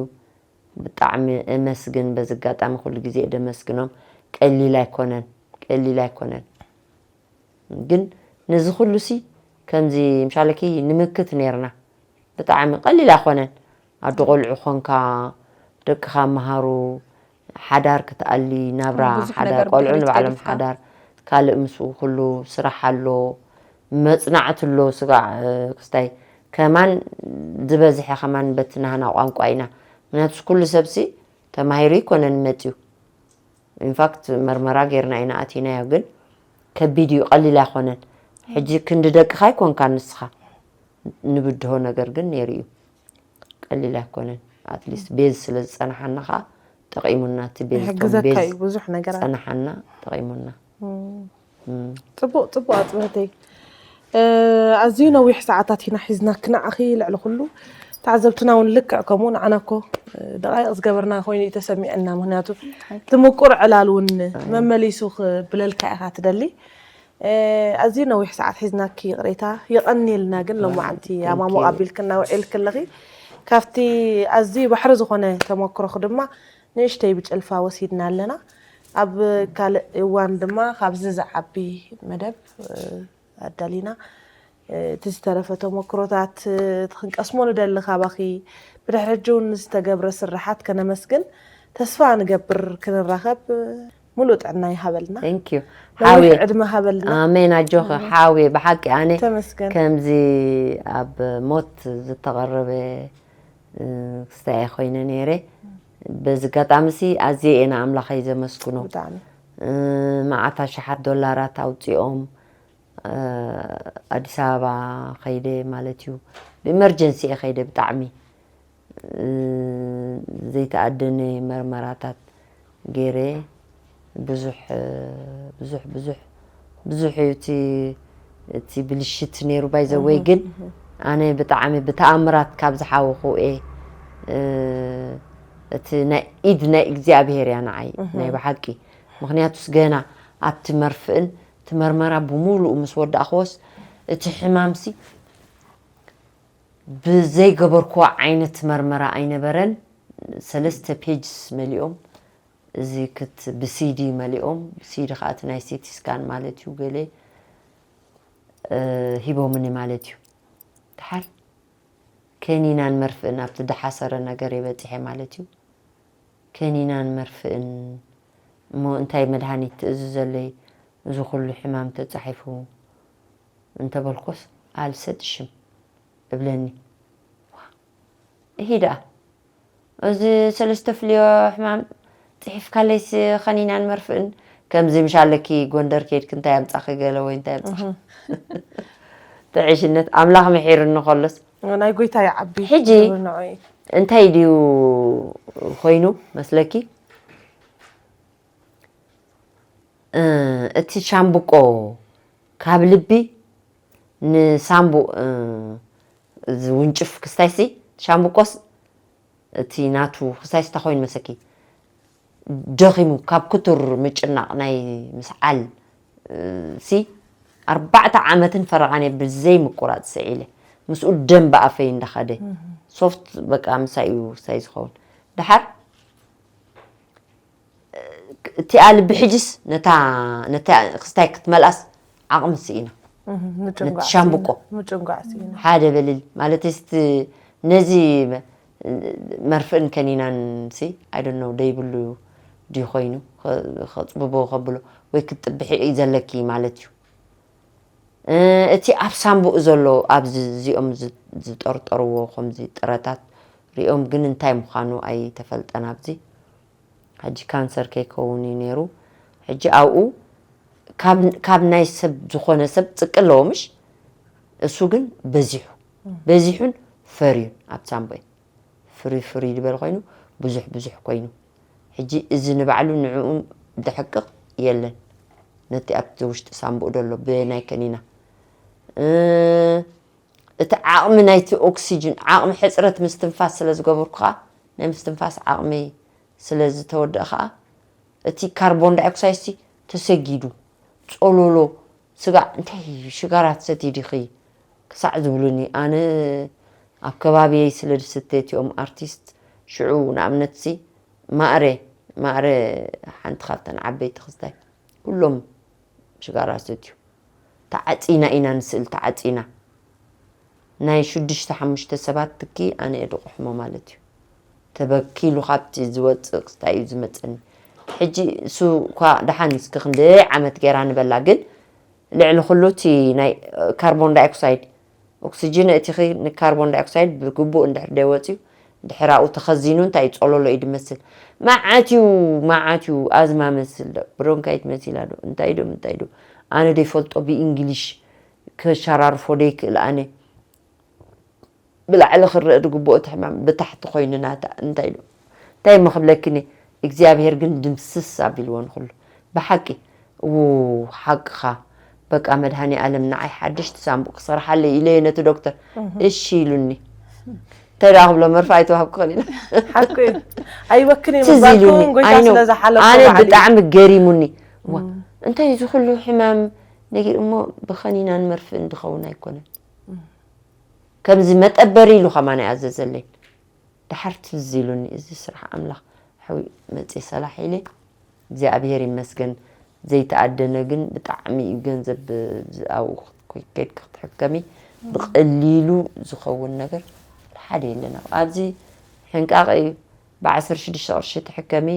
ብጣዕሚ እመስግን በዚ ኣጋጣሚ ኩሉ ግዜ ደመስግኖም ቀሊል ኣይኮነን ቀሊል ኣይኮነን ግን ነዚ ኩሉ ሲ ከምዚ ምሻለኪ ንምክት ነርና ብጣዕሚ ቀሊል ኣይኮነን ኣዶ ቆልዑ ኮንካ ደቅኻ መሃሩ ሓዳር ክትኣሊ ናብራ ብዙሕ ሓዳር ነገር ቆልዑ ብድሕሪት ንባዕሎም ገዲፍካ። ሓዳር ካልእ ምስኡ ኩሉ ስራሕ ኣሎ መፅናዕቲ ኣሎ ስጋዕ ክስታይ ከማን ዝበዝሐ ከማን በቲ ናህና ቋንቋ ኢና ምክንያቱ ኩሉ ሰብሲ ተማሂሩ ይኮነን መፅዩ ኢንፋክት መርመራ ጌርና ኢና ኣቲናዮ ግን ከቢድ እዩ ቀሊል ኣይኮነን ሕጂ ክንዲ ደቅኻ ይኮንካ ንስኻ ንብድሆ ነገር ግን ነይሩ እዩ ቀሊል ኣይኮነን ኣትሊስት ቤዝ ስለ ዝፀናሓና ከዓ ጠቂሙና እቲ ቤዝ እቶም ይሕግዘካ ቤዝ እዩ ብዙሕ ነገራት ፀናሓና ጠቂሙና ጽቡቅ ጽቡቅ ኣፅብህተይ ኣዝዩ ነዊሕ ሰዓታት ኢና ሒዝናኪ ንዓኺ። ልዕሊ ኩሉ ተዓዘብትና እውን ልክዕ ከምኡ ንዓና እኮ ደቃይቕ ዝገበርና ኮይኑ እዩ ተሰሚዐና። ምክንያቱ እቲ ምቁር ዕላል እውን መመሊሱ ክብለልካ ኢኻ ትደሊ። ኣዝዩ ነዊሕ ሰዓት ሒዝናኪ ይቕሬታ። የቐንየልና ግን ሎማዓንቲ ኣማሙቕ ኣቢልክና ውዒልኪ ኣለኺ። ካብቲ ኣዝዩ ባሕሪ ዝኾነ ተመክሮኺ ድማ ንእሽተይ ብጭልፋ ወሲድና ኣለና። ኣብ ካልእ እዋን ድማ ካብዚ ዝዓቢ መደብ ኣዳሊና እቲ ዝተረፈ ተመክሮታት እቲ ክንቀስሞ ንደሊ ካባኺ ብድሕሪ ሕጂ እውን ዝተገብረ ስራሓት ከነመስግን ተስፋ ንገብር። ክንራኸብ ሙሉእ ጥዕና ይሃበልና። Thank you ነዊሕ ሓውየ ዕድመ ሃበልና። ኣሜን ኣጆኸ ሓውየ ብሓቂ ኣነ ተመስገን ከምዚ ኣብ ሞት ዝተቐረበ ክስታይ ኮይነ ነይረ። በዚ ኣጋጣሚ ሲ ኣዝየ እየ ንኣምላኸይ ዘመስግኖ። ብጣዕሚ መዓት ኣሽሓት ዶላራት ኣውፂኦም ኣዲስ ኣበባ ከይደ ማለት እዩ። ብኢመርጀንሲ እየ ከይደ ብጣዕሚ ዘይተኣደነ መርመራታት ገይረ ብዙሕ ብዙሕ ብዙሕ ብዙሕ እዩ እቲ እቲ ብልሽት ነይሩ ባይዘወይ ግን ኣነ ብጣዕሚ ብተኣምራት ካብ ዝሓወኹ እየ እቲ ናይ ኢድ ናይ እግዚኣብሄር እያ ንዓይ ናይ ብሓቂ ምክንያቱስ ገና ኣብቲ መርፍእን እቲ መርመራ ብምሉኡ ምስ ወዳእክዎስ እቲ ሕማምሲ ብዘይገበርክዎ ዓይነት መርመራ ኣይነበረን ሰለስተ ፔጅስ መሊኦም እዚ ክት ብሲዲ መሊኦም ሲዲ ከዓ እቲ ናይ ሲቲ ስካን ማለት እዩ ገለ ሂቦምኒ ማለት እዩ ድሓር ከኒናን መርፍእን ኣብቲ ድሓሰረ ነገር የበፂሐ ማለት እዩ ከኒናን መርፍእን እሞ እንታይ መድሃኒት ትእዝዘለይ እዚ ኩሉ ሕማም ተፃሒፉ እንተበልኩስ ኣልሰጥሽም እብለኒ እሂ ደኣ እዚ ሰለስተ ፍልዮ ሕማም ፅሒፍካለይስ ከኒናን መርፍእን ከምዚ ምሽ ኣለኪ ጎንደር ከይድክ እንታይ ኣምፃኺ ገለ ወይ እንታይ ኣምፃኺ ጥዕሽነት ኣምላኽ ምሒርኒ ከሎስ ናይ ጎይታ ይዓቢ ሕጂ ንዑ እንታይ ድዩ ኮይኑ መስለኪ እቲ ሻምብቆ ካብ ልቢ ንሳምቡእ ዝውንጭፍ ክስታይሲ ሻምብቆስ እቲ ናቱ ክስታይሲ እንታይ ኮይኑ መሰኪ ደኺሙ ካብ ክቱር ምጭናቕ ናይ ምስዓል ሲ ኣርባዕተ ዓመትን ፈረቓን እየ ብዘይ ምቁራፅ ስዒለ ምስኡ ደም ብኣፈይ እንዳኸደ ሶፍት በቃ ምሳይ እዩ ክስታይ ዝኸውን ድሓር እቲኣ ልቢ ሕጅስ ነታ ነታ ክስታይ ክትመልኣስ ዓቕሚ ስኢና ነቲ ሻምብቆ ምጭንጓዕ ስኢና ሓደ በልል ማለት ስቲ ነዚ መርፍእን ከኒናን ሲ ኣይደኖ ደይብሉ ድዩ ኮይኑ ከፅብቦ ከብሎ ወይ ክትጥብሒ እዩ ዘለኪ ማለት እዩ እቲ ኣብ ሳምቡእ ዘሎ ኣብዚ እዚኦም ዝጠርጠርዎ ከምዚ ጥረታት ሪኦም ግን እንታይ ምዃኑ ኣይተፈልጠን ኣብዚ ሕጂ ካንሰር ከይከውን እዩ ነይሩ ሕጂ ኣብኡ ካብ ናይ ሰብ ዝኾነ ሰብ ፅቂ ኣለዎ ምሽ እሱ ግን በዚሑ በዚሑን ፈርዩን ኣብ ሳምቦይ ፍሪ ፍሪ ዝበለ ኮይኑ ብዙሕ ብዙሕ ኮይኑ ሕጂ እዚ ንባዕሉ ንዕኡ ደሕቅቕ የለን ነቲ ኣብቲ ውሽጢ ሳምቡእ ደሎ ብናይ ከኒና እቲ ዓቕሚ ናይቲ ኦክሲጅን ዓቕሚ ሕፅረት ምስትንፋስ ስለ ዝገበርኩ ከዓ ናይ ምስትንፋስ ዓቕሚ ስለ ዝተወደእ ከዓ እቲ ካርቦን ዳይኦክሳይድ ሲ ተሰጊዱ ፆሎሎ ስጋዕ እንታይ ሽጋራት ሰቲ ዲኺ ክሳዕ ዝብሉኒ ኣነ ኣብ ከባቢየይ ስለ ዝስተ እቲኦም ኣርቲስት ሽዑ ንኣብነት ሲ ማእረ ማእረ ሓንቲ ካብተን ዓበይቲ ክስታይ ኩሎም ሽጋራ ሰትዩ ተዓፂና ኢና ንስእል ተዓፂና ናይ ሽዱሽተ ሓሙሽተ ሰባት ትኪ ኣነ እየ ድቑሕሞ ማለት እዩ ተበኪሉ ካብቲ ዝወፅእ ክስታይ እዩ ዝመፀኒ ሕጂ እሱ እኳ ደሓን እስኪ ክንደይ ዓመት ገይራ ንበላ ግን ልዕሊ ኩሉ እቲ ናይ ካርቦን ዳይኦክሳይድ ኦክስጅን እቲኺ ንካርቦን ዳይኦክሳይድ ብግቡእ እንድሕር ደይወፅዩ ድሕራኡ ተኸዚኑ እንታይ ጸሎሎ እዩ ድመስል መዓት እዩ መዓት እዩ ኣዝማ መስል ዶ ብሮንካይት መሲላ ዶ እንታይ ዶ እንታይ ዶ ኣነ ደይፈልጦ ብእንግሊሽ ከሸራርፎ ደይክእል ኣነ ብላዕሊ ክረአ ዝግብኦ እቲ ሕማም ብታሕቲ ኮይኑ ናታ እንታይ ዶ እንታይ እሞ ክብለክኒ እግዚኣብሄር ግን ድምስስ ኣቢልዎ ንኩሉ ብሓቂ ው ሓቅኻ በቃ መድሃኔ ኣለም ንዓይ ሓድሽቲ ሳንቡእ ክሰርሓለይ ኢለዮ ነቲ ዶክተር። እሺ ኢሉኒ። እንታይ ደኣ ክብሎ መርፍእ ኣይተዋህብኩ ኸን ኢለ። ሓቁ እዩ። ኣይወክን እዩ ትዝ ምባልኩ ኢሉኒ። ጎይታ ኣይ ነው። ስለ ዝሓለፎ ኣነ ባዕሉ እዩ። ብጣዕሚ ገሪሙኒ። ዋ እንታይ እዚ ኩሉ ሕማም ነጊር እሞ ብኸኒናን መርፍእን ድኸውን ኣይኮነን። ከምዚ መጠበሪ ኢሉ ከማን ኣይኣዘዘለይን። ድሓር ትዝ ኢሉኒ እዚ ስራሕ ኣምላኽ ሓዊ መፅየ ሰላሕ ኢለ እግዚኣብሔር ይመስገን ዘይተኣደነ ግን ብጣዕሚ እዩ ገንዘብ ኣብኡ ከይድኪ ክትሕከሚ ብቐሊሉ ዝኸውን ነገር ሓደ የለን ኣብዚ ሕንቃቐ እዩ ብዓሰርተ ሽዱሽተ ቅርሺ ትሕከሚ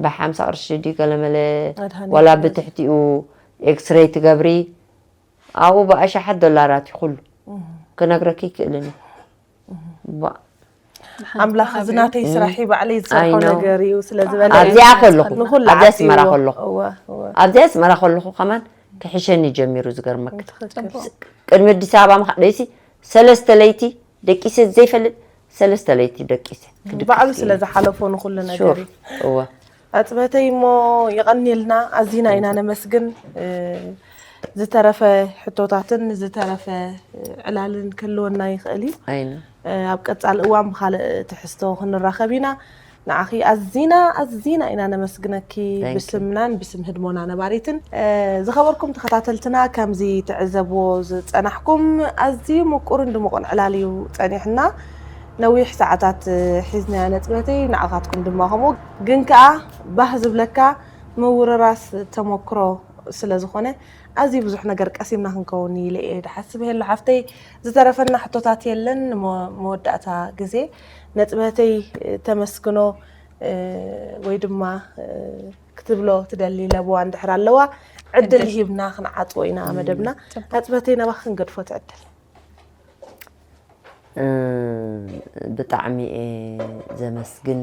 ብሓምሳ ቅርሺ ድዩ ገለመለ ዋላ ብትሕቲኡ ኤክስሬይ ትገብሪ ኣብኡ ብኣሽሓት ዶላራት እዩ ኩሉ ክነግረኪ ይክእልን እዩ ኣምላኽ እዚ ናተይ ስራሕ እዩ ባዕለይ ዝሰርሖ ነገር እዩ ስለ ዝበለ ኣብዚኣ ከለኹ ንኹሉ ኣብዚኣ ኣስመራ ዓጽይዎ። ከለኹ እወ፣ እወ። ኣብዚኣ ኣስመራ ከለኹ ከማን ክሕሸኒ ጀሚሩ ዝገርመክ ትኽክል። ቅድሚ ኣዲስ ኣበባ ምኻ ደይሲ ሰለስተ ለይቲ ደቂሰ ዘይፈልጥ ሰለስተ ለይቲ ደቂሰ ባዕሉ ስለ ዝሓለፎ ንኹሉ ነገር ሹር እዩ። እወ ኣፅበተይ እሞ የቐንየልና ኣዚና ኢና ነመስግን። እ፣ ዝተረፈ ሕቶታትን ዝተረፈ እ፣ ዕላልን ክህልወና ይኽእል እዩ። ኣይነ እ፣ ኣብ ቀፃሊ እዋን ብካልእ ትሕዝቶ ክንራኸብ ኢና። ንዓኺ ኣዚና ኣዚና ኢና ነመስግነኪ Thank you. ብስምናን ብስም ህድሞና ነባሪትን። እ፣ ዝኸበርኩም ተኸታተልትና ከምዚ ትዕዘብዎ ዝፀናሕኩም ኣዝዩ ምቁርን ድሙቕን ዕላል እዩ ፀኒሕና። ነዊሕ ሰዓታት እ፣ ሒዝናዮ ነፅበተይ ንዓኻትኩም ድማ ከምኡ ግን ከዓ ባህ ዝብለካ ምውርራስ ተመክሮ ስለ ዝኾነ ኣዝዩ ብዙሕ ነገር ቀሲምና ክንከውን ኢለ እየ ድሓስብ። ሄሎ ሓፍተይ ዝተረፈና ሕቶታት የለን። ንመ- መወዳእታ ግዜ ነፅበተይ ተመስግኖ እ፣ ወይ ድማ እ፣ ክትብሎ ትደሊ ለበዋ እንድሕር ኣለዋ ዕድል ሂብና ክንዓፅዎ ኢና መደብና። ነፅበተይ ናባኺ ክንገድፎ ትዕድል። እ፣ ብጣዕሚ እየ ዘመስግን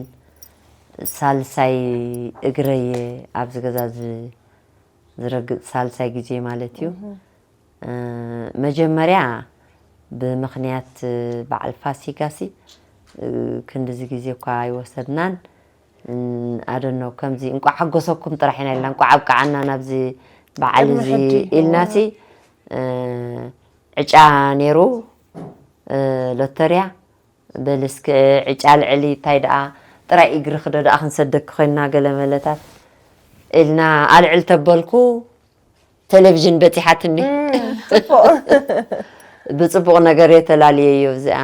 ሳልሳይ እግረየ ኣብዚ ገዛ ዝ- ዝረግፅ ሳልሳይ ግዜ ማለት እዩ እ፣ መጀመርያ ብምኽንያት በዓል ፋሲካ ሲ እ፣ ክንድዚ ግዜ እኳ ኣይወሰድናን ኣደኖ ከምዚ እንቋዕ ሓጎሰኩም ጥራሕ ኢና ኢልና እንቋዕ ኣብቃዓና ናብዚ በዓል ቅድሚ እዚ ሕጂ። ኢልና ሲ እ፣ ዕጫ ነይሩ እ፣ ሎተርያ በል እስኪ ዕጫ ልዕሊ እንታይ ደኣ ጥራይ እግሪ ክዶ ደኣ ክንሰደኪ ኮይንና ገለ መለታት ኢልና ኣልዕል ተበልኩ ቴሌቪዥን በፂሓትኒ ጽቡቕ ብፅቡቕ ነገር የተላልየዮ እዚኣ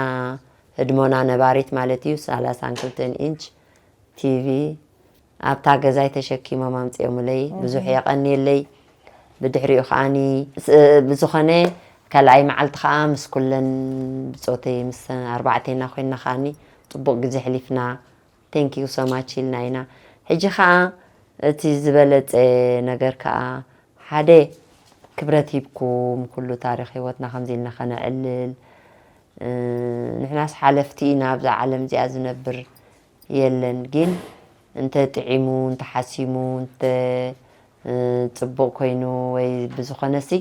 ህድሞና ነባሪት ማለት እዩ ሰላሳን ክልተን ኢንች ቲቪ ኣብታ ገዛይ ተሸኪሞም ኣምፅኦምለይ ብዙሕ የቐንየለይ ብድሕሪኡ ከዓኒ ስ- ብዝኾነ ካልኣይ መዓልቲ ከዓ ምስ ኩለን ብፆተይ ምስ ኣርባዕቴና ኮይና ከዓኒ ፅቡቕ ግዜ ሕሊፍና thank you so much ኢልና ኢና ሕጂ ከዓ እቲ ዝበለፀ ነገር ከዓ ሓደ ክብረት ሂብኩም ኩሉ ታሪክ ህይወትና ከምዚ ኢልና ከነዕልል እ፣ ንሕናስ ሓለፍቲ ኢና ኣብዛ ዓለም እዚኣ ዝነብር የለን ግን እንተ ጥዒሙ እንተ ሓሲሙ እንተ እ፣ ፅቡቅ ኮይኑ ወይ ብዝኾነ ሲ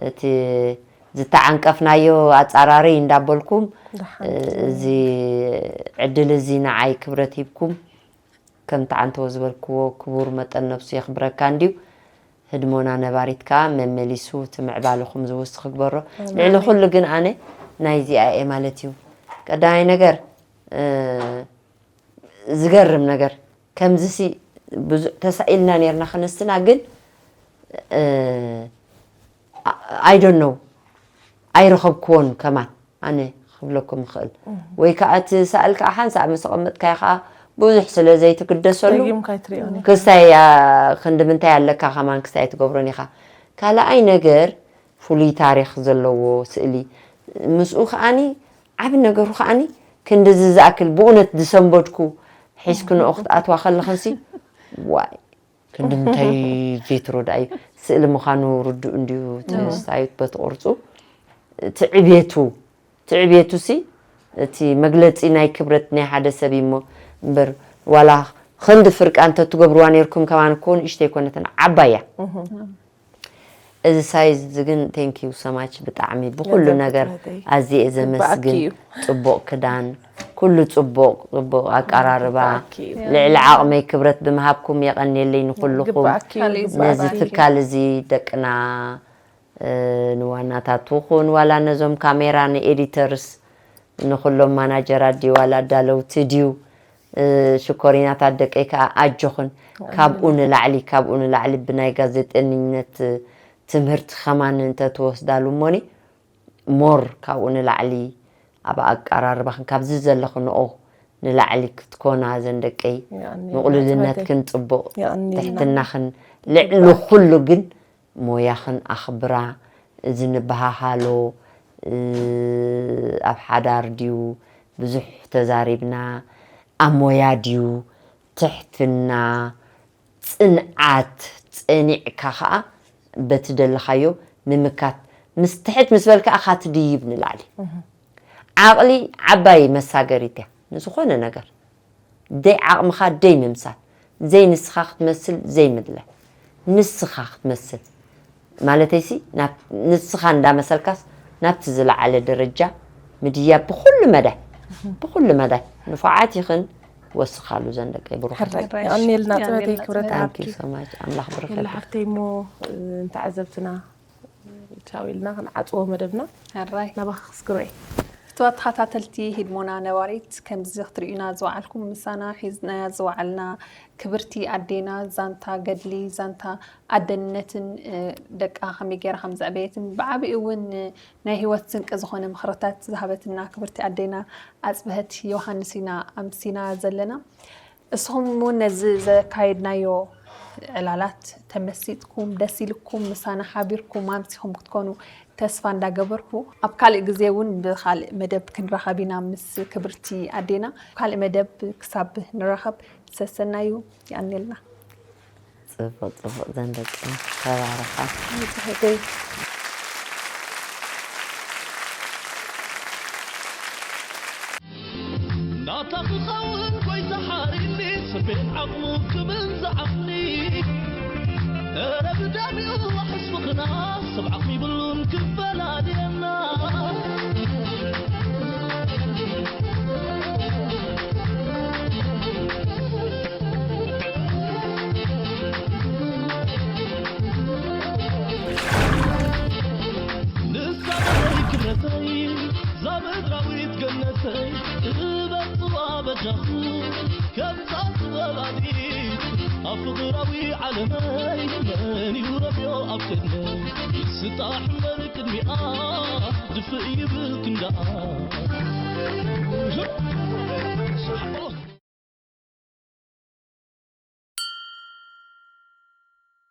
እቲ ዝተዓንቀፍናዮ ኣፃራሪ እንዳበልኩም እ፣ እዚ ዕድል እዚ ንዓይ ክብረት ሂብኩም ከምቲ ዓንተዎ ዝበልክዎ ክቡር መጠን ነብሱ የኽብረካ እንድዩ ህድሞና ነባሪት ከዓ መመሊሱ እቲ ምዕባልኹም ዝውስኽ ግበሮ ልዕሊ ኩሉ ግን ኣነ ናይዚኣ እየ ማለት እዩ ቀዳማይ ነገር እ፣ ዝገርም ነገር ከምዚ ሲ ብዙ ተሳኢልና ነርና ክንስትና ግን እ፣ I don't know ኣይረኸብክዎን ከማን ኣነ ክብለኩም ይኽእል ወይ ከዓ እቲ ሰኣል ከዓ ሓንሳእ ምስ ኣቐመጥካዮ ከዓ ብዙሕ ስለ ዘይትግደሰሉ ደጊምካ ኣይትሪኦን ኢኻ። ክስታይ ኣ- ክንዲ ምንታይ ኣለካ ከማን ክስታይ ኣይትገብሮን ኢኻ ካልኣይ ነገር ፍሉይ ታሪክ ዘለዎ ስእሊ ምስኡ ከዓኒ ዓቢ ነገሩ ከዓኒ ክንድዚ ዝኣክል ብእውነት ዝሰንበድኩ ሒዝክንኦ ክትኣትዋ ከለኽንሲ ዋይ ክንዲ ምንታይ ቬትሮ ደኣ እዩ ስእሊ ምዃኑ ርዱእ እንድዩ ተስታዩት በቲ ቅርጹ ትዕቤቱ ትዕቤቱ ሲ እቲ መግለጺ ናይ ክብረት ናይ ሓደ ሰብ እሞ እምበር ዋላ ክንዲ ፍርቃ እንተ ትገብርዋ ነርኩም ከማን እኮ ንእሽተይ ኮነትን ዓባያ እዚ ሳይዝ ግን thank you so much ብጣዕሚ ብኩሉ ነገር ኣዝየ ዘመስግን ጽቡቕ ክዳን ኩሉ ጽቡቕ ጽቡቕ ኣቀራርባ ልዕሊ ዓቕመይ ክብረት ብምሃብኩም የቐንየለይ ንኩልኹም ነዚ ትካል እዚ ደቅና ንዋናታት ኹን ዋላ ነዞም ካሜራ ንኤዲተርስ ንኹሎም ማናጀራት ድዩ ዋላ ኣዳለውቲ ድዩ ሽኮሪናታት ደቀይ ከዓ ኣጆኽን ካብኡ ንላዕሊ ካብኡ ንላዕሊ ብናይ ጋዜጠኝነት ትምህርቲ ከማን እንተትወስዳሉ እሞኒ ሞር ካብኡ ንላዕሊ ኣብ ኣቀራርባኽን ካብዚ ዘለኽንኦ ንላዕሊ ክትኮና ዘን ደቀይ ምቕሉልነትክን ፅቡቕ ትሕትናኽን ልዕሊ ኩሉ ግን ሞያኽን ኣኽብራ ዝንበሃሃሎ ኣብ ሓዳር ድዩ ብዙሕ ተዛሪብና ኣብ ሞያ ድዩ ትሕትና ፅንዓት ፀኒዕካ ከዓ በቲ ደለኻዮ ምምካት ምስ ትሕት ምስ በልካ እኻ ትድይብ ንላዕሊ ዓቕሊ ዓባይ መሳገሪት እያ ንዝኾነ ነገር ደይ ዓቕምኻ ደይ ምምሳል ዘይ ንስኻ ክትመስል ዘይ ምድላይ ንስኻ ክትመስል ማለተይሲ ንስኻ እንዳመሰልካስ ናብቲ ዝለዓለ ደረጃ ምድያብ ብኩሉ መዳይ ብኩሉ መዳይ ንፉዓት ይኽን ወስኻሉ ዘን ደቀይ ብሩኻት ሕራይ የቐንየልና ጽበተይ ክብረት Thank you so much ኣምላኽ ብሩኽ ወላ ሓፍተይ እሞ ንተዓዘብትና ቻው ኢልና ክንዓፅዎ መደብና ሕራይ ናባኻ ክስግሮ እየ ፍትዋት ተኸታተልቲ ሂድሞና ነባሪት ከምዚ ክትርእዩና ዝወዓልኩም ምሳና ሒዝናያ ዝወዓልና ክብርቲ ኣዴና ዛንታ ገድሊ ዛንታ ኣደነትን ደቃ ከመይ ገይራ ከም ዘዕበየትን ብዓብኡ እውን ናይ ህይወት ስንቂ ዝኾነ ምኽርታት ዝሃበትና ክብርቲ ኣዴና ኣፅብሀት ዮሃንስ ኢና ኣምሲና ዘለና። እስኹም እውን ነዚ ዘካየድናዮ ዕላላት ተመሲጥኩም ደስ ኢልኩም ምሳና ሓቢርኩም ኣምሲኹም ክትኮኑ ተስፋ እንዳገበርኩ ኣብ ካልእ ግዜ እውን ብካልእ መደብ ክንራኸብ ኢና ምስ ክብርቲ ኣዴና። ካልእ መደብ ክሳብ ንራኸብ ሰሰናዩ ይኣንየልና። ፅቡቕ ፅቡቕ ዘን ደቂ ተባረኻ ፅሕተይ ናታ ክኸውን ጎይታ ሓሪኒ ስርቤን ዓቕሙ ክብል ዝዓቕኒ እረ ብዳሚኡ ሕስብኽና ሰብ ዓቕሚ ይብሉን ክፈላልየና ንሳ በረይ ክብረተይ ዛ ምድራዊት ገነተይ እበጽዋ በጃኹ ከምዛ ጥበባዲት ኣብ ፍቕራዊ ዓለመይ መን እዩ ረብዮ ኣብ ቅድመይ ስጣሕ እምበር ቅድሚኣ ድፍእ ይብል ክንዳኣ